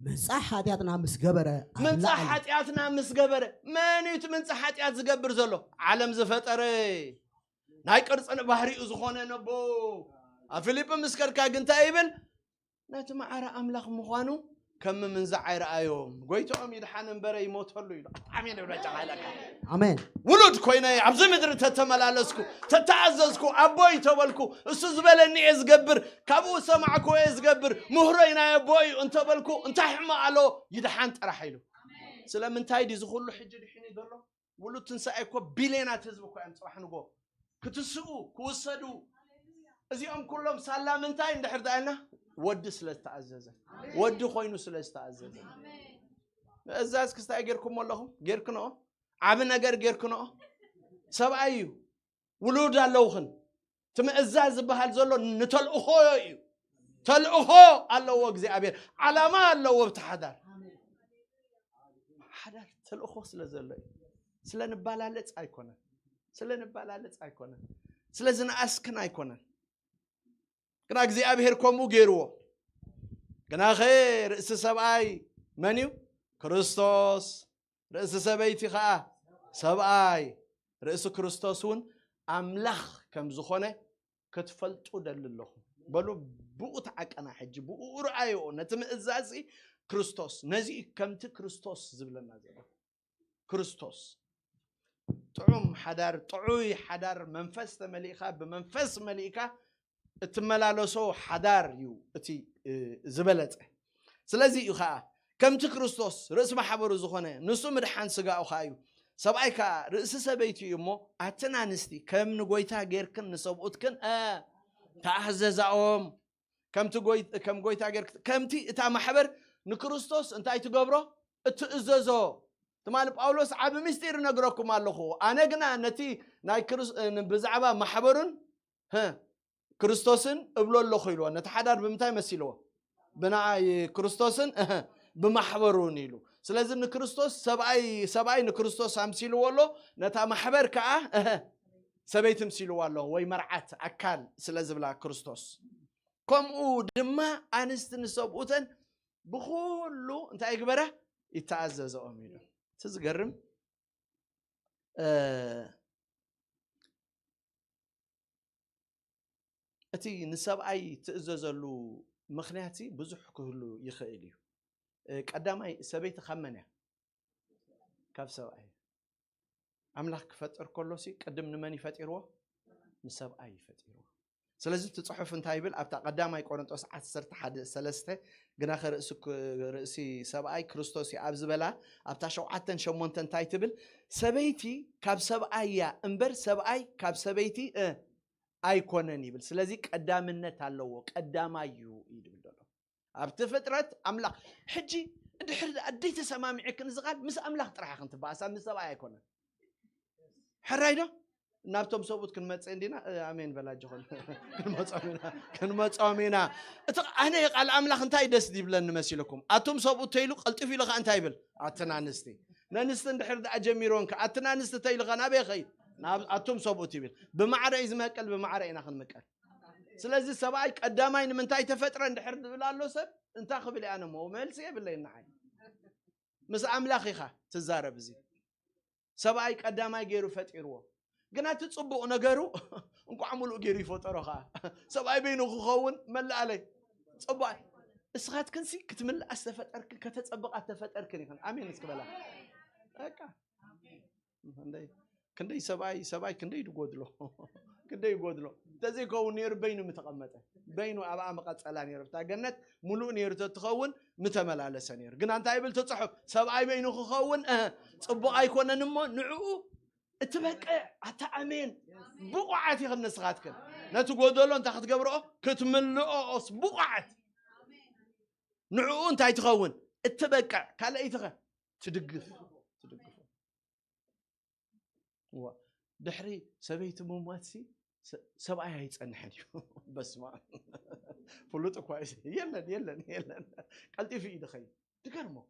ምንጻሕ ሓጢኣትና ምስ ገበረ ኣብ ምንጻሕ ላዕሊ ሓጢኣትና ምስ ገበረ። መን እዩ እቲ ምንጻሕ ሓጢኣት ዝገብር ዘሎ? ዓለም ዝፈጠረ፣ ናይ ቅርጽን ባህሪኡ ዝኾነ ነቦ። ኣብ ፊልጲ ምስ ከድካ ግን እንታይ ይብል? ነቲ ማዕረ ኣምላኽ ምዃኑ ከም ምንዛዕ ኣይረኣዮም። ጎይትኦም ይድሓን እምበረ ይሞተሉ ኢሉ። ኣሜን ይብሎ ጨቓ ኢለካ። ኣሜን። ውሉድ ኮይነ ኣብዚ ምድሪ ተተመላለስኩ፣ ተተኣዘዝኩ፣ ኣቦይ ተበልኩ፣ እሱ ዝበለኒ እየ ዝገብር፣ ካብኡ ሰማዕኩ እየ ዝገብር፣ ምህሮይ ናይ ኣቦ እዩ እንተበልኩ፣ እንታይ ሕማቕ ኣሎ? ይድሓን ጥራሕ ኢሉ። ስለምንታይ ድዩ እዚ ኩሉ ሕጂ ድሒኑ ዘሎ? ውሉድ ትንሳኤ እኮ ቢልዮናት ህዝቢ እኮ እዮም ጽባሕ ንጎ ክትስኡ፣ ክውሰዱ። እዚኦም ኩሎም ሳላ ምንታይ እንድሕር ደኣ ኢልና? ወዲ ስለ ዝተኣዘዘ፣ ወዲ ኮይኑ ስለ ዝተኣዘዘ። ምእዛዝ ክስታይ ጌርኩሞ ኣለኹም? ጌርክንኦ? ዓቢ ነገር ጌርክንኦ? ሰብኣይ እዩ። ውሉድ ኣለውኽን። እቲ ምእዛዝ ዝበሃል ዘሎ ንተልእኾ እዩ። ተልእኾ ኣለዎ እግዚኣብሔር። ዓላማ ኣለዎ ኣብቲ ሓዳር። ሓዳር ተልእኾ ስለ ዘሎ እዩ። ስለ ንባላለጽ ኣይኮነን። ስለ ንባላለጽ ኣይኮነን። ስለ ዝነኣስክን ኣይኮነን። ግና እግዚኣብሔር ከምኡ ገይርዎ። ግናኸ ርእሲ ሰብኣይ መን እዩ? ክርስቶስ። ርእሲ ሰበይቲ ኸዓ ሰብኣይ። ርእሲ ክርስቶስ እውን ኣምላኽ ከም ዝኾነ ክትፈልጡ ደሊ ኣለኹ። በሉ፣ ብኡ ተዓቀና ሕጂ፣ ብኡ ርኣዮ። ነቲ ምእዛዝ ክርስቶስ፣ ነዚ እዩ ከምቲ ክርስቶስ ዝብለና ዘሎ። ክርስቶስ። ጥዑም ሓዳር፣ ጥዑይ ሓዳር፣ መንፈስ ተመሊእካ፣ ብመንፈስ መሊእካ እትመላለሶ ሓዳር እዩ እቲ፣ እ፣ ዝበለጸ። ስለዚ እዩ ኸዓ ከምቲ ክርስቶስ ርእሲ ማሕበሩ ዝኾነ፣ ንሱ ምድሓን ስጋኡ ኸዓ እዩ። ሰብኣይ ከኣ ርእሲ ሰበይቲ እዩ እሞ፣ ኣትን ኣንስቲ ከም ንጎይታ ጌርክን ንሰብኡትክን፣ እ፣ ተኣዘዛኦም። ከምቲ ጎይ-፣ ከም ጎይታ ጌርክ-፣ ከምቲ እታ ማሕበር ንክርስቶስ እንታይ ትገብሮ? እትእዘዞ። ትማሊ ጳውሎስ ዓቢ ምስጢር እነግረኩም ኣለኹ። ኣነ ግና ነቲ ናይ ክርስ-፣ እ፣ ብዛዕባ ማሕበሩን፣ ህ፣ ክርስቶስን እብሎ ኣለኹ ኢልዎ። ነቲ ሓዳር ብምንታይ መሲልዎ? ብንዓይ ክርስቶስን፣ እህ፣ ብማሕበሩን ኢሉ። ስለዚ ንክርስቶስ ሰብኣይ፣ ሰብኣይ ንክርስቶስ ኣምሲልዎ ኣሎ፣ ነታ ማሕበር ከኣ፣ እህ፣ ሰበይቲ ምሲልዋ ኣሎ፣ ወይ መርዓት ኣካል ስለ ዝብላ ክርስቶስ። ከምኡ ድማ ኣንስቲ ንሰብኡተን ብኹሉ እንታይ ይግበራ? ይተኣዘዘኦም ኢሉ። እቲ ዝገርም፣ እ፣ እቲ ንሰብኣይ ትእዘዘሉ ምኽንያት ብዙሕ ክህሉ ይኽእል እዩ። እ፣ ቀዳማይ ሰበይቲ ካብ መን እያ? ካብ ሰብኣይ። ኣምላኽ ክፈጥር ከሎሲ ቅድም ንመን ይፈጢርዎ? ንሰብኣይ ይፈጢርዎ። ስለዚ እቲ ጽሑፍ እንታይ ይብል? ኣብታ ቀዳማይ ቆሮንጦስ ዓሰርተ ሓደ ሰለስተ፣ ግናኸ ርእሲ ክ-፣ ርእሲ ሰብኣይ ክርስቶስ እዩ ኣብ ዝበላ፣ ኣብታ ሸውዓተን ሸሞንተን እንታይ ትብል? ሰበይቲ ካብ ሰብኣይ እያ እምበር ሰብኣይ ካብ ሰበይቲ፣ እ፣ ኣይኮነን ይብል። ስለዚ ቀዳምነት ኣለዎ፣ ቀዳማይ እዩ እዩ ዝብል ዘሎ። ኣብቲ ፍጥረት ኣምላኽ። ሕጂ እንድሕር ደኣ ደይተሰማሚዕክን እዚ ቃል ምስ ኣምላኽ ጥራሕ ኢኽን ትበኣሳ፣ ምስ ሰብኣይ ኣይኮነን። ሕራይ ዶ? ናብቶም ሰብኡት ክንመጽእ እንዲና፣ እ፣ ኣሜን በላ ኣጆኹም። ክንመጾም ኢና፣ ክንመጾም ኢና። እቲ ኣነ ቃል ኣምላኽ እንታይ ደስ ይብለኒ መሲልኩም? ኣቱም ሰብኡት ተይሉ ቀልጢፉ ኢሉ ኸኣ እንታይ ይብል? ኣትን ኣንስቲ። ነንስቲ እንድሕር ደኣ ጀሚሮን ከ፣ ኣትን ኣንስቲ ተይሉ ኸ ናበይ ኸይድ? ናብ ኣቱም ሰብኡት ይብል። ብማዕረ እዩ ዝመቅል፣ ብማዕረ ኢና ክንምቀል። ስለዚ ሰብኣይ ቀዳማይ ንምንታይ ተፈጥረ እንድሕር ዝብል ኣሎ ሰብ፣ እንታይ ክብል እየ ኣነ እሞ? መልሲ የብለይን ንዓይ። ምስ ኣምላኽ ኢኻ ትዛረብ። እዚ ሰብኣይ ቀዳማይ ገይሩ ፈጢርዎ። ግና እቲ ጽቡቕ ነገሩ እንቋዕ ምሉእ ገይሩ ይፈጠሮ ኸዓ። ሰብኣይ በይኑ ክኸውን መላኣለይ። ጽቡቕ። እስኻትክንሲ ክትምልኣ ዝተፈጠርክን ከተጸብቓ ዝተፈጠርክን ኢኽን። ኣሜን እስኪ በላ። በቃ። እንደይ። ክንደይ ሰብኣይ ሰብኣይ ክንደይ ድጎድሎ ክንደይ ይጎድሎ። እንተዘይከውን ነይሩ በይኑ ምተቐመጠ፣ በይኑ ኣብኣ መቐጸላ ነይሩ። እታ ገነት ሙሉእ ነይሩ ተትኸውን ምተመላለሰ ነይሩ። ግና እንታይ ይብል እቲ ጽሑፍ? ሰብኣይ በይኑ ክኸውን እ፣ ጽቡቕ ኣይኮነን እሞ ንዕኡ እትበቅዕ ኣታ ኣሜን ብቑዓት ኢኽን ንስኻትክን። ነቲ ጎደሎ እንታይ ክትገብርኦ? ክትምልኦስ ብቑዓት። ንዕኡ እንታይ ትኸውን? እትበቅዕ። ካልኣይትኸ? ትድግፍ። ትድግፎ። እዋ፣ ድሕሪ ሰበይቲ ምሟትሲ ሰ-፣ ሰብኣይ ኣይጸንሕን እዩ። በስመ ኣብ። ፍሉጥ እኳ እዩ። የለን፣ የለን፣ የለን። ቀልጢፉ እዩ ድኸይድ። ድገርመኩም።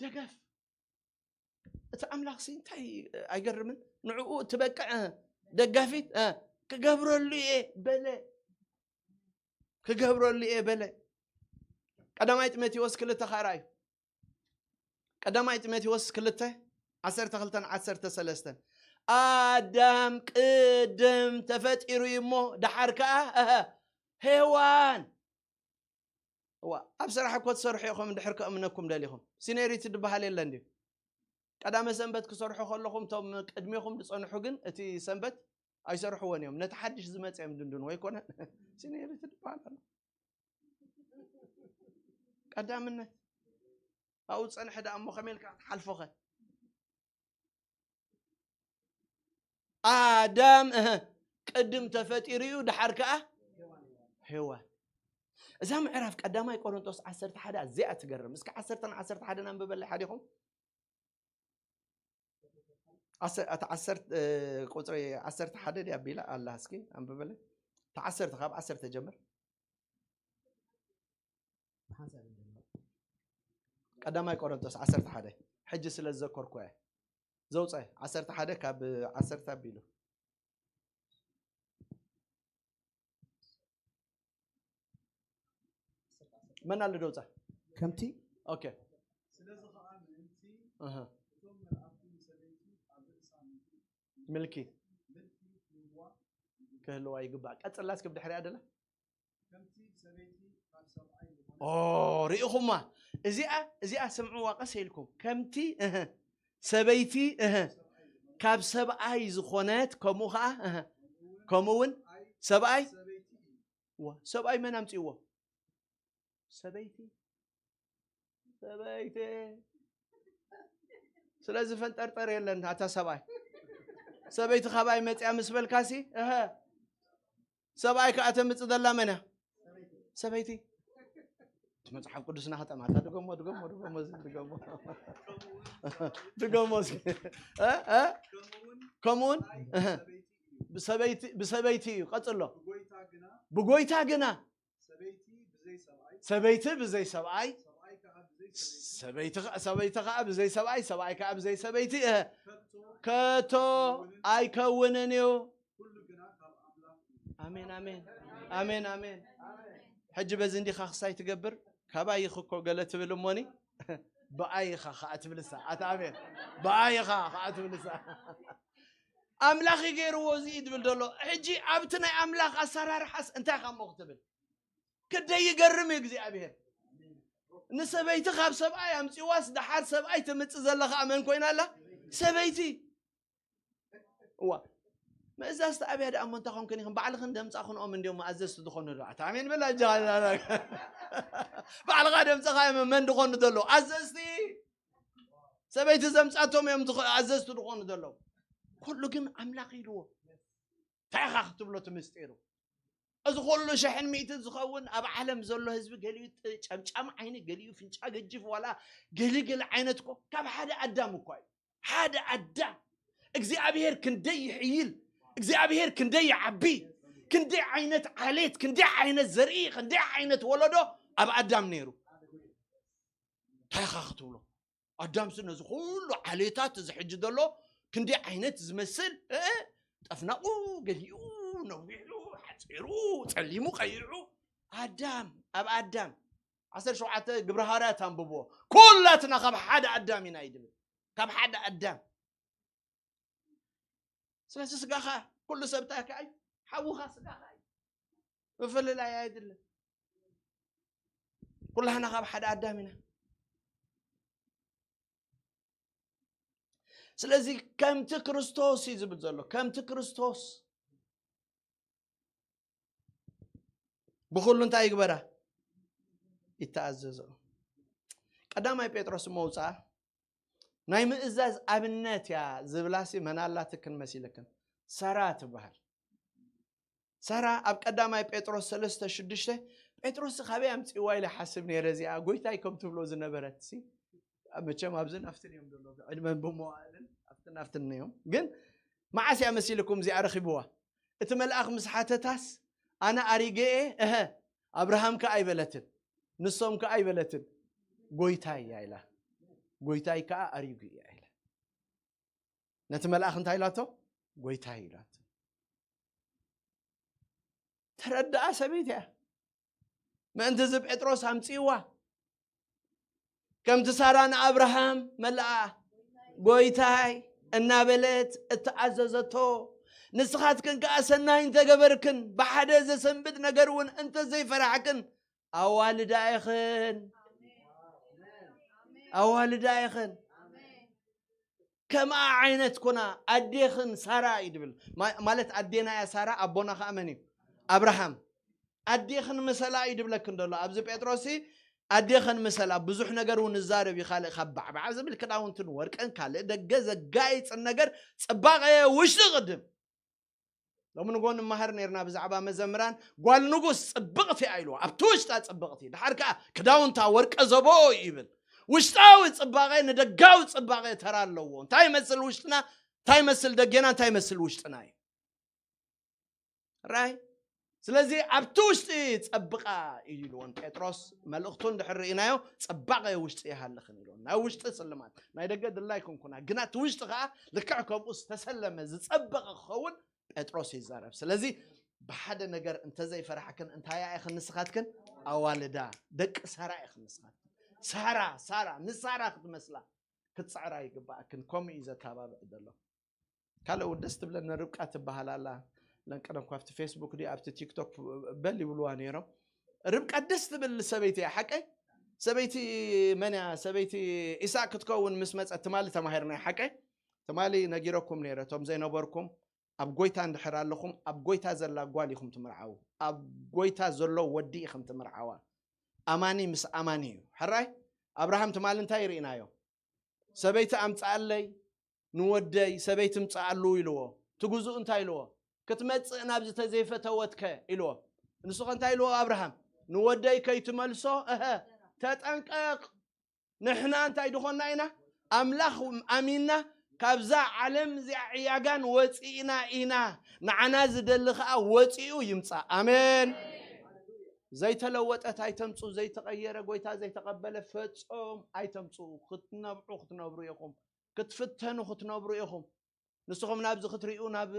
ደገፍ። እቲ ኣምላኽሲ እንታይ ኣይገርምን? ንዕኡ እትበቅዕ ደጋፊት እ፣ ክገብረሉ እየ በለ። ክገብረሉ እየ በለ። ቀዳማይ ጢሞቴዎስ ክልተ ኻራ እዩ። ቀዳማይ ጢሞቴዎስ ክልተ፣ ዓሰርተ ክልተን ዓሰርተ ሰለስተን። ኣዳም ቅድም ተፈጢሩ እዩ እሞ፣ ደሓር ከኣ፣ እህ፣ ሄዋን። እዋ፣ ኣብ ስራሕ እኮ ትሰርሑ ኢኹም፣ ድሕር ከእምነኩም ደሊኹም። ሲኒዮሪቲ ዝበሃል የለን ድዩ? ቀዳመ ሰንበት ክሰርሑ ከለኹም፣ እቶም ቅድሜኹም ዝጸንሑ ግን እቲ ሰንበት ኣይሰርሕዎን እዮም። ነቲ ሓድሽ ዝመጸ እዮም ድንድን፣ ወይ ኮነ? ሲኒዮሪቲ ዝበሃል ኣሎ። ቀዳምነት። ኣብኡ ዝጸንሐ ደኣ እሞ ከመይ ኢልካ ክትሓልፎኸ? ኣዳም፣ እህ፣ ቅድም ተፈጢሩ እዩ፣ ደሓር ከኣ ሄዋን። እዛ ምዕራፍ ቀዳማይ ቆሮንቶስ ዓሰርተ ሓደ ኣዝያ ትገርም። እስኪ ዓሰርተን ዓሰርተ ሓደን ኣንብበለይ ሓዲኹም። ዓሰ-፣ እታ ዓሰርተ፣ እ፣ ቁጽሪ ዓሰርተ ሓደ ድያ ኣቢላ ኣላ? እስኪ ኣንብበለይ። እታ ዓሰርተ፣ ካብ ዓሰርተ ጀምር። ብሓንሳብ እዩ ዘሎ። ቀዳማይ ቆሮንቶስ ዓሰርተ ሓደ። ሕጂ ስለ ዝዘከርኩ እየ። ዘውፀ፣ ዓሰርተ ሓደ ካብ ዓሰርተ ኣቢሉ። መን ኣሎ ደውፀ? ከምቲ ኦኬ። ስለዚ ኸዓ ምእንቲ እህ። እቶም መልኣኽቲ ንሰበይቲ ኣብ ርእሳ ምልኪ ምልኪ ምልኪ ክህልዋ ክህልዋ ይግባእ። ቀጽላ እስኪ ብድሕሪኣ ደላ። ከምቲ ሰበይቲ ካብ ሰብኣይ ዝኾነ ኦ፣ ርኢኹማ? እዚኣ፣ እዚኣ ስምዕዋ ቀስ ኢልኩም። ከምቲ እህ፣ ሰበይቲ እህ፣ ካብ ሰብኣይ ዝኾነት፣ ከምኡ ኸዓ እህ፣ ከምኡ እውን ሰብኣይ ሰበይቲ እዩ። ዋ፣ ሰብኣይ መን ኣምጺእዎ? ሰበይቲ። ሰበይቲ። ስለዚ ፈንጠርጠር የለን፣ ኣታ ሰብኣይ። ሰበይቲ ካባይ መጽያ ምስ በልካሲ፣ እህ፣ ሰብኣይ ከኣ ተምጽእ ዘላ መን እያ? ሰበይቲ። እቲ መጽሓፍ ቅዱስና ከጠማታ፣ ድገሞ፣ ድገሞ፣ ድገሞ፣ እዚ ድገሞ። ድገሞ እስኪ። እ? እ? ከምኡውን እህ። ብሰበይቲ፣ ብሰበይቲ እዩ። ቀጽሎ። ብጎይታ ግና ሰበይቲ ብዘይ ሰብኣይ፣ ሰበይቲ ብዘይ ሰብኣይ፣ ሰብኣይ ከኣ ብዘይ ሰበይቲ፣ ሰበይቲ ኸ-፣ ሰበይቲ ኸኣ ብዘይ ሰብኣይ፣ ሰብኣይ ከኣ ብዘይ ሰበይቲ፣ እህ፣ ከቶ ከቶ ኣይከውንን እዩ። ኩሉ ግና ካብ ኣምላኽ እዩ። ኣሜን፣ ኣሜን። ኣሜን፣ ኣሜን። ሕጂ በዚ እንዲኻ ክሳይ ትገብር፣ ካባይ ኢኺ እኮ ገለ ትብል እሞኒ፣ ብኣይ ኢኻ ኸኣ ትብልሳ። ኣታ ኣሜን። ብኣይ ኢኻ ኸኣ ትብልሳ። ኣምላኽ እዩ ገይርዎ እዚ እዩ ዝብል ዘሎ። ሕጂ ኣብቲ ናይ ኣምላኽ ኣሰራርሓስ እንታይ ኢኻ እሞ ክትብል? ክንደይ ይገርም እዩ እግዚኣብሔር። ንሰበይቲ ካብ ሰብኣይ ኣምጺዋስ፣ ደሓር ሰብኣይ ትምጽእ ዘላ ኸኣ መን ኮይና ኣላ? ሰበይቲ። እዋ። መእዛዝቲ ኣብያ ደኣ እሞ እንታይ ኮንክን ኢኽን? ባዕልኽን ደምጻኽንኦም እንዲዮም ኣዘዝቲ ዝኾኑ ዶ? ኣታ ኣሜን በላ እንጂ። ባዕልኻ ደምጻኻ እዮም መን ዝኾኑ ዘለዉ? ኣዘዝቲ። ሰበይቲ ዘምጻቶም እዮም ዝኾ-፣ ኣዘዝቲ ዝኾኑ ዘለዉ። ኩሉ ግን ኣምላኽ ኢልዎ። እንታይ ኢኻ ክትብሎ እቲ ምስጢሩ? እዚ ኩሉ ሽሕን ሚእትን ዝኸውን ኣብ ዓለም ዘሎ ህዝቢ፣ ገሊኡ ጥ-፣ ጨምጫም ዓይኒ፣ ገሊኡ ፍንጫ ገጅፍ፣ ዋላ ገሊገሊ ዓይነት እኮ ካብ ሓደ ኣዳም እኳ እዩ። ሓደ ኣዳም እግዚኣብሔር ክንደይ ይሕይል፣ እግዚኣብሔር ክንደይ ይዓቢ፣ ክንደይ ዓይነት ዓሌት፣ ክንደይ ዓይነት ዘርኢ፣ ክንደይ ዓይነት ወለዶ ኣብ ኣዳም ነይሩ። እንታይ ኢኻ ክትብሎ? ኣዳምሲ ነዚ ኩሉ ዓሌታት እዚ ሕጂ ዘሎ ክንደይ ዓይነት ዝመስል፣ እ፣ ጠፍናቑ፣ ገሊኡ፣ ነዊሑ፣ ሓጺሩ፣ ጸሊሙ፣ ቀይሑ፣ ኣዳም፣ ኣብ ኣዳም። ዓሰርተ ሸውዓተ ግብረ ሃዋርያት ኣንብብዎ። ኩላትና ካብ ሓደ ኣዳም ኢና እዩ ዝብል። ካብ ሓደ ኣዳም። ስለዚ ስጋኻ ኩሉ ሰብ እንታይ ከኣ እዩ? ሓውኻ ስጋኻ እዩ። ምፍልላይ ኣይድልን። ኩላህና ካብ ሓደ ኣዳም ኢና። ስለዚ ከምቲ ክርስቶስ እዩ ዝብል ዘሎ፣ ከምቲ ክርስቶስ ብኹሉ እንታይ ይግበራ? ይተኣዘዞ። ቀዳማይ ጴጥሮስ መውፅኣ ናይ ምእዛዝ ኣብነት እያ ዝብላሲ መናላትክን መሲልክን ሳራ ትበሃል። ሳራ ኣብ ቀዳማይ ጴጥሮስ ሰለስተ ሽዱሽተ፣ ጴጥሮስ ካበይ ኣምፅእዋ ኢለ ሓስብ ነይረ፣ እዚኣ ጎይታይ ከም ትብሎ ዝነበረት ሲ። መቸም ኣብዝን ኣብትን እዮም ዘሎ፣ ብዕድመን ብመዋእልን ኣብትን ኣብትን እዮም። ግን መዓስ እያ መሲልኩም እዚኣ ረኺብዋ? እቲ መልኣኽ ምስ ሓተታስ ኣነ ኣሪገ እየ፣ እሀ፣ ኣብርሃም ከ ኣይበለትን፣ ንሶም ከ ኣይበለትን፣ ጎይታይ እያ ኢላ። ጎይታይ ከኣ ኣሪጉ እያ ኢላ። ነቲ መልኣኽ እንታይ ኢላቶ? ጎይታይ ኢላቶ። ተረድኣ ሰበይቲ እያ። ምእንቲ እዚ ጴጥሮስ ኣምፅእዋ። ከምቲ ሳራ ንኣብርሃም መልኣ ጎይታይ እናበለት እተኣዘዘቶ፣ ንስኻትክን ከኣ ሰናይ እንተገበርክን፣ ብሓደ ዘሰንብድ ነገር እውን እንተዘይፈራሕክን፣ ኣዋልዳ ኢኽን። ኣዋልዳ ኢኽን። ከምኣ ዓይነት ኮና ኣዴኽን ሳራ እዩ ድብል። ማ-፣ ማለት ኣዴና እያ ሳራ፣ ኣቦና ከኣ መን እዩ? ኣብርሃም። ኣዴኽን ምሰላ እዩ ድብለክን ዘሎ። ኣብዚ ጴጥሮስ ኣዴኽን ምሰላ ብዙሕ ነገር እውን ንዛረብ እዩ። ካልእ ካብ ባዕባዕ ዝብል ክዳውንትን ወርቅን ካልእ ደገ ዘጋይጽን ነገር ጽባቐ ውሽጢ ቅድም። ሎሚ ንጎ ንመሃር ነርና ብዛዕባ መዘምራን። ጓል ንጉስ ጽብቕቲ እያ ኢልዋ፣ ኣብቲ ውሽጣ ጽብቕቲ። ድሓር ከኣ ክዳውንታ ወርቀ ዘቦ እዩ ይብል። ውሽጣዊ ጽባቐ ንደጋዊ ጽባቐ ተራ ኣለዎ። እንታይ ይመስል ውሽጥና፣ እንታይ ይመስል ደጌና፣ እንታይ ይመስል ውሽጥና እዩ። ራይ ስለዚ ኣብቲ ውሽጢ ጸብቓ እዩ ኢልዎን ጴጥሮስ። መልእኽቱ እንድሕር ርኢናዮ፣ ጽባቐ ውሽጢ ይሃልኽን ኢልዎን። ናይ ውሽጢ ስልማት፣ ናይ ደገ ድላይ ኩንኩና፣ ግና እቲ ውሽጢ ከኣ ልክዕ ከምኡ ዝተሰለመ ዝጸበቐ ክኸውን ጴጥሮስ ይዛረብ። ስለዚ ብሓደ ነገር እንተዘይፈራሕክን እንታይ ኢኽን ንስኻትክን? ኣዋልዳ፣ ደቂ ሳራ ኢኽን ንስኻትክን። ሳራ፣ ሳራ፣ ንሳራ ክትመስላ ክትጽዕራ ይግባኣክን። ከምኡ እዩ ዘተባብዕ ዘሎ። ካልእ እውን ደስ ትብለኒ ርብቃ ትበሃል ኣላ። ለንቀደም ካብቲ ፌስቡክ ድዩ ኣብቲ ቲክቶክ በል ይብልዋ ነይሮም። ርብቃ ደስ ትብል ሰበይቲ እያ፣ ሓቀይ? ሰበይቲ መን እያ? ሰበይቲ ኢሳቅ ክትከውን ምስ መጸት ትማሊ ተማሂርና፣ ሓቀይ? ትማሊ ነጊረኩም ነይረ፣ እቶም ዘይነበርኩም፣ ኣብ ጎይታ እንድሕር ኣለኹም፣ ኣብ ጎይታ ዘላ ጓል ኢኹም ትምርዓዉ፣ ኣብ ጎይታ ዘሎ ወዲ ኢኹም ትምርዓዋ። ኣማኒ ምስ ኣማኒ እዩ። ሕራይ ኣብርሃም ትማሊ እንታይ ርኢናዮ? ሰበይቲ ኣምጽኣለይ፣ ንወደይ ሰበይቲ ምጽኣሉ ኢልዎ። እቲ ግዙእ እንታይ ኢልዎ? ክትመጽእ ናብ ዝተዘይፈተወትከ ኢልዎ። ንሱ ኸ እንታይ ኢልዎ ኣብርሃም? ንወደይ ከይትመልሶ፣ እሀ፣ ተጠንቀቕ። ንሕና እንታይ ድኾንና ኢና? ኣምላኽ ኣሚንና ካብዛ ዓለም እዚኣ ዕያጋን ወፂእና ኢና። ንዓና ዝደሊ ኸዓ ወፂኡ ይምፃእ። ኣሜን። ዘይተለወጠት ኣይተምፁ፣ ዘይተቐየረ ጎይታ ዘይተቐበለ ፈጾም ኣይተምፁ። ክትነብዑ ክትነብሩ ኢኹም፣ ክትፍተኑ ክትነብሩ ኢኹም። ንስኹም ናብዚ ክትሪኡ፣ ናብ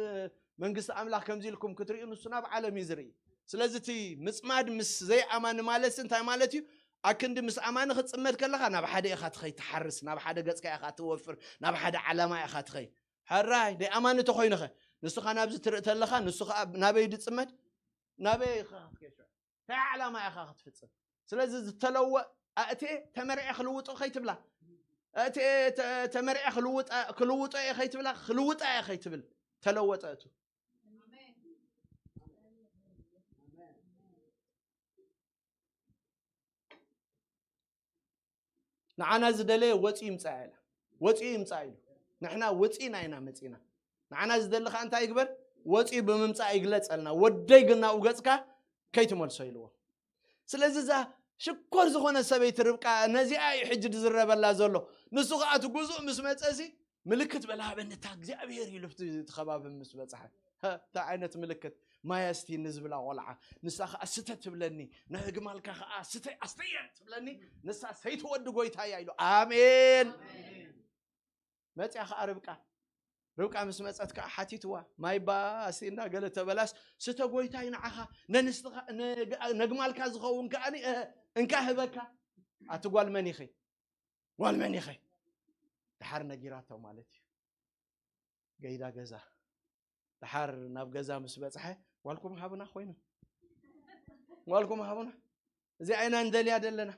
መንግስቲ ኣምላኽ ከምዚ ኢልኩም ክትሪኡ፣ ንሱ ናብ ዓለም እዩ ዝርኢ። ስለዚ እቲ ምጽማድ ምስ ዘይኣማኒ ማለትሲ እንታይ ማለት እዩ? ኣክንዲ ምስ ኣማኒ ክትጽመድ ከለኻ ናብ ሓደ ኢኻ ትኸይ ትሓርስ፣ ናብ ሓደ ገጽካ ኢኻ ትወፍር፣ ናብ ሓደ ዓላማ ኢኻ ትኸይ። ሕራይ ደይ ኣማኒ ተኾይኑኸ ንስኻ ናብዚ ትርኢ ተለኻ፣ ንሱ ኸኣ ናበይ ድጽመድ? ናበይ ኢኻ ክትከይድ? እንታይ ዓላማ ኢኻ ክትፍጽም? ስለዚ ዝተለወ ኣእትየ ተመርዐ ክልውጦ ከይትብላ፣ ኣእትየ ተ-፣ ተመርዐ ክልውጣ-፣ ክልውጦ እየ ከይትብላ፣ ክልውጣ እየ ከይትብል፣ ተለወጠ እቱ። ንዓና ዝደለየ ወፂኡ ይምፃእ ኢላ። ወፂኡ ይምፃእ ኢሉ። ንሕና ወፂእና ኢና መፂና። ንዓና ዝደሊ ከዓ እንታይ ይግበር? ወፂኡ ብምምፃእ ይግለፀልና። ወደይ ግን ናብኡ ገፅካ ከይትመልሶ ኢልዎ። ስለዚ እዛ ሽኮር ዝኾነ ሰበይቲ ርብቃ ነዚኣ እዩ ሕጂ ዝዝረበላ ዘሎ። ንሱ ከዓ እቲ ጉዙእ ምስ መፀ ሲ ምልክት በላ ሃበኒ፣ እታ እግዚኣብሔር ኢሉ ኣብቲ እቲ ከባቢ ምስ በፅሐ። ሀ፣ እንታይ ዓይነት ምልክት? ማይ ኣስትይኒ ዝብላ ቆልዓ፣ ንሳ ከዓ ስተ ትብለኒ፣ ናይ ግማልካ ከዓ ስተ ኣስተየ ትብለኒ፣ ንሳ ሰይቲ ወዲ ጎይታ እያ ኢሉ። ኣሜን። መፅያ ከዓ ርብቃ፣ ርብቃ ምስ መፀት ከዓ ሓቲትዋ፣ ማይ ባ ኣስትይና ገለ ተበላስ፣ ስተ ጎይታይ ንዓኻ፣ ነንስትኻ፣ ነግ-፣ ነግማልካ ዝኸውን ከዓኒ፣ እ፣ እንካ ህበካ። ኣቲ ጓል መን ኢኺ? ጓል መን ኢኺ? ድሓር ነጊራቶ ማለት እዩ። ገይዳ ገዛ። ድሓር ናብ ገዛ ምስ በፅሐ፣ ጓልኩም ሃቡና ኮይኑ። ጓልኩም ሃቡና። እዚኣ ኢና እንደልያ ዘለና።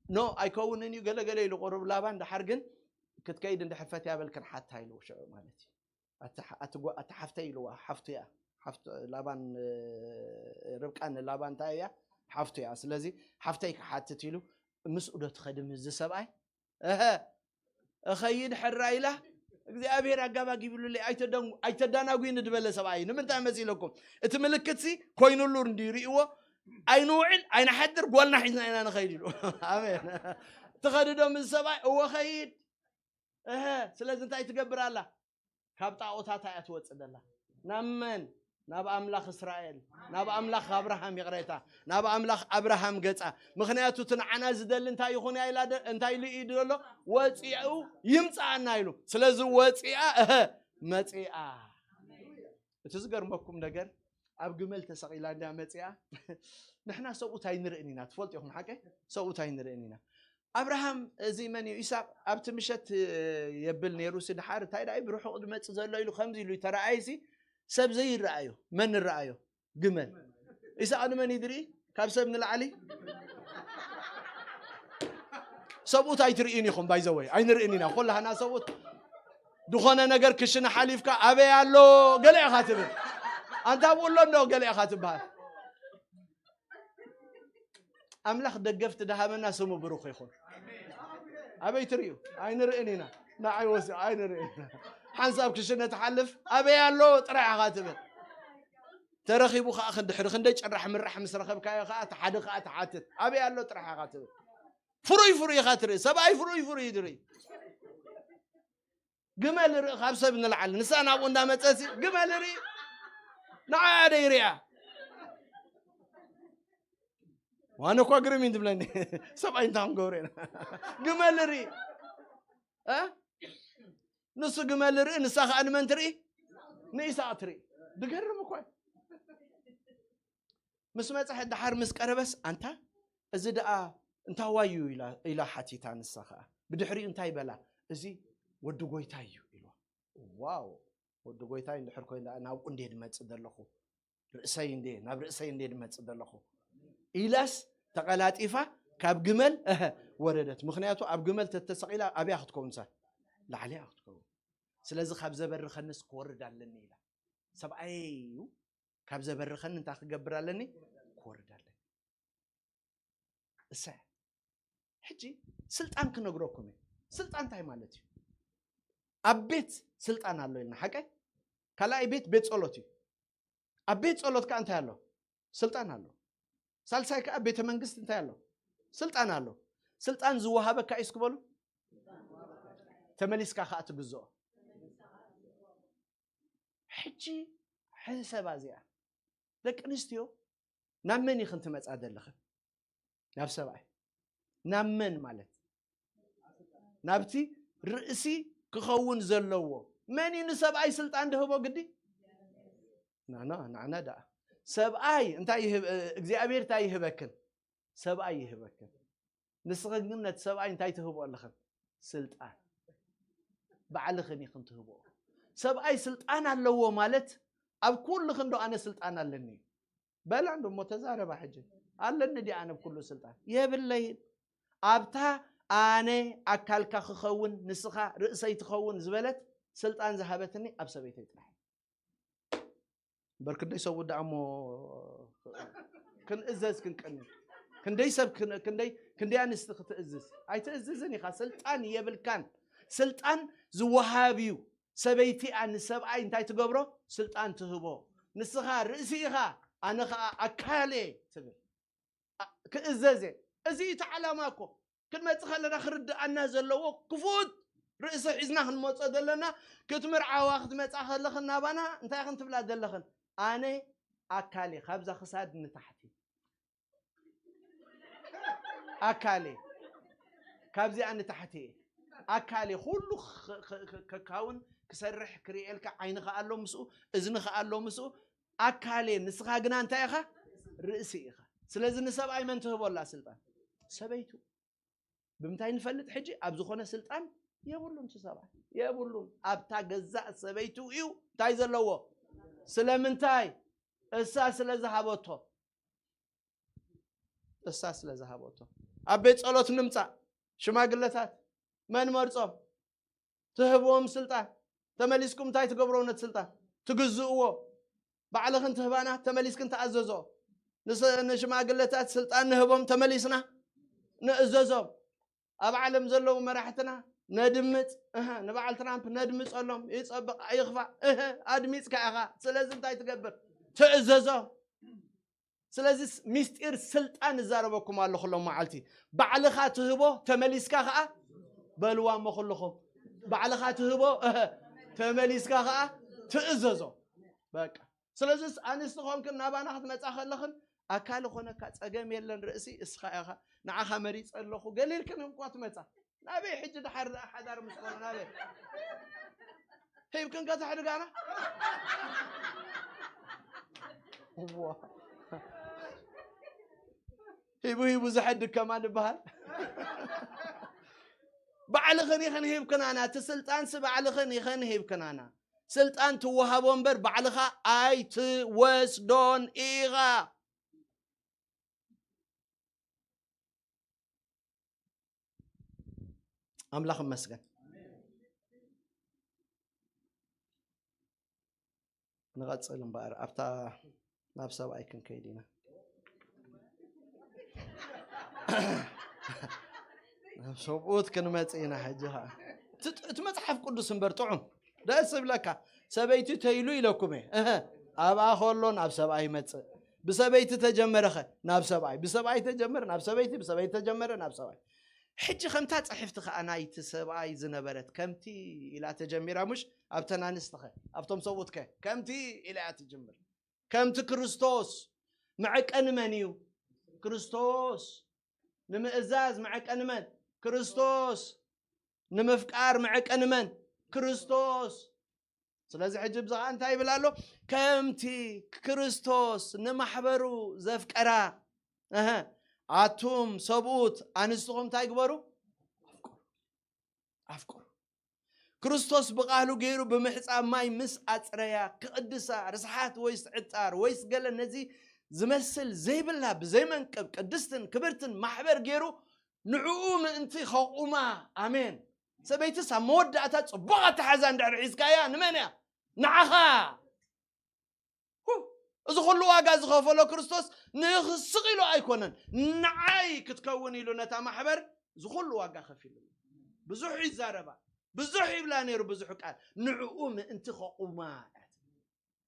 ኖ፣ ኣይከውንን እዩ፣ ገለ ገለ ኢሉ ቁሩብ ላባን። ድሓር ግን ክትከይድ እንድሕር ፈትያ በል ክንሓታ ኢሉ ሽዑ ማለት እዩ። ኣቲ ሓ-፣ ኣቲ ጓ-፣ ኣቲ ሓፍተይ ኢልዋ፣ ሓፍቱ እያ። ሓፍቱ ላባን፣ እ፣ ርብቃ ንላባን እንታይ እያ? ሓፍቱ እያ። ስለዚ ሓፍተይ ክሓትት ኢሉ ምስኡ ዶ ትኸዲ ምስዚ ሰብኣይ? እኸ፣ እኸይድ ሕራ ኢላ፣ እግዚኣብሔር ኣጋባጊብሉለይ፣ ኣይተደንጉ-፣ ኣይተዳናጉይኒ ዝበለ ሰብኣይ እዩ። ንምንታይ መሲለኩም? እቲ ምልክትሲ ኮይኑሉ እንድዩ ርእይዎ፣ ኣይንውዕል ኣይንሓድር፣ ጓልና ሒዝና ኢና ንኸይድ ኢሉ። ኣሜን። ትኸድዶ ምስ ሰብኣይ? እወ ኸይድ። እሀ፣ ስለዚ እንታይ ትገብር ኣላ? ካብ ጣዖታታ እያ ትወፅእ ዘላ። ናብ መን? ናብ ኣምላኽ እስራኤል፣ ናብ ኣምላኽ ኣብርሃም፣ ይቕሬታ፣ ናብ ኣምላኽ ኣብርሃም ገፃ። ምኽንያቱ እቲ ንዓና ዝደሊ እንታይ ይኹን እያ ኢላ ደ-፣ እንታይ ኢሉ እዩ ዘሎ? ወፂኡ ይምፅኣና ኢሉ። ስለዚ ወፂኣ፣ እሀ፣ መፂኣ። እቲ ዝገርመኩም ነገር፣ ኣብ ግመል ተሰቒላ እንድያ መፂኣ። ንሕና ሰብኡት ኣይንርእን ኢና፣ ትፈልጡ ኢኹም ሓቀይ? ሰብኡት ኣይንርእን ኢና። ኣብርሃም፣ እዚ መን እዩ? ኢሳቅ ኣብቲ ምሸት፣ እ፣ የብል ነይሩ። ሲ ድሓር እንታይ ደኣ እዩ ብርሑቕ ዝመጽእ ዘሎ ኢሉ ከምዚ ኢሉ ተረኣየ። ሲ ሰብ ዘይረኣዮ መን ረኣዮ? ግመል። ኢሳቅ ንመን እዩ ዝርኢ? ካብ ሰብ ንላዕሊ ሰብኡት ኣይትርእን ኢኹም። ባይዘወይ ኣይንርእን ኢና። ኩላህና ሰብኡት ዝኾነ ነገር ክሽነ ሓሊፍካ ኣበይ ኣሎ ገለ ኢኻ ትብል። ኣንታ ኣብኡ ኣሎ እንዶ ገለ ኢኻ ትበሃል። ኣምላኽ ደገፍቲ ደሃበና ስሙ ብሩኽ ይኹን። ኣበይ ትርእዩ? ኣይንርእን ኢና። ንዓይ ወሲ ኣይንርእን ኢና። ሓንሳብ ክሽነ ትሓልፍ ኣበይ ኣሎ ጥራይ ኢኻ ትብል። ተረኺቡ ኸኣ ክንድሕሪ ክንደይ ጭራሕ ምራሕ ምስ ረኸብካዮ ኸኣ እቲ ሓደ ኸኣ ትሓትት። ኣበይ ኣሎ ጥራሕ ኢኻ ትብል። ፍሩይ ፍሩይ ኢኻ ትርኢ። ሰብኣይ ፍሩይ ፍሩይ እዩ ዝርኢ። ግመል ርኢ ካብ ሰብ ንላዕሊ። ንሳ ናብኡ እንዳመጸሲ ግመል ርኢ። ንዓኣ ዶ ይሪኣ? ዋነ እኳ ግርም እዩ ትብለኒ። ሰብኣይ እንታይ ክንገብሮ ኢና? ግመል ርኢ። እ? ንሱ ግመል ርኢ፣ ንሳ ኸኣ ንመን ትርኢ? ንኢሳቕ ትርኢ። ድገርም እኳ እዩ። ምስ መጽሐ ደሓር ምስ ቀረበስ፣ ኣንታ እዚ ደኣ እንታዋይ እዩ ኢላ፣ ኢላ ሓቲታ ንሳ ኸኣ። ብድሕሪኡ እንታይ በላ? እዚ ወዲ ጎይታይ እዩ ኢልዋ። ዋው! ወዲ ጎይታይ እንድሕር ኮይኑ ደኣ ናብኡ እንድየ ድመጽእ ዘለኹ። ርእሰይ እንድየ፣ ናብ ርእሰይ እንድየ ድመጽእ ዘለኹ። ኢላስ ተቐላጢፋ ካብ ግመል፣ እሀ፣ ወረደት። ምኽንያቱ ኣብ ግመል ተተሰቒላ ኣብያ ክትከውን እሳ? ላዕሊያ ክትከውን። ስለዚ ካብ ዘበርኸንስ ክወርድ ኣለኒ ኢላ። ሰብኣየይ እዩ፣ ካብ ዘበርኸኒ እንታይ ክገብር ኣለኒ? ክወርድ ኣለኒ። እሰ-፣ ሕጂ ስልጣን ክነግረኩም እየ። ስልጣን እንታይ ማለት እዩ? ኣብ ቤት ስልጣን ኣሎ ኢልና፣ ሓቀይ? ካልኣይ ቤት ቤት ጸሎት እዩ። ኣብ ቤት ጸሎት ከኣ እንታይ ኣሎ? ስልጣን ኣሎ። ሳልሳይ ከኣ ቤተ መንግስቲ እንታይ ኣሎ? ስልጣን ኣሎ። ስልጣን ዝወሃበካ እዩ እስኪ በሉ። ተመሊስካ ከኣ ትግዝኦ። ሕጂ ሕሰባ እዚኣ። ደቂ ኣንስትዮ ናብ መን ኢኽን ትመጻ ዘለኽን? ናብ ሰብኣይ። ናብ መን ማለት? ናብቲ ርእሲ ክኸውን ዘለዎ። መን እዩ ንሰብኣይ ስልጣን ድህቦ ግዲ? ናና፣ ንዓና ደኣ። ሰብኣይ እንታይ ይህብ-፣ እግዚኣብሔር እንታይ ይህበክን? ሰብኣይ ይህበክን። ንስኽን ግን ነቲ ሰብኣይ እንታይ ትህብኦ ኣለኽን? ስልጣን። ባዕልኽን ኢኽን ትህብኦ። ሰብኣይ ስልጣን ኣለዎ ማለት ኣብ ኩልኽን ዶ ኣነ ስልጣን ኣለኒ እዩ? በላ እንዶ እሞ ተዛረባ ሕጂ። ኣለኒ ድኣ ኣነ ብኩሉ ስልጣን? የብለይን። ኣብታ ኣነ ኣካልካ ክኸውን ንስኻ ርእሰይ ትኸውን ዝበለት ስልጣን ዝሃበትኒ ኣብ ሰበይተይ ጥራሕ። እምበር ክንደይ ሰብኡት ደኣ እሞ ክንእዘዝ ክንቀኒ። ክንደይ ሰብ ክን-፣ ክንደይ፣ ክንደይ ኣንስቲ ክትእዝዝ? ኣይትእዝዝን ኢኻ። ስልጣን የብልካን። ስልጣን ዝወሃብ እዩ። ሰበይቲ እያ ንሰብኣይ እንታይ ትገብሮ? ስልጣን ትህቦ። ንስኻ ርእሲ ኢኻ፣ ኣነ ኸኣ ኣካል እየ ትብል። ኣ-፣ ክእዘዝ እየ። እዚ እዩ እቲ ዓላማ እኮ። ክንመጽእ ከለና ክርድኣና ዘለዎ ክፉት ርእሲ ሒዝና ክንመጾ ዘለና፣ ክትምርዓዋ ክትመጻ ከለኽን ናባና እንታይ ክንትብላ ዘለኽን? ኣነ ኣካል እየ፣ ካብዛ ክሳድ ንታሕቲ። ኣካል እየ። ካብዚኣ ንታሕቲ እየ። ኣካል እየ። ኩሉ ክ-፣ ክ-፣ ክ-፣ ከካውን ክሰርሕ ክርእየልካ ዓይኒ ከኣ ኣሎ ምስኡ፣ እዝኒ ከኣ ኣሎ ምስኡ። ኣካል እየ። ንስኻ ግና እንታይ ኢኻ? ርእሲ ኢኻ። ስለዚ ንሰብኣይ መን ትህቦ ኣላ ስልጣን? ሰበይቱ። ብምንታይ ንፈልጥ ሕጂ? ኣብ ዝኾነ ስልጣን የብሉን እቲ ሰብኣይ። የብሉን። ኣብታ ገዛእ ሰበይቱ እዩ እንታይ ዘለዎ? ስለምንታይ? እሳ ስለ ዝሃበቶ። እሳ ስለ ዝሃበቶ። ኣብ ቤት ጸሎት ንምጻእ። ሽማግለታት መን መርጾም? ትህብዎም ስልጣን። ተመሊስኩም እንታይ ትገብርዎ ነቲ ስልጣን? ትግዝእዎ። ባዕልኽን ትህባና፣ ተመሊስክን ትኣዘዝኦ። ንስ-፣ ንሽማግለታት ስልጣን ንህቦም፣ ተመሊስና ንእዘዞም። ኣብ ዓለም ዘለዉ መራሕትና ነድምፅ፣ እህ፣ ንበዓል ትራምፕ ነድምፀሎም፣ ይፀብቕ ኣይኽፋእ፣ እህ፣ ኣድሚፅካ ኢኻ። ስለዚ እንታይ ትገብር? ትእዘዞ። ስለዚ ስ-፣ ምስጢር ስልጣን እዛረበኩም ኣለኹ ሎም መዓልቲ። ባዕልኻ ትህቦ፣ ተመሊስካ ኸዓ በልዋ እሞ ኩልኹም። ባዕልኻ ትህቦ፣ እህ፣ ተመሊስካ ኸዓ ትእዘዞ። በቃ። ስለዚስ ኣንስቲ ኾንክን ናባና ክትመጻ ከለኽን ኣካል ኾነካ ጸገም የለን ርእሲ እስኻ ኢኻ። ንዓኻ መሪጸ ኣለኹ ገሊልክን እኳ ትመጻ። ናበይ ሕጂ ድሓር ደኣ ሓዳር ምስ ኮነ ናበይ? ሂብክን ከተሕድጋና? እዋ። ሂቡ ሂቡ ዘሐድግ ከማን ይበሃል። ባዕልኽን ኢኽን ሂብክናና፣ እቲ ስልጣንሲ ባዕልኽን ኢኽን ሂብክናና። ስልጣን ትወሃቦ እምበር ባዕልኻ ኣይትወስዶን ኢኻ። ኣምላኽ ይመስገን። ንቐጽል እምበኣር፣ ኣብታ ናብ ሰብኣይ ክንከይድ ኢና። ናብ ሰብኡት ክንመጽእ ኢና። ሕጂ ኸዓ እቲ፣ እቲ መጽሓፍ ቅዱስ እምበር ጥዑም ደስ ይብለካ። ሰበይቲ ተይሉ ኢለኩም እየ። እህ፣ ኣብኣ ከሎ ናብ ሰብኣይ ይመጽእ። ብሰበይቲ ተጀመረኸ ናብ ሰብኣይ፣ ብሰብኣይ ተጀመረ ናብ ሰበይቲ፣ ብሰበይቲ ተጀመረ ናብ ሰብኣይ። ሕጂ ከምታ ጽሕፍቲ ኸኣ ናይቲ ሰብኣይ ዝነበረት ከምቲ ኢላ ተጀሚራ፣ ምሽ ኣብተን ኣንስቲ ኸ፣ ኣብቶም ሰብኡት ከ ከምቲ ኢላ እያ ትጅምር። ከምቲ ክርስቶስ መዐቀኒ መን እዩ? ክርስቶስ። ንምእዛዝ መዐቀኒ መን? ክርስቶስ። ንምፍቃር መዐቀኒ መን? ክርስቶስ። ስለዚ ሕጂ ብዛዕባ እንታይ ይብል ኣሎ? ከምቲ ክርስቶስ ንማሕበሩ ዘፍቀራ፣ እህ፣ ኣቱም ሰብኡት ኣንስትኹም እንታይ ግበሩ? ኣፍቅሩ። ኣፍቅሩ። ክርስቶስ ብቓሉ ገይሩ ብምሕጻብ ማይ ምስ ኣጽረያ፣ ክቕድሳ፣ ርስሓት ወይስ ዕጣር ወይስ ገለ ነዚ ዝመስል ዘይብላ ብዘይመንቅብ ቅድስትን ክብርትን ማሕበር ገይሩ ንዕኡ ምእንቲ ከቑማ። ኣሜን። ሰበይትስ ኣብ መወዳእታ ጽቡቕ ኣተሓዛ እንድሕር ሒዝካያ ንመን እያ? ንዓኻ። ሁ! እዚ ኩሉ ዋጋ ዝኸፈሎ ክርስቶስ ንኽስቕ ኢሉ ኣይኮነን፣ ንዓይ ክትከውን ኢሉ ነታ ማሕበር እዚ ኩሉ ዋጋ ከፊሉ። ብዙሕ ይዛረባ፣ ብዙሕ ይብላ ነይሩ፣ ብዙሕ ቃል። ንዕኡ ምእንቲ ከቑማ እያ ትብል።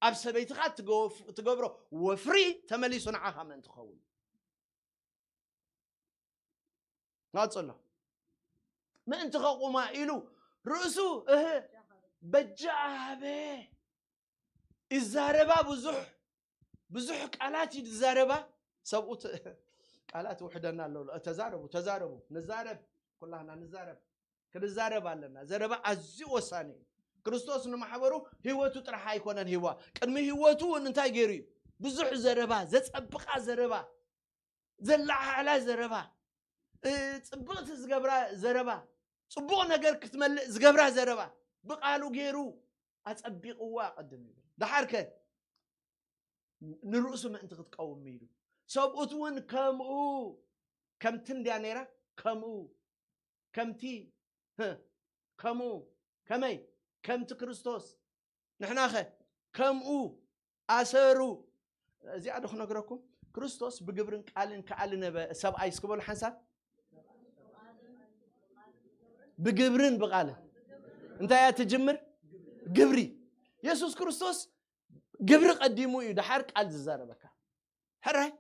ኣብ ሰበይትኻ ትገፍ-፣ ትገብሮ ወፍሪ ተመሊሱ ንዓኻ ምእንቲ ኸውን። ናጽሎ። ምእንቲ ከቑማ ኢሉ ርእሱ፣ እህ፣ በጃ ሃበ። ይዛረባ ብዙሕ፣ ብዙሕ ቃላት ይዛረባ። ሰብኡት ቃላት ውሕደና ኣሎ። ተዛረቡ፣ ተዛረቡ፣ ንዛረብ፣ ኩላህና ንዛረብ። ክንዛረብ ኣለና። ዘረባ ኣዝዩ ወሳኒ እዩ። ክርስቶስ ንማሕበሩ ህይወቱ ጥራሕ ኣይኮነን ሂዋ። ቅድሚ ህይወቱ እውን እንታይ ገይሩ እዩ? ብዙሕ ዘረባ፣ ዘጸብቓ ዘረባ፣ ዘለዓዕላ ዘረባ፣ እ፣ ጽብቕቲ ዝገብራ ዘረባ፣ ጽቡቕ ነገር ክትመልእ ዝገብራ ዘረባ፣ ብቓሉ ገይሩ ኣጸቢቕዋ ቅድም ይብል። ደሓር ከ ንርእሱ ምእንቲ ክትቀውም ኢሉ። ሰብኡት እውን ከምኡ፣ ከምቲ እንድያ ነይራ፣ ከምኡ፣ ከምቲ፣ ህ፣ ከምኡ፣ ከመይ? ከምቲ ክርስቶስ። ንሕናኸ ከምኡ ኣሰሩ። እዚኣ ዶ ክነግረኩም? ክርስቶስ ብግብርን ቃልን ከኣሊ ነበ-፣ ሰብኣይ እስኪ በሉ ሓንሳብ። ብግብርን ብቃልን። እንታይ እያ ትጅምር? ግብሪ። የሱስ ክርስቶስ ግብሪ ቀዲሙ እዩ ደሓር ቃል ዝዛረበካ። ሕራይ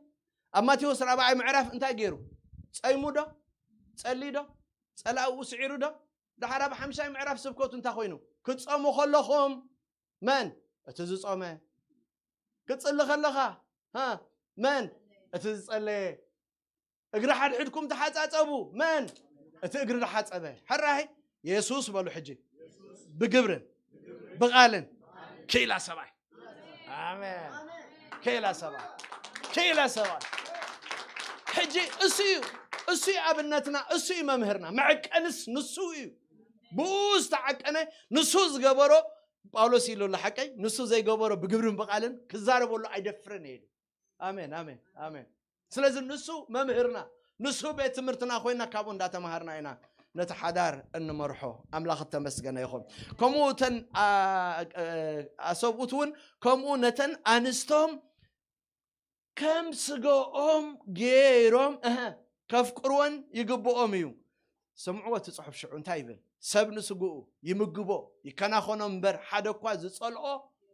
ኣብ ማቴዎስ ራብዓይ ምዕራፍ እንታይ ገይሩ? ጸይሙ ዶ? ጸልዩ ዶ? ጸላእኡ ስዒሩ ዶ? ደሓር ኣብ ሓምሻይ ምዕራፍ ስብከቱ እንታይ ኮይኑ? ክትጸሙ ከለኹም መን? እቲ ዝጾመ። ክትጽሊ ከለኻ፣ ሃ፣ መን? እቲ ዝጸለየ። እግሪ ሓድሕድኩም ተሓጻጸቡ። መን? እቲ እግሪ ዝሓጸበ። ሕራይ የሱስ በሉ ሕጂ። ብግብርን ብቓልን ክኢላ ሰብኣይ። ኣሜን። ክኢላ ሰብኣይ። ክኢላ ሰብኣይ። ሕጂ እሱ እዩ፣ እሱ እዩ ኣብነትና፣ እሱ እዩ መምህርና። መዐቀንስ ንሱ እዩ። ብኡ ዝተዓቀነ ንሱ ዝገበሮ ጳውሎስ ኢሉ ኣሎ ሓቀይ፣ ንሱ ዘይገበሮ ብግብርን ብቓልን ክዛረበሉ ኣይደፍርን እየ ኢሉ። ኣሜን፣ ኣሜን፣ ኣሜን። ስለዚ ንሱ መምህርና፣ ንሱ ቤት ትምህርትና ኮይና ካብኡ እንዳተማሃርና ኢና። ነቲ ሓዳር እንመርሖ። ኣምላኽ እተመስገነ ይኹን። ከምኡ እተን ኣ- እ- ኣሰብኡት እውን ከምኡ ነተን ኣንስቶም ከም ስጋኦም ገይሮም እህ ከፍቅርወን ይግብኦም እዩ። ስምዕዎ እቲ ጽሑፍ ሽዑ እንታይ ይብል? ሰብ ንስግኡ ይምግቦ ይከናኸኖ እምበር ሓደ እኳ ዝጸልኦ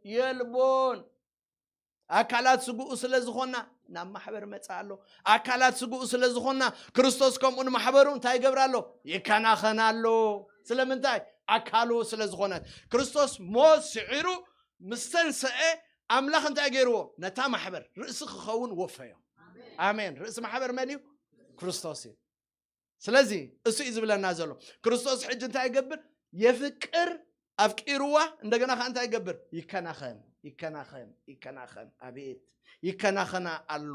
የልቦን። ኣካላት ስግኡ ስለ ዝኾና ናብ ማሕበር መጽእ ኣሎ። ኣካላት ስግኡ ስለ ዝኾና ክርስቶስ ከምኡ ንማሕበሩ እንታይ ይገብር ኣሎ? ይከናኸን ኣሎ። ስለምንታይ? ኣካሉ ስለ ዝኾነት። ክርስቶስ ሞት ስዒሩ ምስ ተንሰአ ኣምላኽ እንታይ ገይርዎ? ነታ ማሕበር ርእሲ ክኸውን ወፈዮ። ኣሜን። ርእሲ ማሕበር መን እዩ? ክርስቶስ እዩ። ስለዚ እሱ እዩ ዝብለና ዘሎ። ክርስቶስ ሕጂ እንታይ ይገብር? የፍቅር፣ ኣፍቂርዋ። እንደገና ከኣ እንታይ ይገብር? ይከናኸን፣ ይከናኸን፣ ይከናኸን። ኣቤት፣ ይከናኸና ኣሎ።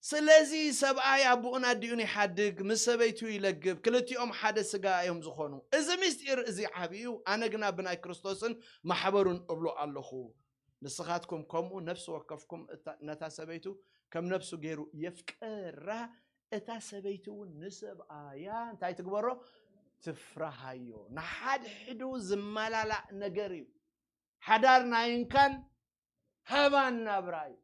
ስለዚ ሰብኣይ ኣቦኡን ኣዲኡን ይሓድግ፣ ምስ ሰበይቱ ይለግብ፣ ክልቲኦም ሓደ ስጋ እዮም ዝኾኑ። እዚ ምስጢር እዚ ዓቢ እዩ። ኣነ ግና ብናይ ክርስቶስን ማሕበሩን እብሎ ኣለኹ። ንስኻትኩም ከምኡ ነፍሲ ወከፍኩም እታ- ነታ ሰበይቱ ከም ነፍሱ ገይሩ የፍቅራ፣ እታ ሰበይቲ እውን ንሰብኣያ እንታይ ትግበሮ? ትፍራሃዮ። ንሓድሕዱ ዝመላላእ ነገር እዩ። ሓዳር ናይ እንካን ሃባን ናብራ እዩ።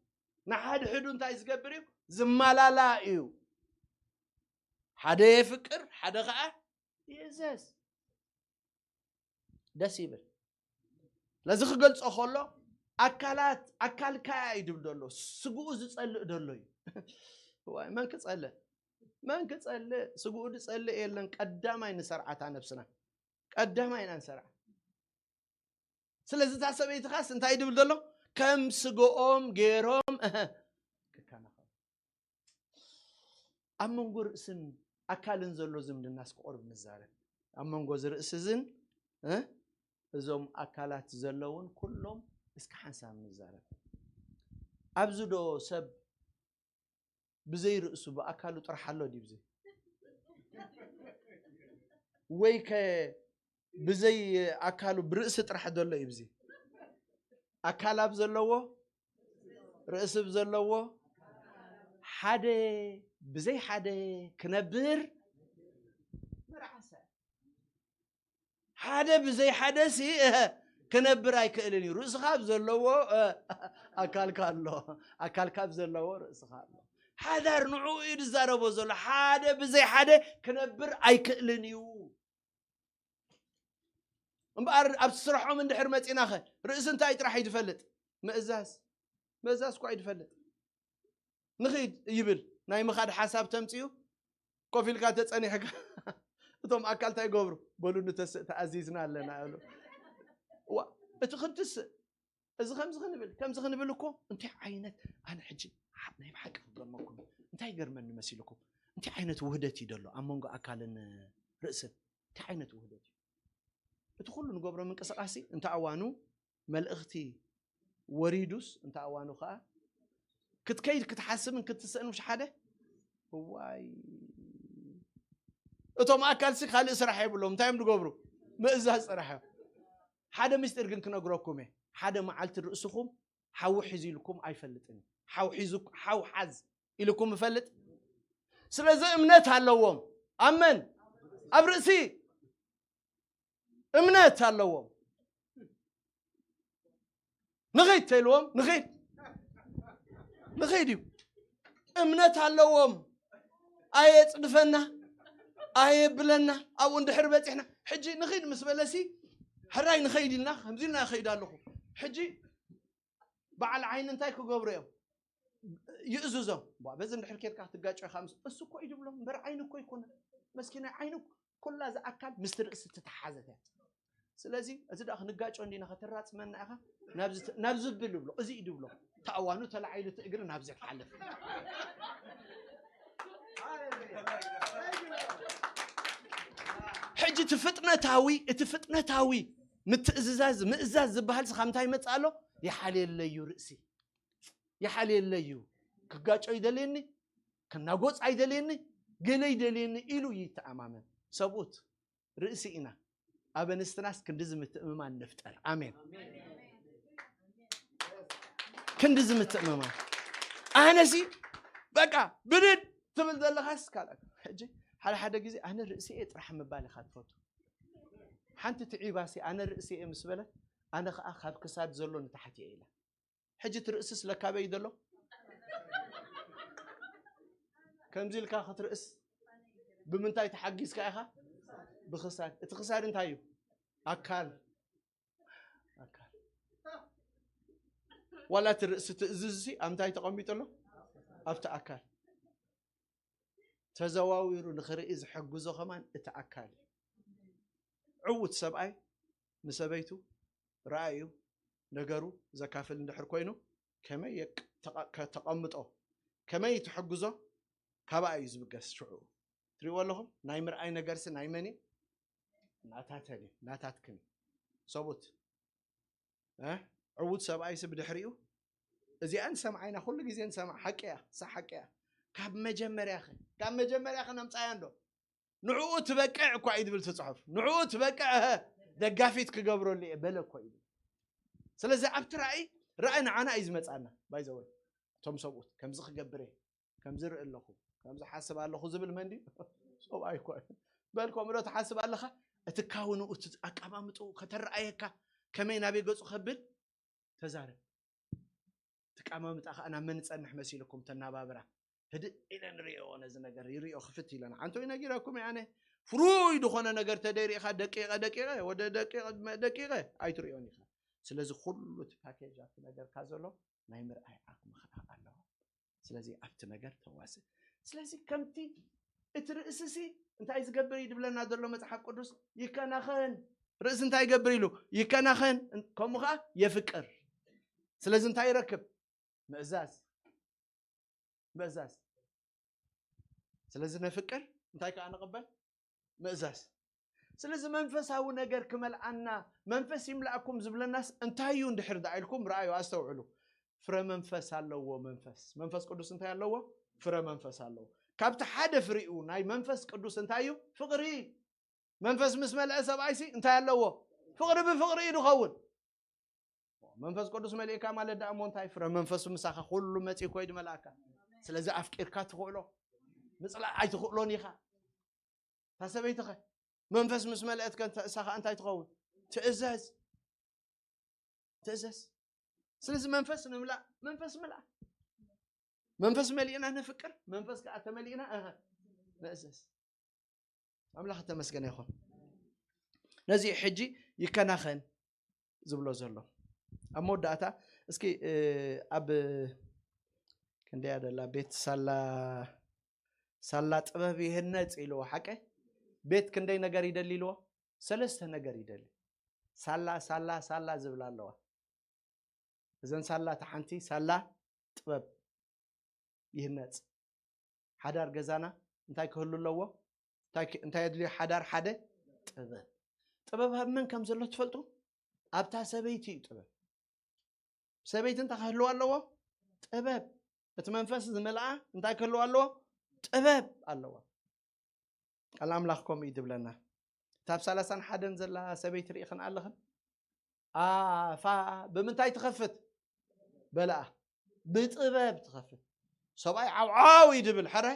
ንሓድሕዱ እንታይ ዝገብር እዩ? ዝመላላእ እዩ። ሓደ የፍቅር፣ ሓደ ኸዓ ይእዘዝ። ደስ ይብል። ስለዚ ክገልጾ ከሎ ኣካላት ኣካልካ እዩ ድብል ዘሎ። ስግኡ ዝጸልእ ደሎ እዩ። ዋይ፣ መን ክጸልእ? መን ክጸልእ? ስግኡ ዝጸልእ የለን። ቀዳማይ ንሰርዓታ ነብስና፣ ቀዳማይ ኢና ንሰርዓ። ስለዚ እታ ሰበይትኻስ እንታይ ድብል ዘሎ? ከም ስግኦም ገይሮም እህ ክከናኸኑ። ኣብ መንጎ ርእስን ኣካልን ዘሎ ዝምድና እስኪ ቁሩብ ንዛረብ። ኣብ መንጎ እዚ ርእሲ እዝን እ? እዞም ኣካላት ዘለውን ኩሎም እስኪ ሓንሳብ ንዛረብ። ኣብዚ ዶ ሰብ ብዘይ ርእሱ ብኣካሉ ጥራሕ ኣሎ ድዩ ብዘይ? ወይ ከ ብዘይ ኣካሉ ብርእሲ ጥራሕ ዘሎ እዩ ብዚ? ኣካል ኣብ ዘለዎ፣ ርእሲ ኣብ ዘለዎ፣ ሓደ ብዘይ ሓደ ክነብር መርዓሰ። ሓደ ብዘይ ሓደ ሲ እህ፣ ክነብር ኣይክእልን እዩ። ርእስኻ ኣብ ዘለዎ እ፣ ኣካልካ ኣሎ። ኣካልካ ኣብ ዘለዎ ርእስኻ ኣሎ። ሓዳር ንዕኡ እዩ ዝዛረቦ ዘሎ። ሓደ ብዘይ ሓደ ክነብር ኣይክእልን እዩ። እምበኣር ኣብ ስርሖም እንድሕር መጺናኸ ርእሲ እንታይ ጥራሕ እዩ ዝፈልጥ? ምእዛዝ። ምእዛዝ እኳ እዩ ዝፈልጥ። ንኺድ ይብል ናይ ምኻድ ሓሳብ ተምጽኡ። ኮፍ ኢልካ ተጸኒሕካ እቶም ኣካል እንታይ ይገብሩ? በሉ ንተስእ ተኣዚዝና ኣለና እሉ። ዋ፣ እቲ ክንትስእ እዚ ከምዚ ክንብል ከምዚ ክንብል እኮ እንታይ ዓይነት ኣነ ሕጂ ሓ- ናይ ብሓቂ ክገርመኩም እንታይ ገርመኒ መሲልኩም እንታይ ዓይነት ውህደት እዩ ዘሎ ኣብ መንጎ ኣካልን ርእስን እንታይ ዓይነት ውህደት እዩ እቲ ኩሉ ንገብሮ ምንቅስቃስ እንተ ኣዋኑ መልእኽቲ ወሪዱስ እንተ ኣዋኑ ከዓ ክትከይድ ክትሓስብን ክትስእን ውሽ ሓደ እዋይ እቶም ኣካልሲ ካልእ ስራሕ የብሎም እንታይ እዮም ዝገብሩ ምእዛዝ ስራሕ እዮም ሓደ ምስጢር ግን ክነግረኩም እየ ሓደ መዓልቲ ርእስኹም ሓዊ ሒዙ ኢልኩም ኣይፈልጥን እዩ ሓው ሒዙ ሓው ሓዝ ኢልኩም ይፈልጥ ስለዚ እምነት ኣለዎም ኣብ መን ኣብ ርእሲ እምነት ኣለዎም ንኺድ ተይልዎም ንኺድ ንኺድ እዩ እምነት ኣለዎም ኣየፅድፈና ኣየብለና ኣብኡ እንድሕር በፂሕና ሕጂ ንኺድ ምስ በለሲ ሕራይ ንኸይድ ኢልና ከምዚ ኢልና ይኸይድ ኣለኹ ሕጂ በዓል ዓይኒ እንታይ ክገብሩ እዮም ይእዝዞም በዚ እንድሕር ኬድካ ክትጋጮ ኢኻ ምስ እሱ እኮ እዩ ድብሎም እምበር ዓይኒ እኮ ይኮነ መስኪናይ ዓይኒ ኩላ እዛ ኣካል ምስቲ ርእሲ ትተሓዘት እያ ስለዚ እዚ ደኣ ክንጋጮ እንዲና ከተራጽመና ኢኻ ናብ ዝብል ይብሎ እዚ እዩ ድብሎ ተኣዋኑ ተላዒሉ እቲ እግሪ ናብዚ ክሓልፍ ሕጂ እቲ ፍጥነታዊ እቲ ፍጥነታዊ ምትእዝዛዝ ምእዛዝ ዝበሃል ካብ እንታይ ይመጽእ ኣሎ ይሓልየለዩ ርእሲ ይሓልየለዩ ክጋጮ ይደልየኒ ክናጎፅ ኣይደልየኒ ገለ ይደልየኒ ኢሉ ይተኣማመን ሰብኡት ርእሲ ኢና ኣብ ኣንስትናስ ክንድዚ ምትእምማን ንፍጠር ኣሜን ክንድዚ ምትእምማን ኣነሲ በቃ ብድድ ትብል ዘለኻስ ካልኣት ሕጂ ሓደ ሓደ ግዜ ኣነ ርእሲ እየ ጥራሕ ምባል ኢኻ ትፈቱ። ሓንቲ ትዒባሲ ኣነ ርእሲ እየ ምስ በለት፣ ኣነ ኸዓ ካብ ክሳድ ዘሎ ንታሕቲ እየ ኢላ። ሕጂ እቲ ርእስስ ለካበይ ዘሎ? ከምዚ ኢልካ ክትርእስ ብምንታይ ተሓጊዝካ ኢኻ? ብኽሳድ። እቲ ክሳድ እንታይ እዩ? ኣካል። ኣካል። ዋላ እቲ ርእሲ ትእዝዝሲ ኣብ እንታይ ተቐሚጡ ኣሎ? ኣብቲ ኣካል። ተዘዋዊሩ ንኽርኢ ዝሕግዞ ከማን እቲ ኣካል እዩ። ዕዉት ሰብኣይ ንሰበይቱ ረኣዩ ነገሩ ዘካፍል እንድሕር ኮይኑ፣ ከመይ የቅ-፣ ተቐ-፣ ከተቐምጦ፣ ከመይ ትሕግዞ፣ ካባኣ እዩ ዝብገስ። ሽዑ ትሪእዎ ኣለኹም፣ ናይ ምርኣይ ነገርሲ ናይ መን እዩ? ናታተን እዩ፣ ናታትክን እዩ። ሰቡት። እ? ዕዉት ሰብኣይሲ ብድሕሪኡ፣ እዚኣ ንሰምዓ ኢና፣ ኩሉ ግዜ ንሰምዓ፣ ሓቂ እያ፣ እሳ ሓቂ እያ። ካብ መጀመርያኸ፣ ካብ መጀመርያኸ ነምጻያ እንዶ? ንዕኡ ትበቅዕ እኳ እዩ ዝብል እቲ ጽሑፍ። ንዕኡ ትበቅዕ፣ እህ፣ ደጋፊት ክገብረሉ እየ በለ እኮ እዩ ዝብል። ስለዚ ኣብቲ ራእይ፣ ራእይ ንዓና እዩ ዝመጻና። ባይዘወይ፣ እቶም ሰብኡት፣ ከምዚ ክገብር እየ፣ ከምዚ ርኢ ኣለኹ፣ ከምዚ ሓስብ ኣለኹ ዝብል መን ድዩ? ሰብኣይ እኮ እዩ። በል ከምኡ ዶ ትሓስብ ኣለኻ? እቲ ካውንኡ፣ እቲ ኣቀማምጥኡ ከተረኣየካ፣ ከመይ ናበይ ገጹ ከብል ተዛረብ። እቲ ኣቀማምጣ ከኣ ናብ መን ጸንሕ መሲልኩም ተናባብራ። ህድእ ኢለ ንርእዮ ነዚ ነገር፣ ይርእዮ ክፍት ኢለን። ዓንቶይ ነጊረኩም እየ ኣነ። ፍሩይ ዝኾነ ነገር ተደይሪእኻ ደቂቐ፣ ደቂቐ፣ ወደ ደቂቐ፣ ደቂቐ ኣይትርእዮን ኢኻ። ስለዚ ኩሉ እቲ ፓኬጅ ኣብቲ ነገርካ ዘሎ ናይ ምርኣይ ዓቕሚ ከኣ ኣለዎ። ስለዚ ኣብቲ ነገር ተዋስእ። ስለዚ ከምቲ እቲ ርእስሲ እንታይ ዝገብር እዩ ድብለና ዘሎ መጽሓፍ ቅዱስ? ይከናኸን። ርእሲ እንታይ ይገብር ኢሉ? ይከናኸን። ከምኡ ኸዓ የፍቅር። ስለዚ እንታይ ይረክብ? ምእዛዝ። ምእዛዝ። ስለዚ ነፍቅር፣ እንታይ ከኣ ንቕበል? ምእዛዝ። ስለዚ መንፈሳዊ ነገር ክመልኣና፣ መንፈስ ይምላእኩም ዝብለናስ እንታይ እዩ እንድሕር ደኣ ኢልኩም ረኣዩ፣ ኣስተውዕሉ። ፍረ መንፈስ ኣለዎ መንፈስ። መንፈስ ቅዱስ እንታይ ኣለዎ? ፍረ መንፈስ ኣለዎ። ካብቲ ሓደ ፍሪኡ ናይ መንፈስ ቅዱስ እንታይ እዩ? ፍቕሪ። መንፈስ ምስ መልአ ሰብኣይሲ እንታይ ኣለዎ? ፍቕሪ ብፍቕሪ እዩ ዝኸውን። መንፈስ ቅዱስ መሊእካ ማለት ደኣ እሞ እንታይ? ፍረ መንፈሱ ምሳኻ ኩሉ መጺኡ ኮይዱ መልኣካ። ስለዚ ኣፍቂርካ ትኽእሎ። ምጽላእ ኣይትኽእሎን ኢኻ። እታ ሰበይትኸ? መንፈስ ምስ መልአትከ እንተ-፣ እሳ ኸኣ እንታይ ትኸውን? ትእዘዝ። ትእዘዝ። ስለዚ መንፈስ ንምላእ፣ መንፈስ ምልኣ። መንፈስ መሊእና ነፍቅር፣ መንፈስ ከኣ ተመሊእና፣ እህ፣ ንእዘዝ። ኣምላኽ ተመስገነ ይኹን። ነዚ ሕጂ ይከናኸን ዝብሎ ዘሎ። ኣብ መወዳእታ እስኪ፣ እ፣ ኣብ ክንደያ ደላ ቤት ሳላ፣ ሳላ ጥበብ ይህነጽ ኢልዎ፣ ሓቀ? ቤት ክንደይ ነገር ይደሊ ኢልዎ? ሰለስተ ነገር ይደሊ። ሳላ፣ ሳላ፣ ሳላ ዝብል ኣለዋ። እዘን ሳላ፣ እታ ሓንቲ ሳላ ጥበብ ይህነጽ። ሓዳር ገዛና እንታይ ክህሉ ኣለዎ? እንታይ ክ-፣ እንታይ የድልዮ ሓዳር? ሓደ ጥበብ። ጥበብ ኣብ መን ከም ዘሎ ትፈልጡ? ኣብታ ሰበይቲ እዩ ጥበብ። ሰበይቲ እንታይ ክህልዋ ኣለዎ? ጥበብ። እቲ መንፈስ ዝመልኣ እንታይ ክህልዋ ኣለዎ? ጥበብ ኣለዋ። ቃል ኣምላኽ ከምኡ እዩ ዝብለና። እታ ኣብ ሰላሳን ሓደን ዘላ ሰበይቲ ርኢኽን ኣለኽን? ኣፋ ብምንታይ ትኸፍት? በልኣ። ብጥበብ ትኸፍት። ሰብኣይ ዓውዓው እዩ ድብል፣ ሕረ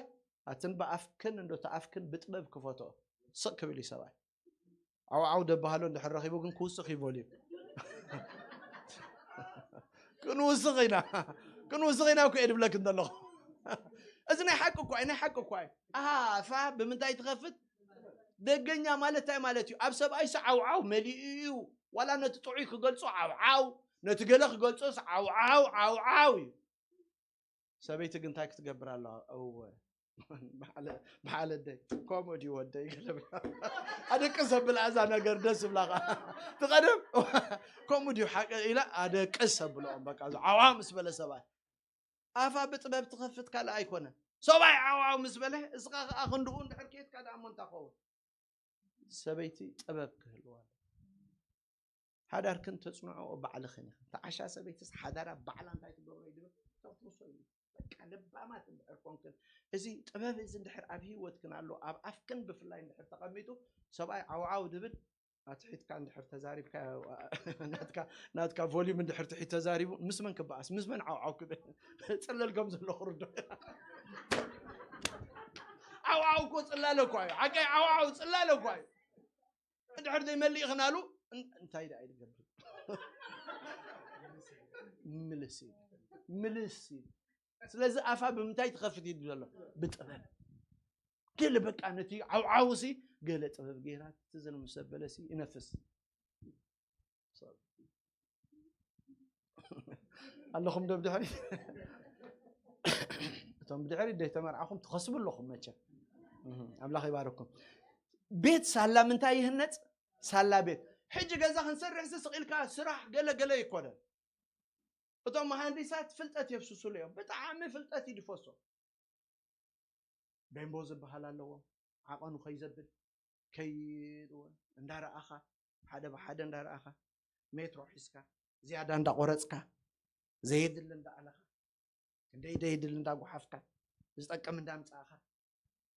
ኣትን ብኣፍክን እንዶ ተኣፍክን ብጥበብ ክፈትኦ። ስቕ ክብል እዩ ሰብኣይ። ዓውዓው ደባሃሎ እንድሕር ረኺቡ ግን ክውስኽ ይበል እዩ። ክንውስኽ ኢና፣ ክንውስኽ ኢና እኮ እየ ድብለክን ዘለኹ። እዚ ናይ ሓቂ እኳ እዩ፣ ናይ ሓቂ እኳ እዩ። ኣፋ ብምንታይ ትኸፍት? ደገኛ ማለት እንታይ ማለት እዩ? ኣብ ሰብኣይሲ ዓውዓው መሊኡ እዩ። ዋላ ነቲ ጥዑይ ክገልጾ ዓውዓው፣ ነቲ ገለ ክገልጾስ ዓውዓው፣ ዓውዓው እዩ። ሰበይቲ ግን እንታይ ክትገብር ኣለዋ? እወ። በዓለ-፣ በዓል ኣደይ፣ ከምኡ ድዩ ወደይ? ኣደቅስ ኣብላ እዛ ነገር ደስ ዝብላኻ። ትቐደም፣ ከምኡ ድዩ ሓቂ ኢላ ኣደቅስ ኣብልኦም። በቃ፣ እዚ ዓዋ ምስ በለ ሰብኣይ። ኣፋ ብጥበብ ትኸፍት ካልእ ኣይኮነን። ሰብኣይ ዓው ዓው ምስ በለ፣ እስኻ ኸኣ ክንድኡ እንድሕር ኬድካ ደኣ እሞ እንታይ ኸውን? ሰበይቲ ጥበብ ክህልዋ ኣለዎ። ሓዳርክን ተጽንዕኦ ባዕልኽን ኢኽን። እታ ዓሻ ሰበይትስ ሓዳራ ባዕላ እንታይ ትገብሮ እዩ ድብል ተፍርሶ እዩ። በቃ ለባማት እንድሕር ኮንክን፣ እዚ ጥበብ እዚ እንድሕር ኣብ ህይወትክን ኣሎ፣ ኣብ ኣፍክን ብፍላይ እንድሕር ተቐሚጡ፣ ሰብኣይ ዓው ዓው ድብል ኣትሒትካ እንድሕር ተዛሪብካ፣ ናትካ፣ ናትካ ቮሊዩም እንድሕር ትሒት ተዛሪቡ፣ ምስ መን ክበኣስ? ምስ መን ዓው ዓው ክብል? ጽለል ከም ዘሎ ክርዶ። ዓውዓው እኮ ጽላለ እኳ እዩ። ሓቀይ ዓውዓው ጽላለ እኳ እዩ። እንድሕር ዘይመልእኽናሉ እን-፣ እንታይ ደኣ ይገብር? ምልስ እዩ። ምልስ እዩ። ስለዚ ኣፋ ብምንታይ ትኸፍት እዩ ዘሎ? ብጥበብ። ገለ በቃ ነቲ ዓውዓውሲ ገለ ጥበብ ገይራ ትዝን ምስ ኣበለሲ ይነፍስ። ኣለኹም ዶ ብድሕሪት? እቶም ብድሕሪት ዘይተመርዓኹም ትኸስቡ ኣለኹም መቸም። እህ፣ ኣምላኽ ይባርኩም። ቤት ሳላ ምንታይ ይህነጽ? ሳላ ቤት። ሕጂ ገዛ ክንሰርሕ ሲ ስቕ ኢልካ ስራሕ ገለ ገለ ይኮነን። እቶም መሃንዲሳት ፍልጠት የፍስሱሉ እዮም። ብጣዕሚ ፍልጠት ይድፈሶም። ቤምቦ ዝበሃል ኣለዎም። ዓቐኑ ከይዘብል፣ ከይድ እውን እንዳረኣኻ፣ ሓደ ብሓደ እንዳረኣኻ፣ ሜትሮ ሒዝካ፣ ዝያዳ እንዳቆረጽካ፣ ዘየድሊ እንዳኣለኻ፣ ክንደይ ደይድሊ እንዳጓሓፍካ፣ ዝጠቅም እንዳምጻእኻ፣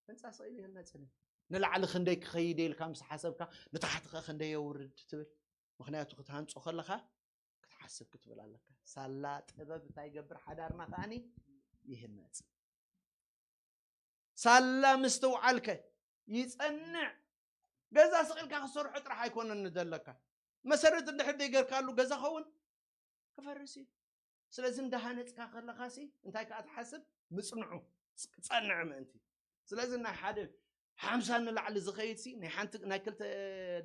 ህንጻ ስቕ ኢሉ ይህነጽን እዩ። ንላዕሊ ክንደይ ክኸይድ ኢልካ ምስ ሓሰብካ፣ ንታሕቲ ኸ ክንደይ የውርድ ትብል። ምኽንያቱ ክትሃንጾ ከለኻ ክትሓስብ ክትብል ኣለካ። ሳላ ጥበብ እንታይ ይገብር? ሓዳርና ከኣኒ ይህነጽ። ሳላ ምስትውዓልከ ይጸንዕ። ገዛ ስቕ ኢልካ ክትሰርሖ ጥራሕ ኣይኮነን ንደለካ። መሰረት እንድሕር ደይገርካሉ ገዛ ኸውን ክፈርስ እዩ። ስለዚ እንዳሃነጽካ ከለኻሲ እንታይ ከኣ ትሓስብ? ምጽንዑ፣ ክጸንዕ ምእንቲ። ስለዚ ናይ ሓደ ሓምሳ ንላዕሊ ዝኸይድሲ ናይ ሓንቲ፣ ናይ ክልተ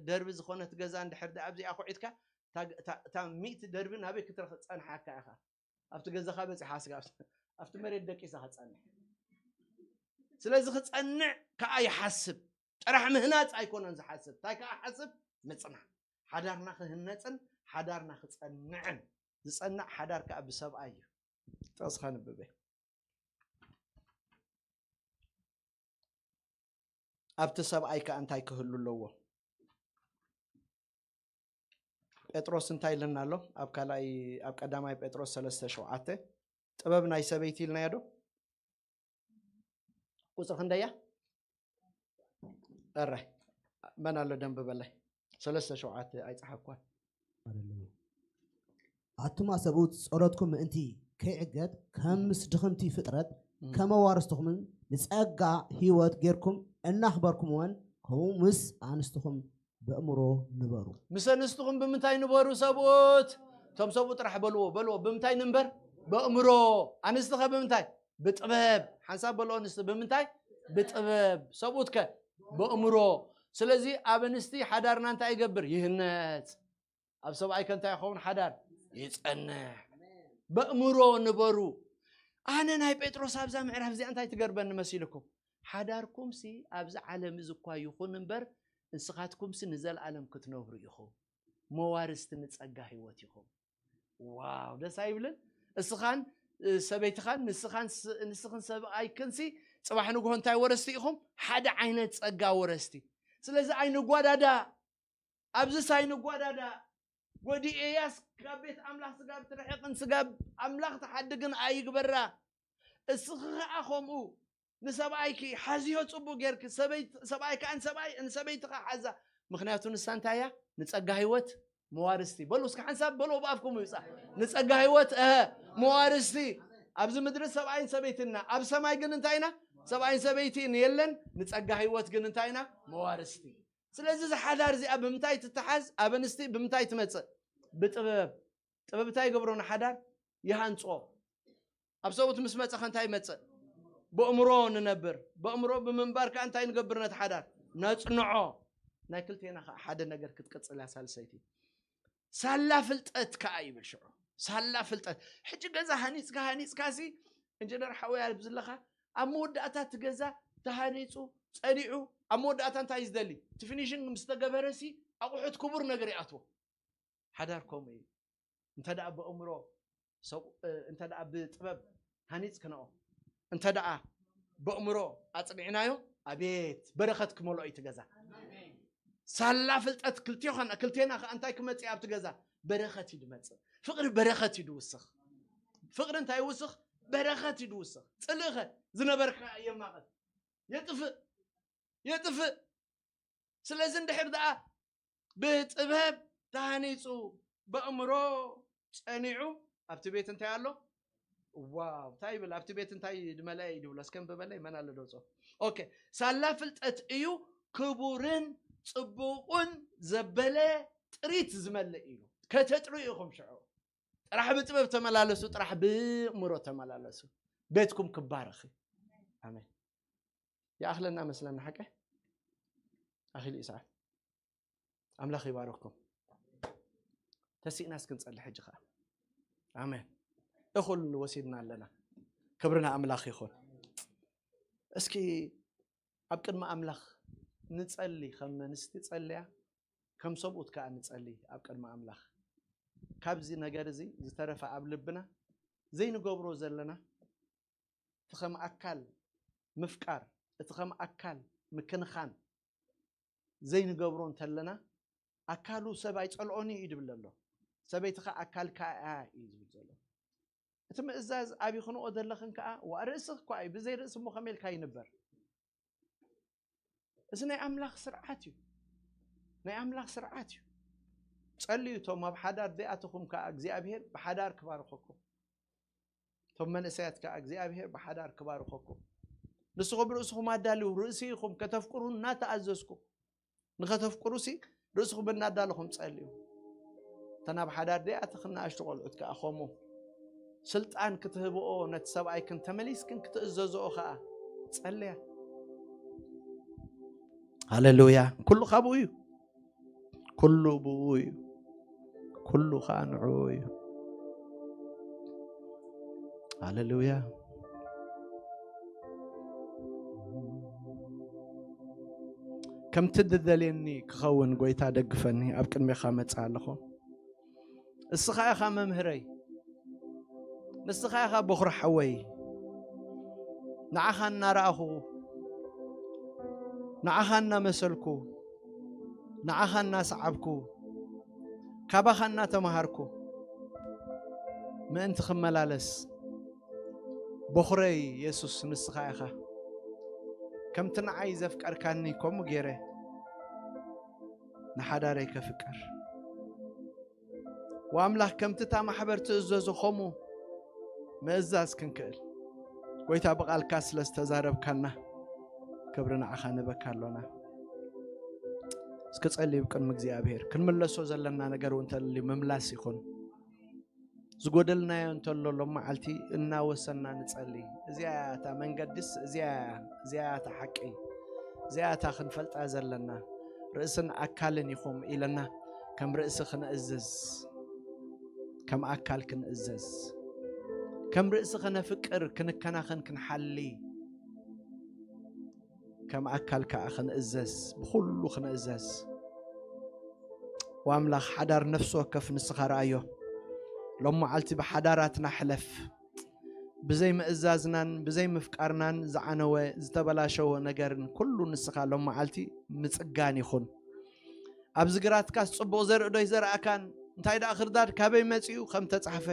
ደርቢ ዝኾነት ገዛ እንድሕር ደኣ ኣብዚኣ ኩዒትካ፣ እታ፣ እታ፣ እታ ሚእቲ ደርቢ ናበይ ክትረኽ-፣ ጸንሓካ ኢኻ? ኣብቲ ገዛኻ በጺሓ ስጋ ኣብቲ፣ ኣብቲ መሬት ደቂሳ ክጸንሕ። ስለዚ ክጸንዕ ከኣ ይሓስብ። ጥራሕ ምህናጽ ኣይኮነን ዝሓስብ። እንታይ ከኣ ሓስብ? ምጽናዕ። ሓዳርና ክህነጽን ሓዳርና ክጸንዕን። ዝጸንዕ ሓዳር ከኣ ብሰብኣይ እዩ። ጥቕስኻ ንብበ። ኣብቲ ሰብኣይ ከኣ እንታይ ክህሉ ኣለዎ? ጴጥሮስ እንታይ ኢለና ኣሎ? ኣብ ካልኣይ፣ ኣብ ቀዳማይ ጴጥሮስ ሰለስተ ሸውዓተ፣ ጥበብ ናይ ሰበይቲ ኢልናዮ ዶ? ቁጽሪ ክንደያ? እረ፣ መን ኣሎ ደንብበላይ? ሰለስተ ሸውዓተ ኣይጸሓፍኳን። ኣለዎ። ኣቱማ ሰብኡት፣ ጸሎትኩም ምእንቲ ከይዕገት፣ ከም ምስ ድኽምቲ ፍጥረት፣ እም። ከም ኣዋርስትኹምን ንጸጋ ህይወት ጌርኩም እናኽበርኩምወን፣ ከምኡ ምስ ኣንስትኹም በእምሮ ንበሩ። ምስ ኣንስትኹም ብምንታይ ንበሩ ሰብኡት? እቶም ሰብኡት ጥራሕ በልዎ፣ በልዎ። ብምንታይ ንንበር? በእምሮ። ኣንስቲ ኸ ብምንታይ? ብጥበብ። ሓንሳብ በልኦ ኣንስቲ ብምንታይ? ብጥበብ። ሰብኡት ከ? በእምሮ። ስለዚ ኣብ ኣንስቲ ሓዳርና እንታይ ይገብር? ይህነጽ። ኣብ ሰብኣይ ከ እንታይ ይኸውን? ሓዳር ይጸንሕ። በእምሮ ንበሩ። ኣነ ናይ ጴጥሮስ ኣብዛ ምዕራፍ እዚኣ እንታይ ትገርበኒ መሲልኩም? ሓዳርኩምሲ ኣብዚ ዓለም እዚ እኳ ይኹን እምበር፣ ንስኻትኩምሲ ንዘለኣለም ክትነብሩ ኢኹም። መዋርስቲ ንጸጋ ህይወት ኢኹም። ዋው፣ ደስ ኣይብልን? እስኻን፣ እ፣ ሰበይትኻን፣ ንስኻን ስ-፣ ንስኽን ሰብኣይክንሲ ጽባሕ ንግሆ እንታይ ወረስቲ ኢኹም? ሓደ ዓይነት ጸጋ ወረስቲ። ስለዚ ኣይንጓዳዳ። ኣብዚስ ኣይንጓዳዳ። ጎዲኤያስ ካብ ቤት ኣምላኽ ስጋብ ትርሕቕን ስጋብ ኣምላኽ ትሓድግን ኣይግበራ። እስኺ ኸኣ ኸምኡ ንሰብኣይኪ ሓዝዮ ጽቡቕ ጌርኪ፣ ሰበይት-፣ ሰብኣይ ከኣ ንሰብኣይ፣ ንሰበይትኻ ሓዛ። ምኽንያቱ ንሳ እንታይ እያ? ንጸጋ ህይወት መዋርስቲ። በሉ እስኪ ሓንሳብ በሉ ብኣፍኩም ይውጻእ። ንጸጋ ህይወት፣ እህ፣ መዋርስቲ። ኣብዚ ምድሪ ሰብኣይን ሰበይትና፣ ኣብ ሰማይ ግን እንታይ ኢና? ሰብኣይን ሰበይትን የለን። ንጸጋ ህይወት ግን እንታይ ኢና? መዋርስቲ። ስለዚ እዛ ሓዳር እዚኣ ብምንታይ ትተሓዝ? ኣብ ኣንስቲ ብምንታይ ትመጽእ? ብጥበብ። ጥበብ እንታይ ይገብሮ ንሓዳር? ይሃንጾ። ኣብ ሰብኡት ምስ መጸ ከ እንታይ ይመጽእ? በእምሮ ንነብር። በእምሮ ብምንባር ከኣ እንታይ ንገብር ነቲ ሓዳር? ነጽንዖ። ናይ ክልቴና ከኣ ሓደ ነገር ክትቅጽል እያ ሳልሰይቲ። ሳላ ፍልጠት ከኣ ይብል ሽዑ። ሳላ ፍልጠት። ሕጂ ገዛ ሃኒጽካ፣ ሃኒጽካሲ፣ ኢንጂነር ሓወይ ኣብ ዝለኻ፣ ኣብ መወዳእታ እቲ ገዛ ተሃኒጹ፣ ጸኒዑ፣ ኣብ መወዳእታ እንታይ እዩ ዝደሊ? እቲ ፊኒሽንግ ምስ ተገበረሲ፣ ኣቑሑት ክቡር ነገር ይኣትዎ። ሓዳር ከምኡ እዩ። እንተ ደኣ ብእምሮ ሰብ-፣ እ፣ እንተ ደኣ ብጥበብ ሃኒጽክንኦ፣ እንተ ደኣ ብእምሮ ኣጽኒዕናዮ፣ ኣቤት በረኸት ክመልኦ እዩ እቲ ገዛ። ሳላ ፍልጠት ክልቴ-፣ ክልቴና ከኣ እንታይ ክመጽእ ኣብቲ ገዛ? በረኸት እዩ ዝመጽእ። ፍቕሪ በረኸት እዩ ዝውስኽ። ፍቕሪ እንታይ ይውስኽ? በረኸት እዩ ዝውስኽ። ጽልእኸ ዝነበርካ የማቕል፣ የጥፍእ፣ የጥፍእ። ስለዚ እንድሕር ደኣ ብጥበብ ተሃኒጹ፣ በእምሮ ጸኒዑ፣ ኣብቲ ቤት እንታይ ኣሎ? ዋው እንታይ ይብል ኣብቲ ቤት እንታይ ድመልአ እዩ ድብሎ እስከ ንብበለይ መን ኣሎ ደውፆ ኦኬ ሳላ ፍልጠት እዩ ክቡርን ፅቡቁን ዘበለ ጥሪት ዝመልእ እዩ ከተጥርዩ ኢኹም ሽዑ ጥራሕ ብጥበብ ተመላለሱ ጥራሕ ብእምሮ ተመላለሱ ቤትኩም ክባረኽ እዩ ኣሜን ይኣኽለና መስለና ሓቀ ኣኺሉ እዩ ሰዓት ኣምላኽ ይባረኽኩም ተሲእና እስክንጸሊ ሕጂ ኸዓ ኣሜን እኹል ወሲድና ኣለና ክብርና ኣምላኽ ይኹን እስኪ ኣብ ቅድሚ ኣምላኽ ንጸሊ ከም መንስቲ ጸልያ ከም ሰብኡት ከኣ ንጸሊ ኣብ ቅድሚ ኣምላኽ ካብዚ ነገር እዚ ዝተረፈ ኣብ ልብና ዘይንገብሮ ዘለና እቲ ከም ኣካል ምፍቃር እቲ ከም ኣካል ምክንኻን ዘይንገብሮ እንተለና ኣካሉ ሰብ ኣይጸልኦን እዩ ድብል ዘሎ ሰበይትኻ ኣካልካ እያ እዩ ዝብል ዘሎ እቲ ምእዛዝ ኣብይ ክንኦ ዘለኽን ከዓ ዋ ርእስኽ እኳ እዩ ብዘይ ርእሲ እሞ ከመይ ኢልካ ይንበር እዚ ናይ ኣምላኽ ስርዓት እዩ ናይ ኣምላኽ ስርዓት እዩ ጸልዩ እቶም ኣብ ሓዳር ዘይኣተኹም ከዓ እግዚኣብሄር ብሓዳር ክባርኸኩም እቶም መንእሰያት ከዓ እግዚኣብሄር ብሓዳር ክባርኸኩም ንስኹም ርእስኹም ኣዳልው ርእሲ ኢኹም ከተፍቅሩ እናተኣዘዝኩም ንኸተፍቅሩ ሲ ርእስኹም እናዳለኹም ጸልዩ እተን ኣብ ሓዳር ደይኣተኽን ንኣሽቱ ቆልዑት ከዓ ኸምኡ ስልጣን ክትህብኦ ነቲ ሰብኣይክን ተመሊስክን ክትእዘዝኦ ከዓ ጸልያ ሃሌሉያ ኩሉ ካብኡ እዩ ኩሉ ብኡ እዩ ኩሉ ከዓ ንዕኡ እዩ ሃሌሉያ ከምቲ ድደልየኒ ክኸውን ጎይታ ደግፈኒ ኣብ ቅድሜኻ መጽእ ኣለኹ እስኻ ኢኻ መምህረይ ንስኻ ኢኻ በኹሪ ሓወይ ንዓኻ እናረኣኹ ንዓኻ እናመሰልኩ ንዓኻ እናሰዓብኩ ካባኻ እናተምሃርኩ ምእንቲ ክመላለስ በኹረይ የሱስ ንስኻ ኢኻ ከምቲ ንዓይ ዘፍቀርካኒ ከምኡ ገይረ ንሓዳረይ ከፍቅር ወኣምላኽ ከምቲ እታ ማሕበር ትእዘዞ ኸምኡ ምእዛዝ ክንክእል ጎይታ ብቓልካ ስለ ዝተዛረብካና ክብሪ ንዓኻ ንበካ ኣሎና እስኪ ጸልዩ ቅድሚ እግዚኣብሔር ክንምለሶ ዘለና ነገር እውን ተልዩ ምምላስ ይኹን ዝጎደልናዮ እንተሎ ሎም መዓልቲ እናወሰና ንጸሊ እዚኣ እታ መንገድስ እዚኣ እዚኣ እታ ሓቂ እዚኣ እታ ክንፈልጣ ዘለና ርእስን ኣካልን ኢኹም ኢለና ከም ርእሲ ክንእዝዝ ከም ኣካል ክንእዘዝ ከም ርእሲ ከነፍቅር ክንከናኸን ክንሓሊ ከም ኣካል ከዓ ክንእዘዝ ብኩሉ ክንእዘዝ ወኣምላኽ ሓዳር ነፍሲ ወከፍ ንስኻ ረኣዮ ሎም መዓልቲ ብሓዳራትና ሕለፍ ብዘይ ምእዛዝናን ብዘይ ምፍቃርናን ዝዓነወ ዝተበላሸወ ነገርን ኩሉ ንስኻ ሎም መዓልቲ ምጽጋን ይኹን ኣብዚ ግራትካስ ጽቡቕ ዘርኢ ዶ ይዘርኣካን እንታይ ደኣ ክርዳድ ካበይ መጺኡ ከም ተጻሕፈ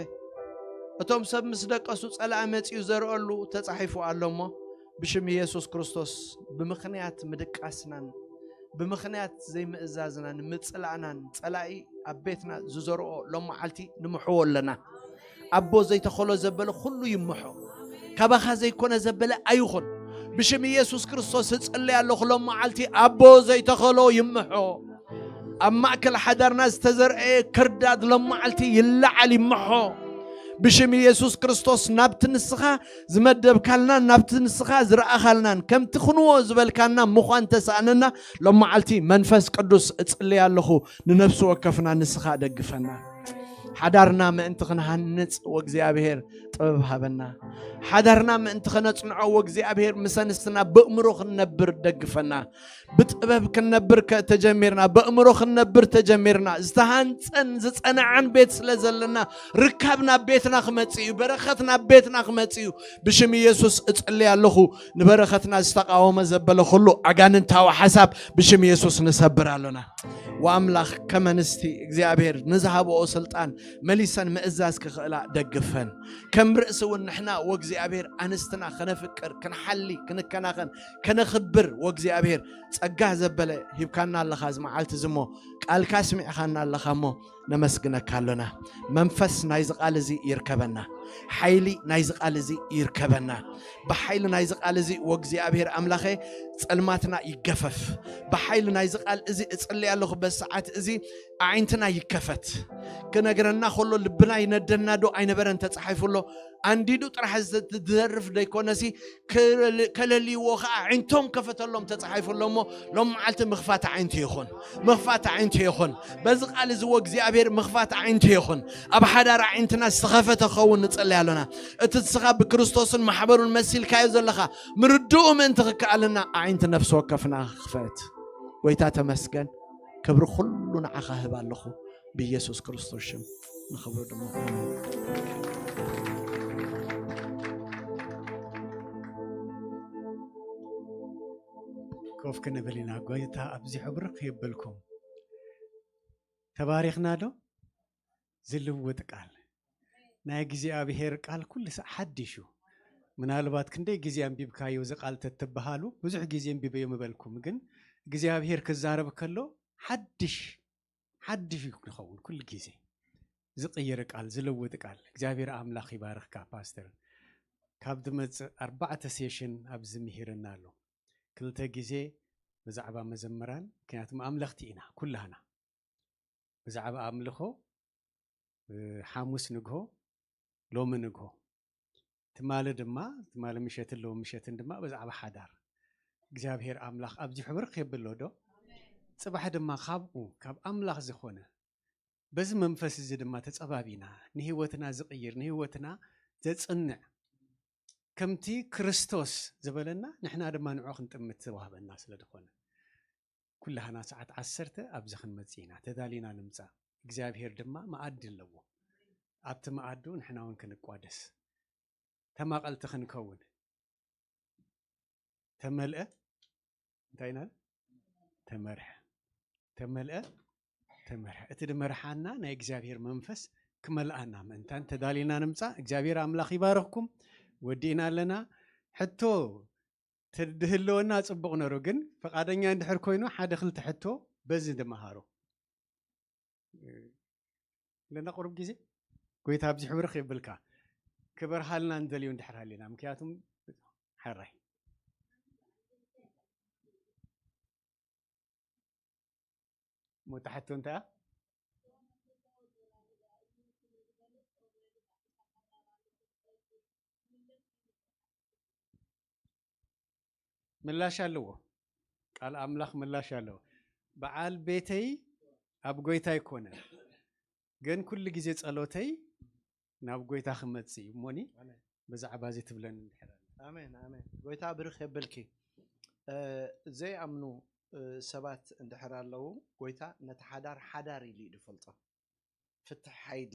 እቶም ሰብ ምስ ደቀሱ ጸላኢ መጺኡ ዘርአሉ ተጻሒፉ ኣሎ እሞ ብሽም ኢየሱስ ክርስቶስ ብምኽንያት ምድቃስናን ብምኽንያት ዘይምእዛዝናን ምጽላእናን ጸላኢ ኣብ ቤትና ዝዘርኦ ሎም መዓልቲ ንምሕዎ ኣለና ኣቦ ዘይተኸሎ ዘበለ ኩሉ ይምሖ ካባኻ ዘይኮነ ዘበለ ኣይኹን ብሽም ኢየሱስ ክርስቶስ እጽልይ ኣለኹ ሎም መዓልቲ ኣቦ ዘይተኸሎ ይምሖ ኣብ ማእከል ሓዳርና ዝተዘርአ ክርዳድ ሎም መዓልቲ ይለዓል ይምሖ ብሽም ኢየሱስ ክርስቶስ ናብቲ ንስኻ ዝመደብካልናን ናብቲ ንስኻ ዝረኣኻልናን ከምቲ ክንዎ ዝበልካና ምዃን ተሰኣነና ሎም መዓልቲ መንፈስ ቅዱስ እጽልይ ኣለኹ ንነፍሲ ወከፍና ንስኻ ደግፈና ሓዳርና ምእንቲ ክንሃንጽ ወእግዚኣብሔር ጥበብ ሃበና ሓዳርና ምእንቲ ከነጽንዖ ወእግዚኣብሔር ምስ ኣንስትና ብእምሮ ክንነብር ደግፈና ብጥበብ ክንነብር ተጀሚርና ብእምሮ ክንነብር ተጀሚርና ዝተሃንጸን ዝጸንዐን ቤት ስለ ዘለና ርካብ ናብ ቤትና ክመጽእ እዩ በረኸት ናብ ቤትና ክመጽእ እዩ ብሽም ኢየሱስ እጽልይ ኣለኹ ንበረኸትና ዝተቃወመ ዘበለ ኩሉ ኣጋንንታዊ ሓሳብ ብሽም ኢየሱስ ንሰብር ኣሎና ወኣምላኽ ከም ኣንስቲ እግዚኣብሔር ንዝሃብኦ ስልጣን መሊሰን ምእዛዝ ክኽእላ ደግፈን ከም ርእሲ እውን ንሕና ወእግዚኣብሔር ኣንስትና ከነፍቅር ክንሓሊ ክንከናኸን ከነኽብር ወእግዚኣብሔር ጸጋ ዘበለ ሂብካና ኣለኻ እዚ መዓልቲ እዚ እሞ ቃልካ ስሚዕኻና ኣለኻ እሞ ነመስግነካ ኣሎና። መንፈስ ናይዚ ቃል እዚ ይርከበና። ሓይሊ ናይዚ ቃል እዚ ይርከበና። ብሓይሊ ናይዚ ቃል እዚ ወእግዚኣብሔር ኣምላኸ ጸልማትና ይገፈፍ። ብሓይሊ ናይዚ ቃል እዚ እጽሊ ኣለኹ። በዚ ሰዓት እዚ ኣዒንትና ይከፈት። ክነግረና ከሎ ልብና ይነደና ዶ ኣይነበረን ተጻሒፉ ኣሎ። ኣንዲዱ ጥራሕ ዝዘርፍ ደይኮነሲ ከለልይዎ ከዓ ኣዒንቶም ከፈተሎም ተጻሒፉ ኣሎ። እሞ ሎም መዓልቲ ምኽፋት ኣዒንቲ ይኹን፣ ምኽፋት ኣዒንቲ ይኹን። በዚ ቃል እዚ ወእግዚኣብሔር ምኽፋት ኣዒንቲ ይኹን። ኣብ ሓዳር ኣዒንትና ዝተኸፈተ ክኸውን ንጽለይ ኣለና። እቲ ንስኻ ብክርስቶስን ማሕበሩን መሲልካዮ ዘለኻ ምርድኡ ምእንቲ ክከኣልና ኣዒንቲ ነፍሲ ወከፍና ክፈት። ጎይታ ተመስገን። ክብሪ ኩሉ ንዓኻ ህብ ኣለኹ ብኢየሱስ ክርስቶስ ሽም። ንኽብሩ ድማ ኮፍ ክንብል ኢና። ጎይታ ኣብዚሑ ብርኽ የብልኩም። ተባሪኽና ዶ? ዝልውጥ ቃል ናይ እግዚኣብሔር ቃል ኩሉ ሳዕ ሓድሽ እዩ። ምናልባት ክንደይ ግዜ ኣንቢብካዮ እዚ ቃል ተትበሃሉ፣ ብዙሕ ግዜ ኣንቢበዮ ምበልኩም፣ ግን እግዚኣብሔር ክዛረብ ከሎ ሓድሽ ሓድሽ እዩ ንኸውን። ኩሉ ግዜ ዝቕይር ቃል፣ ዝልውጥ ቃል። እግዚኣብሔር ኣምላኽ ይባርኽካ ፓስተር። ካብ ዝመጽእ ኣርባዕተ ሴሽን ኣብዚ ምሂርና ኣሎ። ክልተ ግዜ ብዛዕባ መዘምራን፣ ምክንያቱም ኣምለኽቲ ኢና ኩላህና። ብዛዕባ ኣምልኾ ሓሙስ ንግሆ፣ ሎሚ ንግሆ፣ ትማሊ ድማ፣ ትማሊ ምሸትን ሎሚ ምሸትን ድማ ብዛዕባ ሓዳር እግዚኣብሔር ኣምላኽ ኣብዚሑ ብርኽ የብሎ ዶ? ጽባሕ ድማ ካብኡ ካብ ኣምላኽ ዝኾነ በዚ መንፈስ እዚ ድማ ተጸባቢና ንህይወትና ዝቕይር ንህይወትና ዘጽንዕ ከምቲ ክርስቶስ ዝበለና ንሕና ድማ ንዑ ክንጥምት ዝተዋህበና ስለ ዝኾነ ኩላህና ሰዓት ዓሰርተ ኣብዚ ክንመጽእ ኢና። ተዳሊና ንምጻእ። እግዚኣብሔር ድማ መኣዲ ኣለዎ። ኣብቲ መኣዱ ንሕና እውን ክንቋደስ ተማቐልቲ ክንከውን። ተመልአ እንታይ ኢና ተመርሐ ተመልአ ተመርሐ። እቲ ድመርሓና ናይ እግዚኣብሔር መንፈስ ክመልኣና ምእንታን ተዳሊና ንምጻእ። እግዚኣብሔር ኣምላኽ ይባርኽኩም። ወዲእና ኣለና። ሕቶ ተድህለወና ጽቡቕ ነሩ፣ ግን ፈቓደኛ እንድሕር ኮይኑ ሓደ ክልተ ሕቶ በዚ ንመሃሮ። ኣለና ቁሩብ ግዜ። ጎይታ ኣብዚ ሕብርኽ የብልካ። ክበርሃልና እንደልዩ እንድሕር ሃሊና፣ ምክንያቱም ሕራይ ሞታ ሕቶ እንታይ እያ? ምላሽ ኣለዎ። ቃል ኣምላኽ ምላሽ ኣለዎ። በዓል ቤተይ ኣብ ጎይታ ኣይኮነን፣ ግን ኩሉ ግዜ ጸሎተይ ናብ ጎይታ ክመጽእ እዩ። እሞኒ ብዛዕባ እዚ ትብለኒ እንድሕር ኣሎ። ኣሜን፣ ኣሜን። ጎይታ ብርኽ የብልኪ። እ፣ ዘይኣምኑ፣ እ፣ ሰባት እንድሕር ኣለዉ፣ ጎይታ ነቲ ሓዳር ሓዳር ኢሉ እዩ ዝፈልጦ። ፍትሕ ሓይሊ